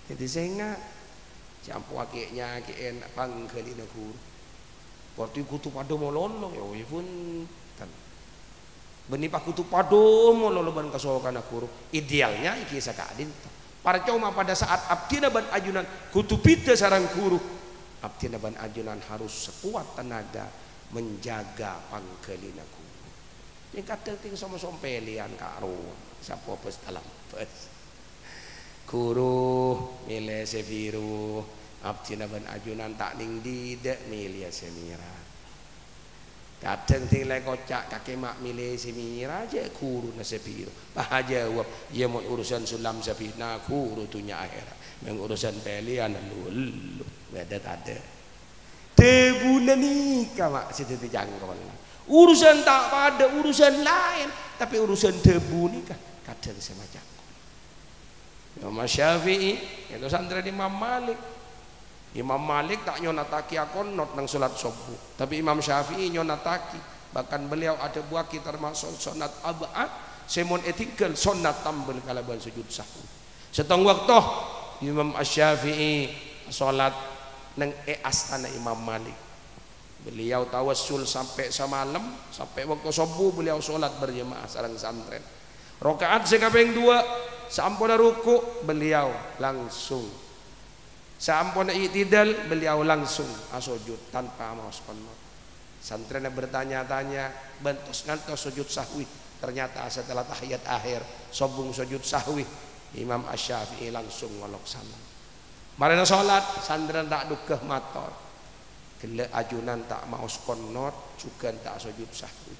Dhâddhi sènga', sè ampo akè-, nyakè'è pangghâlina ghuru. Berarti kodhu padâ mololo, ya, ya, bhunten. Bânnè pakodhu padâ mololo bân kasokanna ghuru. Idealnya èngghi saka'dinto. Parcoma pada saat abdhina bân ajunan kodhu bhidhâ sareng ghuru, abdhina bân ajunan harus sekuat tenaga menjaga pangghâlina ghuru. Sè kadhâng ting som-som pèlèyan ka' rowa, sapa bâs talambâs. Ghuru, mèlè sè bhiru, abdhina bân ajunan ta' nèng dhidhâ mèlèya sè mèra. Kadhâng ting la èkoca', "Kakè ma' mèlè sè mèra, jhâ' ghuruna sè bhiru." Pas ajâwâb, "Iyâ, mon urusan Sulam Sabina, ghuru dhunnya akhèrat. Mèng urusan pèlèyan, ellu-ellu." Bâdâ tadâ'? Dhâbuna nèka, ma', sè dhâddhi cangkolan. Urusan ta' padâ, urusan laèn, tapè urusan dhâbu nèka kadhâng sè macangkol. Imam Syafi'i, itu santrèna Imam Malik. Imam Malik ta' nyonattaghi akonot neng solat sobbhu, tapè Imam Syafi'i nyonattaghi. Bahkan beliau adhâbuwâghi termasuk sonnat ab'ad, sè mon ètinggal sonnat tambel kalabân sujud sahwi. Sèttong bâkto Imam Asy-Syafi'i solat neng è astana Imam Malik. Beliau tawassul sampè' samalem, sampè' bâkto sobbhu beliau solat berjamaah sareng santrèn. Raka'at sè kapèng duwâ', saamponna ruku', beliau langsung, saamponna i'tidal, beliau langsung asojud tanpa maos qonot. Santrèna bertanya-tanya, bân tos-ngantos sujud sahwi. Ternyata setelah tahiyat akhir, sobbhung sujud sahwi, Imam Asy-Syafi'i langsung ngolok salam. Marèna sholat, santrèna ta' dhugghâ mator. Ghellâ' ajunan ta' maos qonot, jhughân ta' sojud sahwi.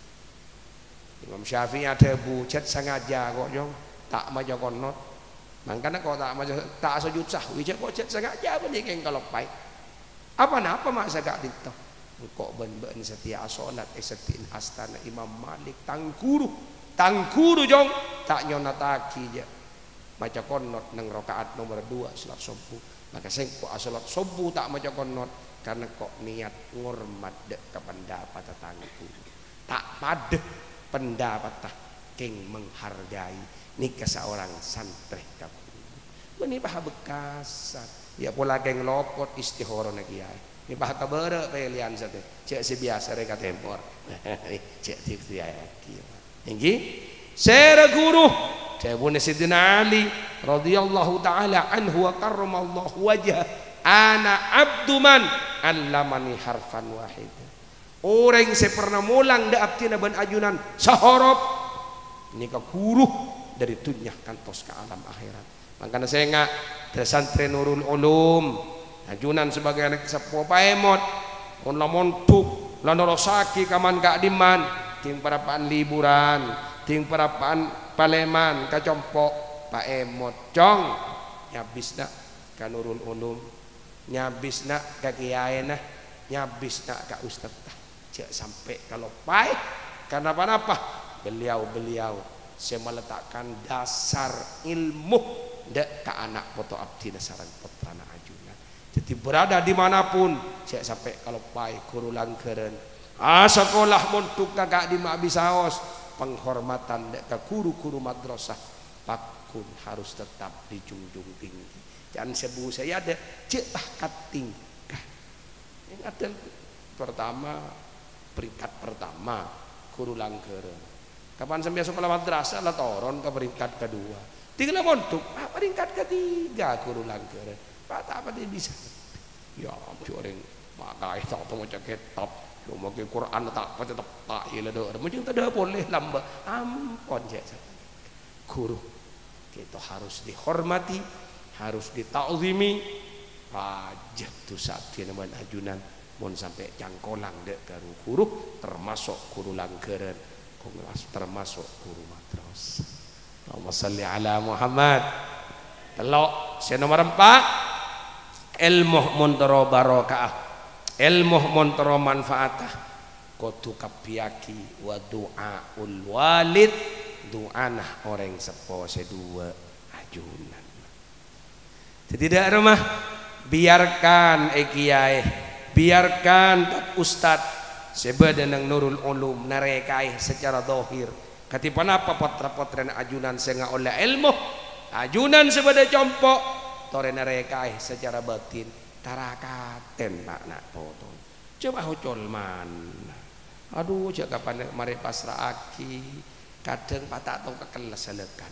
Imam Syafi'i adhâbu, "Jhât sangaja, ko', Jong, ta' maca qonot. Mangkana, ko', ta' maca, ta' sojud sahwi, jhâ', ko', jhât sangaja bânnè kèng kaloppaè. Apa-napa ma' saka'dinto? Engko' bân bâ'na satèya asholat è seddi'na astana Imam Malik, tang ghuru. Tang ghuru, Jong, ta' nyonnattaghi, jhâ'." Maca qonot neng raka'at nomer dua sholat sobbhu. Maka sèngko' asholat sobbhu ta' maca qonot, karna ko' niat ngormat dâ' ka pendapatta tang ghuru. Ta' padâ pendapatta kèng menghargai nèka seorang santrè ka ghuru. Mènè paha bekkasân, ya pola kèng lopot istikharana kèyaè. Mènè paha kabârâ' pèlèyan satèya, jhâ' sè biyasa rè ka tèmor. Jhâ' dipercaya'aghi. Èngghi, sèra ghuru? Dhâbuna Sayyidina Ali radhiyallahu ta'ala anhu wa karramallahu wajhah, "Ana abdu man allamani harfan wahida." Orèng sè pernah molang dâ' abdhina bân ajunan sahorop, nèka ghuru dâri dhunnya kantos ka alam akhèrat. Mangkana sènga', dâ' santrè Nurul Ulum, ajunan sebagai anak seppo paèmot, mon la mondhuk, la nerrossaghi ka man-ka'dimman, dhing parappa'an liburan, dhing parappa'an palèman ka compo', paèmot, Cong, nyabisna ka Nurul Ulum, nyabisna ka kèyaèna, nyabisna ka ustadhdhâ. Jhâ' sampè' kaloppaè. Karna ponapa? Beliau-beliau sè maletakkan dasar ilmu dâ' ka ana' poto abdhina sareng pottrana ajunan. Dhâddhi, berada di mana pun, jhâ' sampè' kaloppaè ghuru langghârân. Asakola mondhuk ka ka'dimma bisaos, penghormatan dâ' ka ghuru-ghuru madrasah pagghun harus tetap dijunjung tinggi. Jhân sè bu saya ada, jhâ' tah katinggal. Yang ada pertama, peringkat pertama, ghuru langghârân. Kapan sampèyan sakola madrasah la toron ka peringkat kedua. Tinggal mondhuk, ah, peringkat ketiga ghuru langghârân. Pak, ta' patè bisa. Ya, jhâ' orèng makaè ta' tao maca kètab. Yo, maca Quran ta' patè teppa', ya, la dâ'. Mending tadâ' polè lambâ'. Ampon, jhâ' Guru, kita harus dihormati, harus dita'zimi. Pajhât dhusa abdhina bân ajunan mon sampè' cangkolang dâ' ka ru-, ghuru, termasuk ghuru langghârân, termasuk ghuru madrasah. Allahumma shalli ala Muhammad. Tello', sè nomer empa', èlmo mon terro barokah, èlmo mon terro manfaata. Kodhu kabbhiyâghi wa du'aul walid, du'ana orèng seppo sè duwâ' ajunan. Dhâddhi, dâ' remma, biarkan, eh, kiyaè, biarkan ustad sè bâdâ neng Nurul Ulum narèkaè sacara dhahir kadhi ponapa pottra-pottrana ajunan sè ngaollè èlmo. Ajunan sè bâdâ compo' torè narèkaè sacara batin, tarakaten, Pak, na' poto. Coba ocol man. Adhu, jhâ' kapan marè pasra'aghi, kadhâng pa' ta' tao ka kellas salèkan.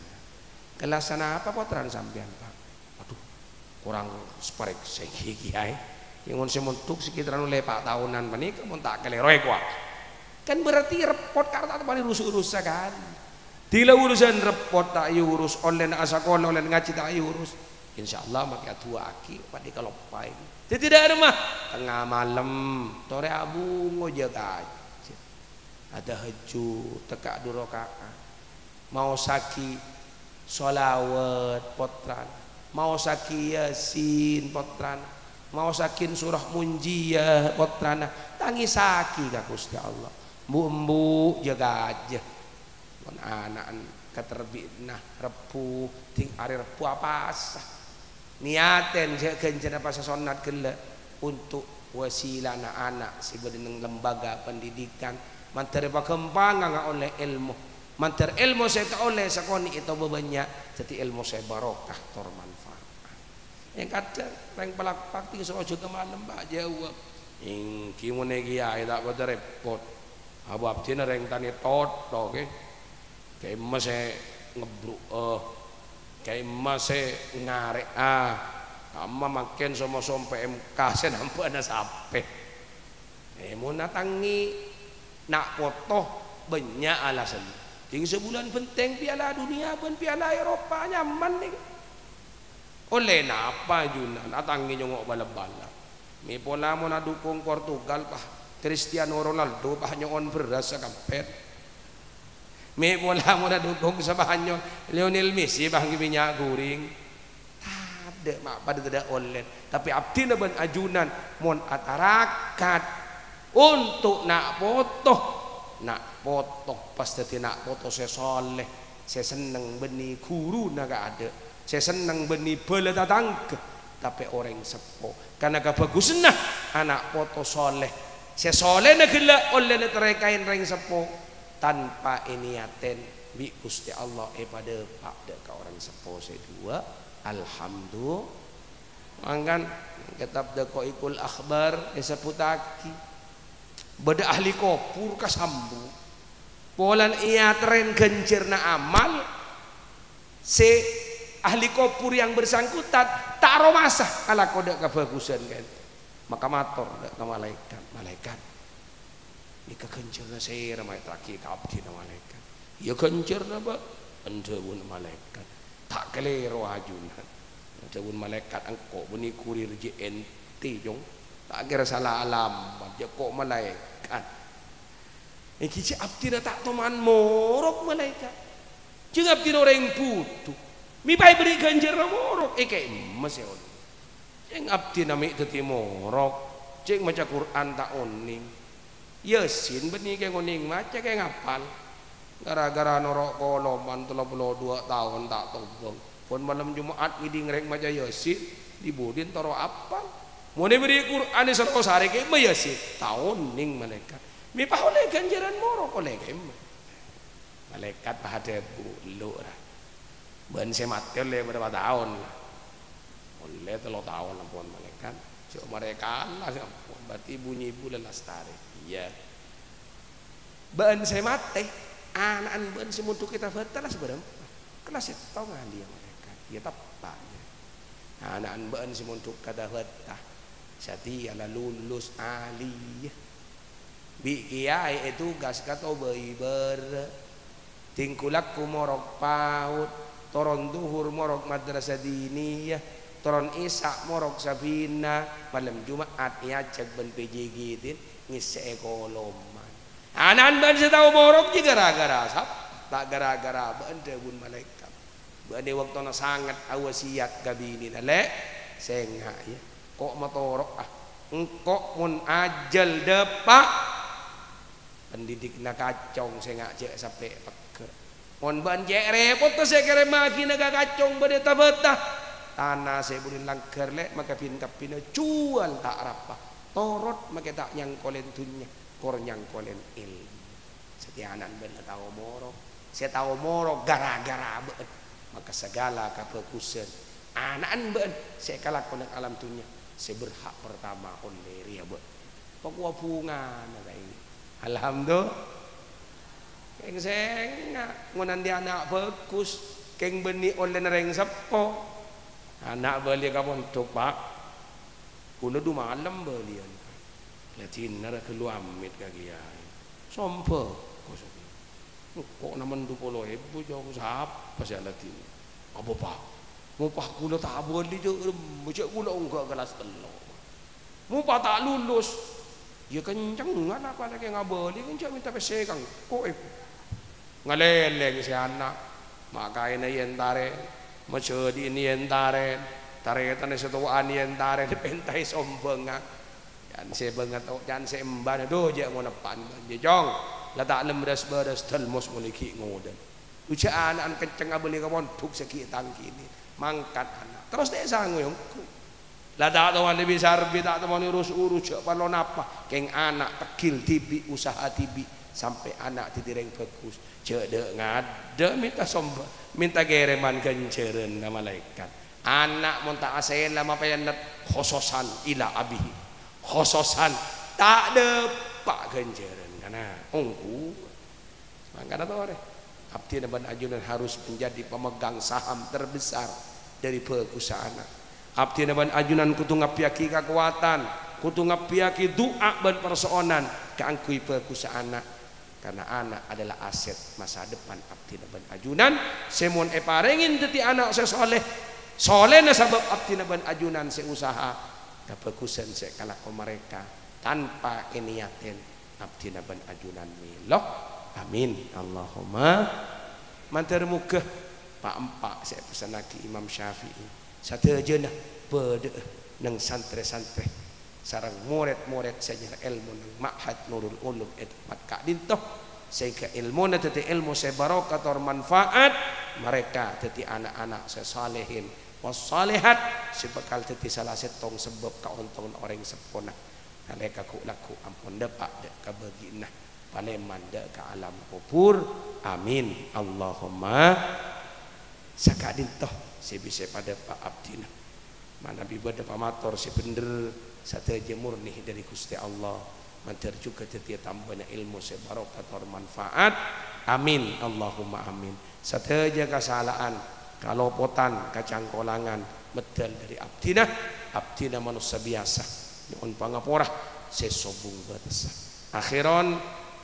"Kellas napa pottrana sampèyan, Pak?" "Adhu, korang saparèksa ghi, Kiyaè. Yâ, mon sè mondhuk sekitaran ollè pa' taonan panèka, mon ta' kalèro èkowa." Kan berarti repot, karena ta' tao marè rus-urus sakalè. Dhila urusan repot ta' èurus, ollèna asakola, ollèna ngajhi ta' èurus. Insyaallah, makè adu'aaghi, padhi kaloppaè. Dhâddhi, dâ' remma, tengnga malem, torè abungo jâ kajâ. Adhâhajjud, tekka' du raka'at. Maosaghi shalawat, pottrana. Maosaghi Yasin, pottrana. Maosaghi surah Munjiyah, pottrana. Tangisaghi ka Ghustè Allah. Embu'-embu' jâ kajâ. Mon ana'na katerbi'na Rebbhu, dhing arè Rebbhu apasa. Niyatè jâ ghânjhârânna pasa sonnat ghellâ' untuk wasilana ana' sè bâdâ neng lembaga pendidikan, mandhâr èpaghâmpangnga ngaollè èlmo. Mandhâr èlmo sè èkaollè sakonè' ètobâ bânnya', dhâddhi èlmo sè barokah tor manfaat. Yang kadhâng rèng palaku bhâkti soro juta malem, Pak, jâwâb. Èngghi mon è kiyaè ta' padâ rèpot. Abu abdhina rèng tanè totto, kè. Kèmma sè ngebbru'â, kèmma sè ngarè'a, kamma mangkèn somo-somo P M K sè nambâna sapè. Eh, mon atangngè na' poto, bânnya' alasan. Dhing sabulân bhenteng Piala Dunia bân Piala Eropa, nyaman, nèng. Ollè napa ajunan, atangè nyongngo' bal-balan. Mè' pola mon adhukung Portugal, pas Cristiano Ronaldo, pas nyo'on bherrâs sakempèt. Mè' pola mon adhukung Spanyol, Lionel Messi, pas ngghi mènnya' ghuring. Tadâ', ma' padâ tadâ' ollè. Tapè abdhina bân ajunan mon atarakat onto' na' poto, na' poto pas dhâddhi na' poto sè soleh, sè senneng bânnè ghuruna kaadâ', sè senneng bânnè bhâlâ tatangghâ, tapè orèng seppo. Karna kabhâghusânna ana' poto soleh, sè solehna ghellâ' ollèna tarèkaè rèng seppo tanpa èniyatèn bi' Ghustè Allah èpadâpa' dâ' ka orèng seppo sè duwâ'. Alhamdulillah. Mangkana, kètab Daqaiqul Akhbar èsebbhuttaghi, bâdâ ahli kobhur kasambu'. Polana èyaterrè ghânjhârânna amal sè ahli kobhur yang bersangkutan ta' aromasa alako dâ' kabhâghusân ka'dinto. Maka mator dâ' ka malaèkat, "Malaèkat, nèka ghânjhârânna sèra ma' èyaterraghi ka abdhina malaèkat?" "Iyâ ghânjhârânna, Bâ'," dhâbuna malaèkat. "Ta' kalèro ajunan," dhâbuna malaèkat, "engko' bânnè kurir jhi' ènto, Cong. Ta' kèra sala alamat, jhâ' ko' malaèkat. Èngghi jhâ' abdhina ta' toman morok malaèkat. Jhâ' abdhina orèng bhuto. Mè' pas èberri' ghânjhârânna morok, èkè'emma sè onèng. Cèng abdhina mè' dhâddhi morok, cèng maca Qur'an ta' onèng. Yasin bânnè kèng onèng maca, kèng apal. Gara-gara noro' koloman tello polo duwâ' taon ta' tobâng. Pon malem Jum'at ngèdhing rèng maca Yasin, dhi-budhi èntoro apal. Mon èberri' Qur'an è soro sarè kè'emma Yasin, ta' onèng malaèkat. Mè' pas ollè ghânjhârân morok, ollè kè'emma?" Malaèkat pas adhâbu, "Lo', ra. Bâ'na sè matè ollè bârâmpa taon, la?" "Ollè tello taon, ampon, malaèkat." "Jhâ' marè kala, ampon, berarti bu-nyibu la lastarè." "Iyâ." "Bâ'na sè matè, ana'na bâ'na sè mondhuk è Tabata la sabârâmpa?" "Kellas sèttong, Aliyah, malaèkat." "Iyâ, teppa', iyâ. Ana'na bâ'na sè mondhuk ka Tabata, satèya la lulus Aliyah." Bi' kèyaè ètugas kato bhâi bârâ'. Ding-ghulâkku morok PAUD, toron dhuhur morok madrasah diniyah, toron isya' morok Sabina, malem Jum'at èajhâk bân P J G din ngèssè'è koloman. Ana'na bâ'na sè tao morok jiyâ gara-gara sapa? Ta' gara-gara bâ'na, dhâbuna malaèkat. Bâ'na è bâktona sanget awasiyat ka binèna, "Lè', sènga', yâ. Ko' matoro'a. Engko' mon ajhâl dâpa', pendidikna kacong sènga' jhâ' sampè' pegghâ'. Mon bâ'na cè' rèpotta sè èkèrèmmaghina ka kacong bâdâ è Tabata, tana sè budi langghâr, Lè', maka bin-kabbina juwâl ta' arapa. Torot makè ta' nyangkolèn dhunnya, kor nyangkolèn èlmo." Satèya ana'na bâ'na tao morok. Sè tao morok gara-gara bâ'na. Maka sagala kabhâghusân ana'na bâ'na sè èkalakon neng alam dhunnya, sè berhak pertama ollè rèya bâ'na. Pakowa bhungana kaèngghi. Alhamdulillah. Kèng sènga', mon andi' ana' bhâghus, kèng bânnè ollèna rèng seppo. Ana' bâliyâ ka pondhuk, "Pa', kaulâ du malem bâliyân." "La dinna ra ghâllu amit ka kèyaè. Sombhâko satèya. Engko' namen du polo èbu, Cong, sapa sè aladhinè?" "Apa, Pa'? Mopa kaulâ ta' abâli jhâ' remma, jhâ' kaulâ ongghâ kellas tello'. Mopa ta' lulus." "Iyâ kencengnga la, Pa', la kèng abâli, kan jhâ' mènta pèssè ka engko', èbu." Ngalèlèng sè ana', ma' kaènna èyentarè, majhâdi'na èyentarè, tarètanna sè towa'an èyentarè, pèntaè sombhângnga. Can sè bângato, can sè embâna, "Dhu, jhâ' mon eppa'an bânjhi, Cong. La ta' lem bârâs-bârâs, dâlmos mon ghi' ngodâ." Dhu jhâ' ana'na kenceng abâli ka pondhuk sè ghi' tangkènè. Mangkat ana'. Terros ta' sangoè ongghu. La ta' toman lebbi sarbè, ta' toman urus-urus, jhâ' parlo napa. Kèng ana' teggil dhibi', usaha dhibi', sampè' ana' dhâddhi rèng bhâghus. Jhâ' dâ'-ngadâ' mènta somba-, mènta kèrèman ghânjhârân ka malaèkat. Ana' mon ta' asèla mapènèt, khososan ila abihi. Khososan ta' dâpa' ghânjhârân, kana ongghu. Mangkana torè, abdhina bân ajunan harus menjadi pemegang saham terbesar dâri bhâghussa ana'. Abdhina bân ajunan kodhu ngabbhiyâghi kakowadhân, kodhu ngabbhiyâghi du'a bân parso'onan kaangghuy bhâghussa ana'. Karna ana' adalah aset masa depan abdhina bân ajunan sè mon èparèngè dhâddhi ana' sè soleh, Solèna sabâb abdhina bân ajunan sè usaha kabhâghusân sè èkalako mareka tanpa ènèyadhin abdhina bân ajunan mèlo. Amin. Allahumma. Mandhâr moghâ pa'-empa' sè èpessennaghi Imam Syafi'i sadhâjâna bâdâ'â neng santrè-santrè sareng morèd-morèd sè nyarè èlmo neng Ma'had Nurul Ulum è tempat ka'dinto, sehingga èlmona dhâddhi èlmo sè barokah tor manfaat, mareka dhâddhi ana'-ana' sè salehin was-salehat sè bhâkal dhâddhi sala sèttong sabâb kaontongan orèng seppona. Nalèka ghu'-lagghu' ampon dâpa' dâ' ka bâgi'na palèman dâ' ka alam kobhur. Amin. Allahumma. Saka'dinto sè bisa èpadâpa' abdhina. Manabi bâdâ pamator sè bhendher, sadhâjâ morni dhâri Ghustè Allah. Mandhâr jhughân dhâddhiyâ tambâna èlmo sè barokah tor manfaat. Amin. Allahumma amin. Sadhâjâ kasala'an, kalopotan, kacangkolangan, meddhâl dhâri abdhina, abdhina manossa biyasa, nyo'on pangapora sè sobung bâtessa. Akhiran,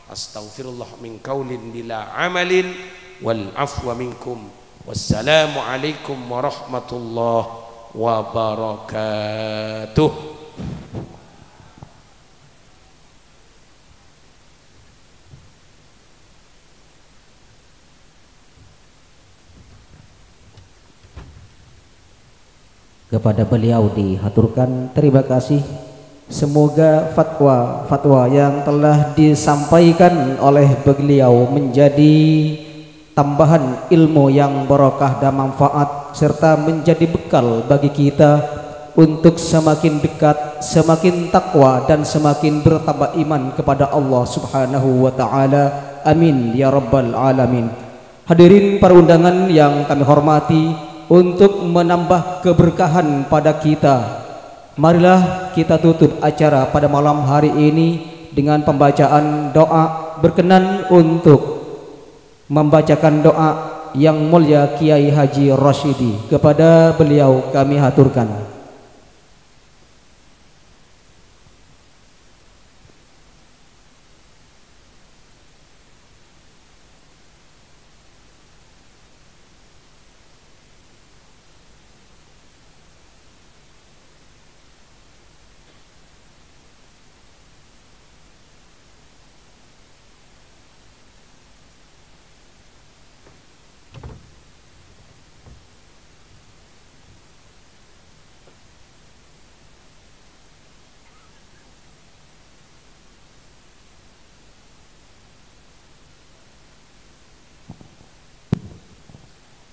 astaghfirullah min qaulin bila amalin, wal afwa minkum. Wassalamualaikum warahmatullahi wabarakatuh. Kepada beliau dihaturkan terima kasih. Semoga fatwa-fatwa yang telah disampaikan oleh beliau menjadi tambahan ilmu yang barokah dan manfaat, serta menjadi bekal bagi kita untuk semakin dekat, semakin takwa, dan semakin bertambah iman kepada Allah Subhanahu wa Ta'ala. Amin ya Rabbal 'Alamin. Hadirin para undangan yang kami hormati, untuk menambah keberkahan pada kita, marilah kita tutup acara pada malam hari ini dengan pembacaan doa berkenan untuk membacakan doa Yang Mulia Kiai Haji Rosyidi. Kepada beliau kami haturkan.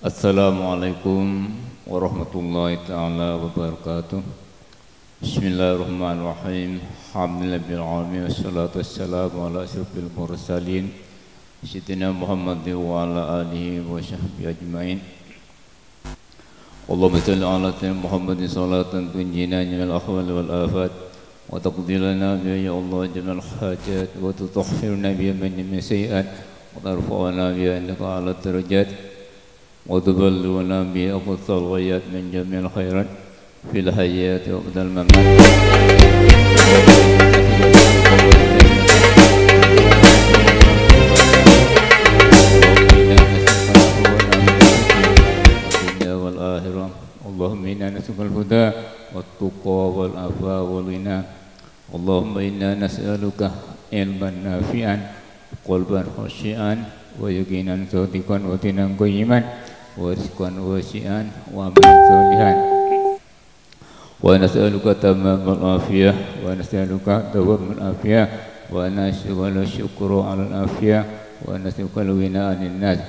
Assalamualaikum warahmatullahi taala wabarakatuh. Bismillahirrahmanirrahim. Alhamdulillahirabbil alamin, wassalatu wassalamu ala asyrafil mursalin, sayyidina Muhammadin wa ala alihi wa sahbihi ajmain. Allahumma shalli ala sayyidina Muhammadin salatan tunjina minal ahwali wal afat, wa taqdi lana biha ya Allah jami'al hajat, wa tutahhiruna biha min jami'is sayyi'at, wa tarfa'una biha indaka a'la darajat, wa tuballighuna biha aqsal ghayat min jami'il khairat fil hayati wa ba'dal mamat. Dunya wal akhirah. Allahumma inna nas'aluka al-huda wat-tuqa wal afa wal ghina. Allahumma inna nas'aluka ilman nafi'an, qalban khasyi'an, wa yaqinan shadiqan, wa dinan qayyiman, wa rizqan wasi'an, wa amalan shalihan. Wa nas'aluka tamamal afiyah, wa nas'aluka dawamal afiyah, wa nas'aluka syukra alal afiyah, wa nas'aluka al-ghina 'anin nas.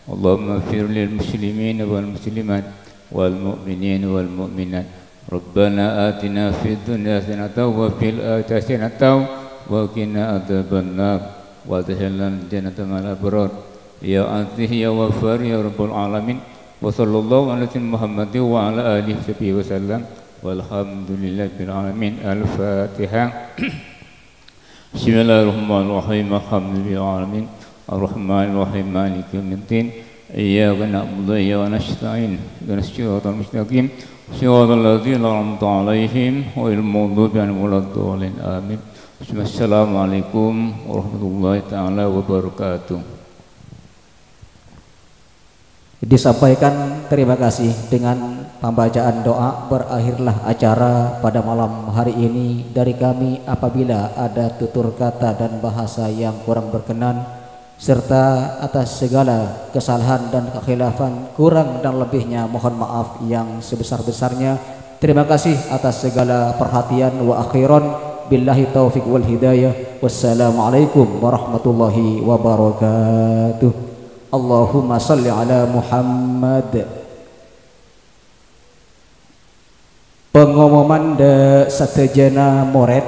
Allahumma ighfir lil muslimina wal muslimat, wal mu'minina wal mu'minat. Rabbana atina fid dunya hasanatan wa fil akhirati hasanatan wa qina adzabannar. Wa adkhilnal jannata ma'al abrar. Ya Aziz, ya Ghaffar, ya Rabbal alamin. Wa sallallahu ala sayyidina Muhammadin wa ala alihi wa sahbihi wa sallam. Walhamdulillahi rabbil alamin. Al-Fatihah. Bismillahirrahmanirrahim. Alhamdulillahirabbil alamin. Arrahmanirrahim. Maliki yaumiddin. Iyyaka na'budu wa iyyaka nasta'in. Ihdinas siratal mustaqim. Siratal ladzina an'amta 'alaihim ghairil maghdubi 'alaihim waladdallin. Amin. Assalamualaikum warahmatullahi taala wabarakatuh. Disampaikan terima kasih dengan pembacaan doa, berakhirlah acara pada malam hari ini dari kami. Apabila ada tutur kata dan bahasa yang kurang berkenan, serta atas segala kesalahan dan kekhilafan, kurang dan lebihnya mohon maaf yang sebesar-besarnya. Terima kasih atas segala perhatian. Wa akhiran, billahi taufik wal hidayah. Wassalamualaikum warahmatullahi wabarakatuh. Allahumma salli ala Muhammad. Pengumuman dâ' sadhâjâna morèd,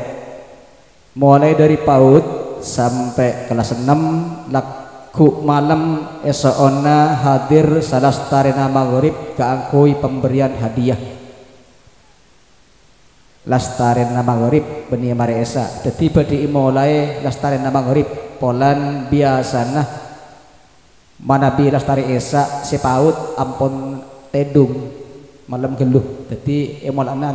molaè dâri PAUD sampè' kellas ennem, lagghu' malem èso'ona hadir salastarèna maghrib kaangghuy pemberian hadiah. Lastarèna maghrib bânnè marè Isya. Dhâddhi bhâdhi èmolaè lastarèna maghrib polana biyasana manabi lastarè Isya sè PAUD ampon tèdung malem ghâllu. Dhâddhi èmola'ana